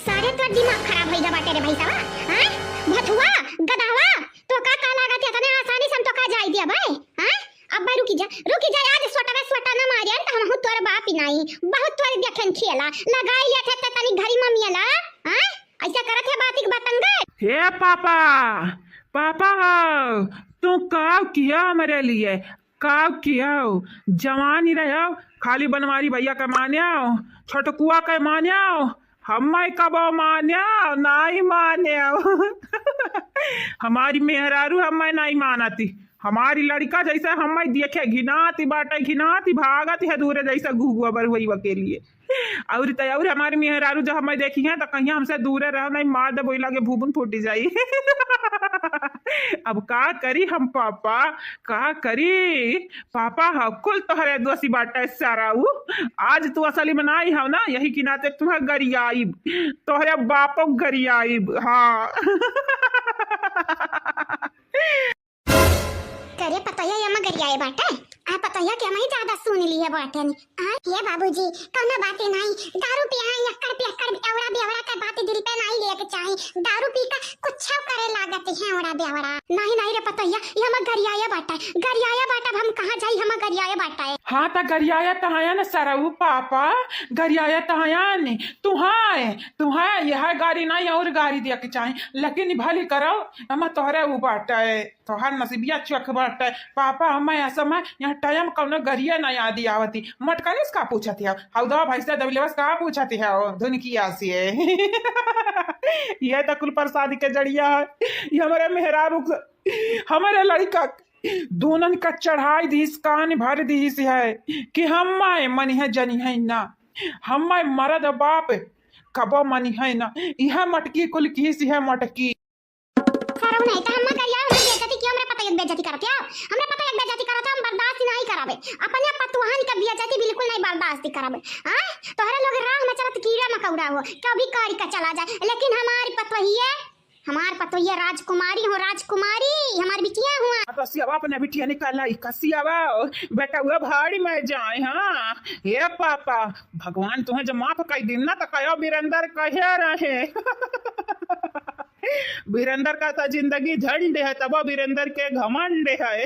सारे तोर दिमाग खराब होई गया बाटे रे भैंसवा, हैं? भथुआ, गदहवा, तो का का लागत है इतने आसानी से हम तो का जाई दिया भाई, हैं? अब भाई रुकी जा, रुकी जा, आज सोटवे सोटा ना मारियन तो हम तोर बाप ही नहीं, बहुत तोर देखेन खेला, लगाई लेत है ते तनी घरी ममियला, हैं? ऐसा करत है बात ही बतंगड़। हे पापा, पापा हो, तू का किया हमरे लिए? का किया हो? जवानी रहो, खाली बनवारी भैया का मान्या हो, छोटकुआ का मान्या हो, हम्मै कबो मान्या हो, नाई मान्या हो। हमारी मेहरारू हम्मै नाई मानती, हमारी लड़का जैसे हम्मै देखे घिनाती बाटे, घिनाती भागत है दूरे जैसे घुघुआ बरुआई के लिए। और त और हमारी मेहरारू जब हमें देखी है तो कहीं हमसे दूरे रहो, नहीं मार दे, बोला के भूबुन फूटी जाई। अब का करी हम पापा, का करी पापा? हाँ, कुल तोहरे दोषी बाटे सारा उ। आज तू असली में नाई हो ना, यही की नाते तुम्हें गरियाइब, तोहरे बापो गरियाइब। हाँ। करे पतोहिया ये मगरिया ये बाटे। आ पतोहिया के हमही ज्यादा सुन लिए बाटे नी। आ, ये बाबूजी, कौनो बात नहीं, दारू पिया है, यक्कड़ पियक्कड़, औरा बेवड़ा का बात रुपया नहीं लेके चाही, दारू पी का कुछ करे लागत है ओड़ा देवड़ा। नहीं, नहीं रे पतोहिया, ये हमर गरियाया बाटा है, गरियाया बाटा, अब हम कहाँ जाई, हमर गरियाया बाटा है। हाँ, त गरियाया त हया न सरऊ पापा, गरियाया त हया न, तुहाय, तुहाय यह गारी नहीं और गारी दिया के चाही, लेकिन भली करो, हम तोहरे ऊ बाटा है। तोहार नसीबिया चख बाटे। पापा, हमें असमय यहाँ टाइम कौनो गरिया ना याद आवती। मटकनिस का पूछत है? हौदा भैंसा दबिलवस का पूछत है? ओ, धुनकिया से। ये तो कुल प्रसाद के जड़िया है। ये हमारे मेहरारू क-, हमारे लड़का क-, दोनन का चढ़ाई दीस, कान भर दीस है कि हमें मनिहे जनिहे ना। हमें मरद बाप कबो मनिहे ना। यह मटकी कुल कीस है मटकी। सरऊ नहीं, त हम्मा गरिया, हमरे बेइज्जती क्यों, हमरे पतोहिया के बेइज्जती करत हो? हमरे पतोहिया के बेइज्जती करत हो, हम बर्दाश्त नहीं कराबे। अपने पतोहन के बेइज्जती बिल्कुल नहीं बर्दाश्त कराबे। हाँ? तोहरे लोग राह में चलत कीड़ा मकौड़ा हो, कभी करी का चला जाए, लेकिन हमारी पतोहिया, हमार पतोहिया राजकुमारी हो, राजकुमारी, हमार बिटिया हुआ। अब सियावा अपने बिटिया निकाला, ई कसियावा, बेटा हुआ भाड़ी में जाए, हाँ। हे पापा, भगवान तुम्हें जो माफ कर दिन ना, तो कहो बीरेंद्र कहे रहे। बीरेंद्र का तो जिंदगी झंड है, तबो बीरेंद्र के घमंड है।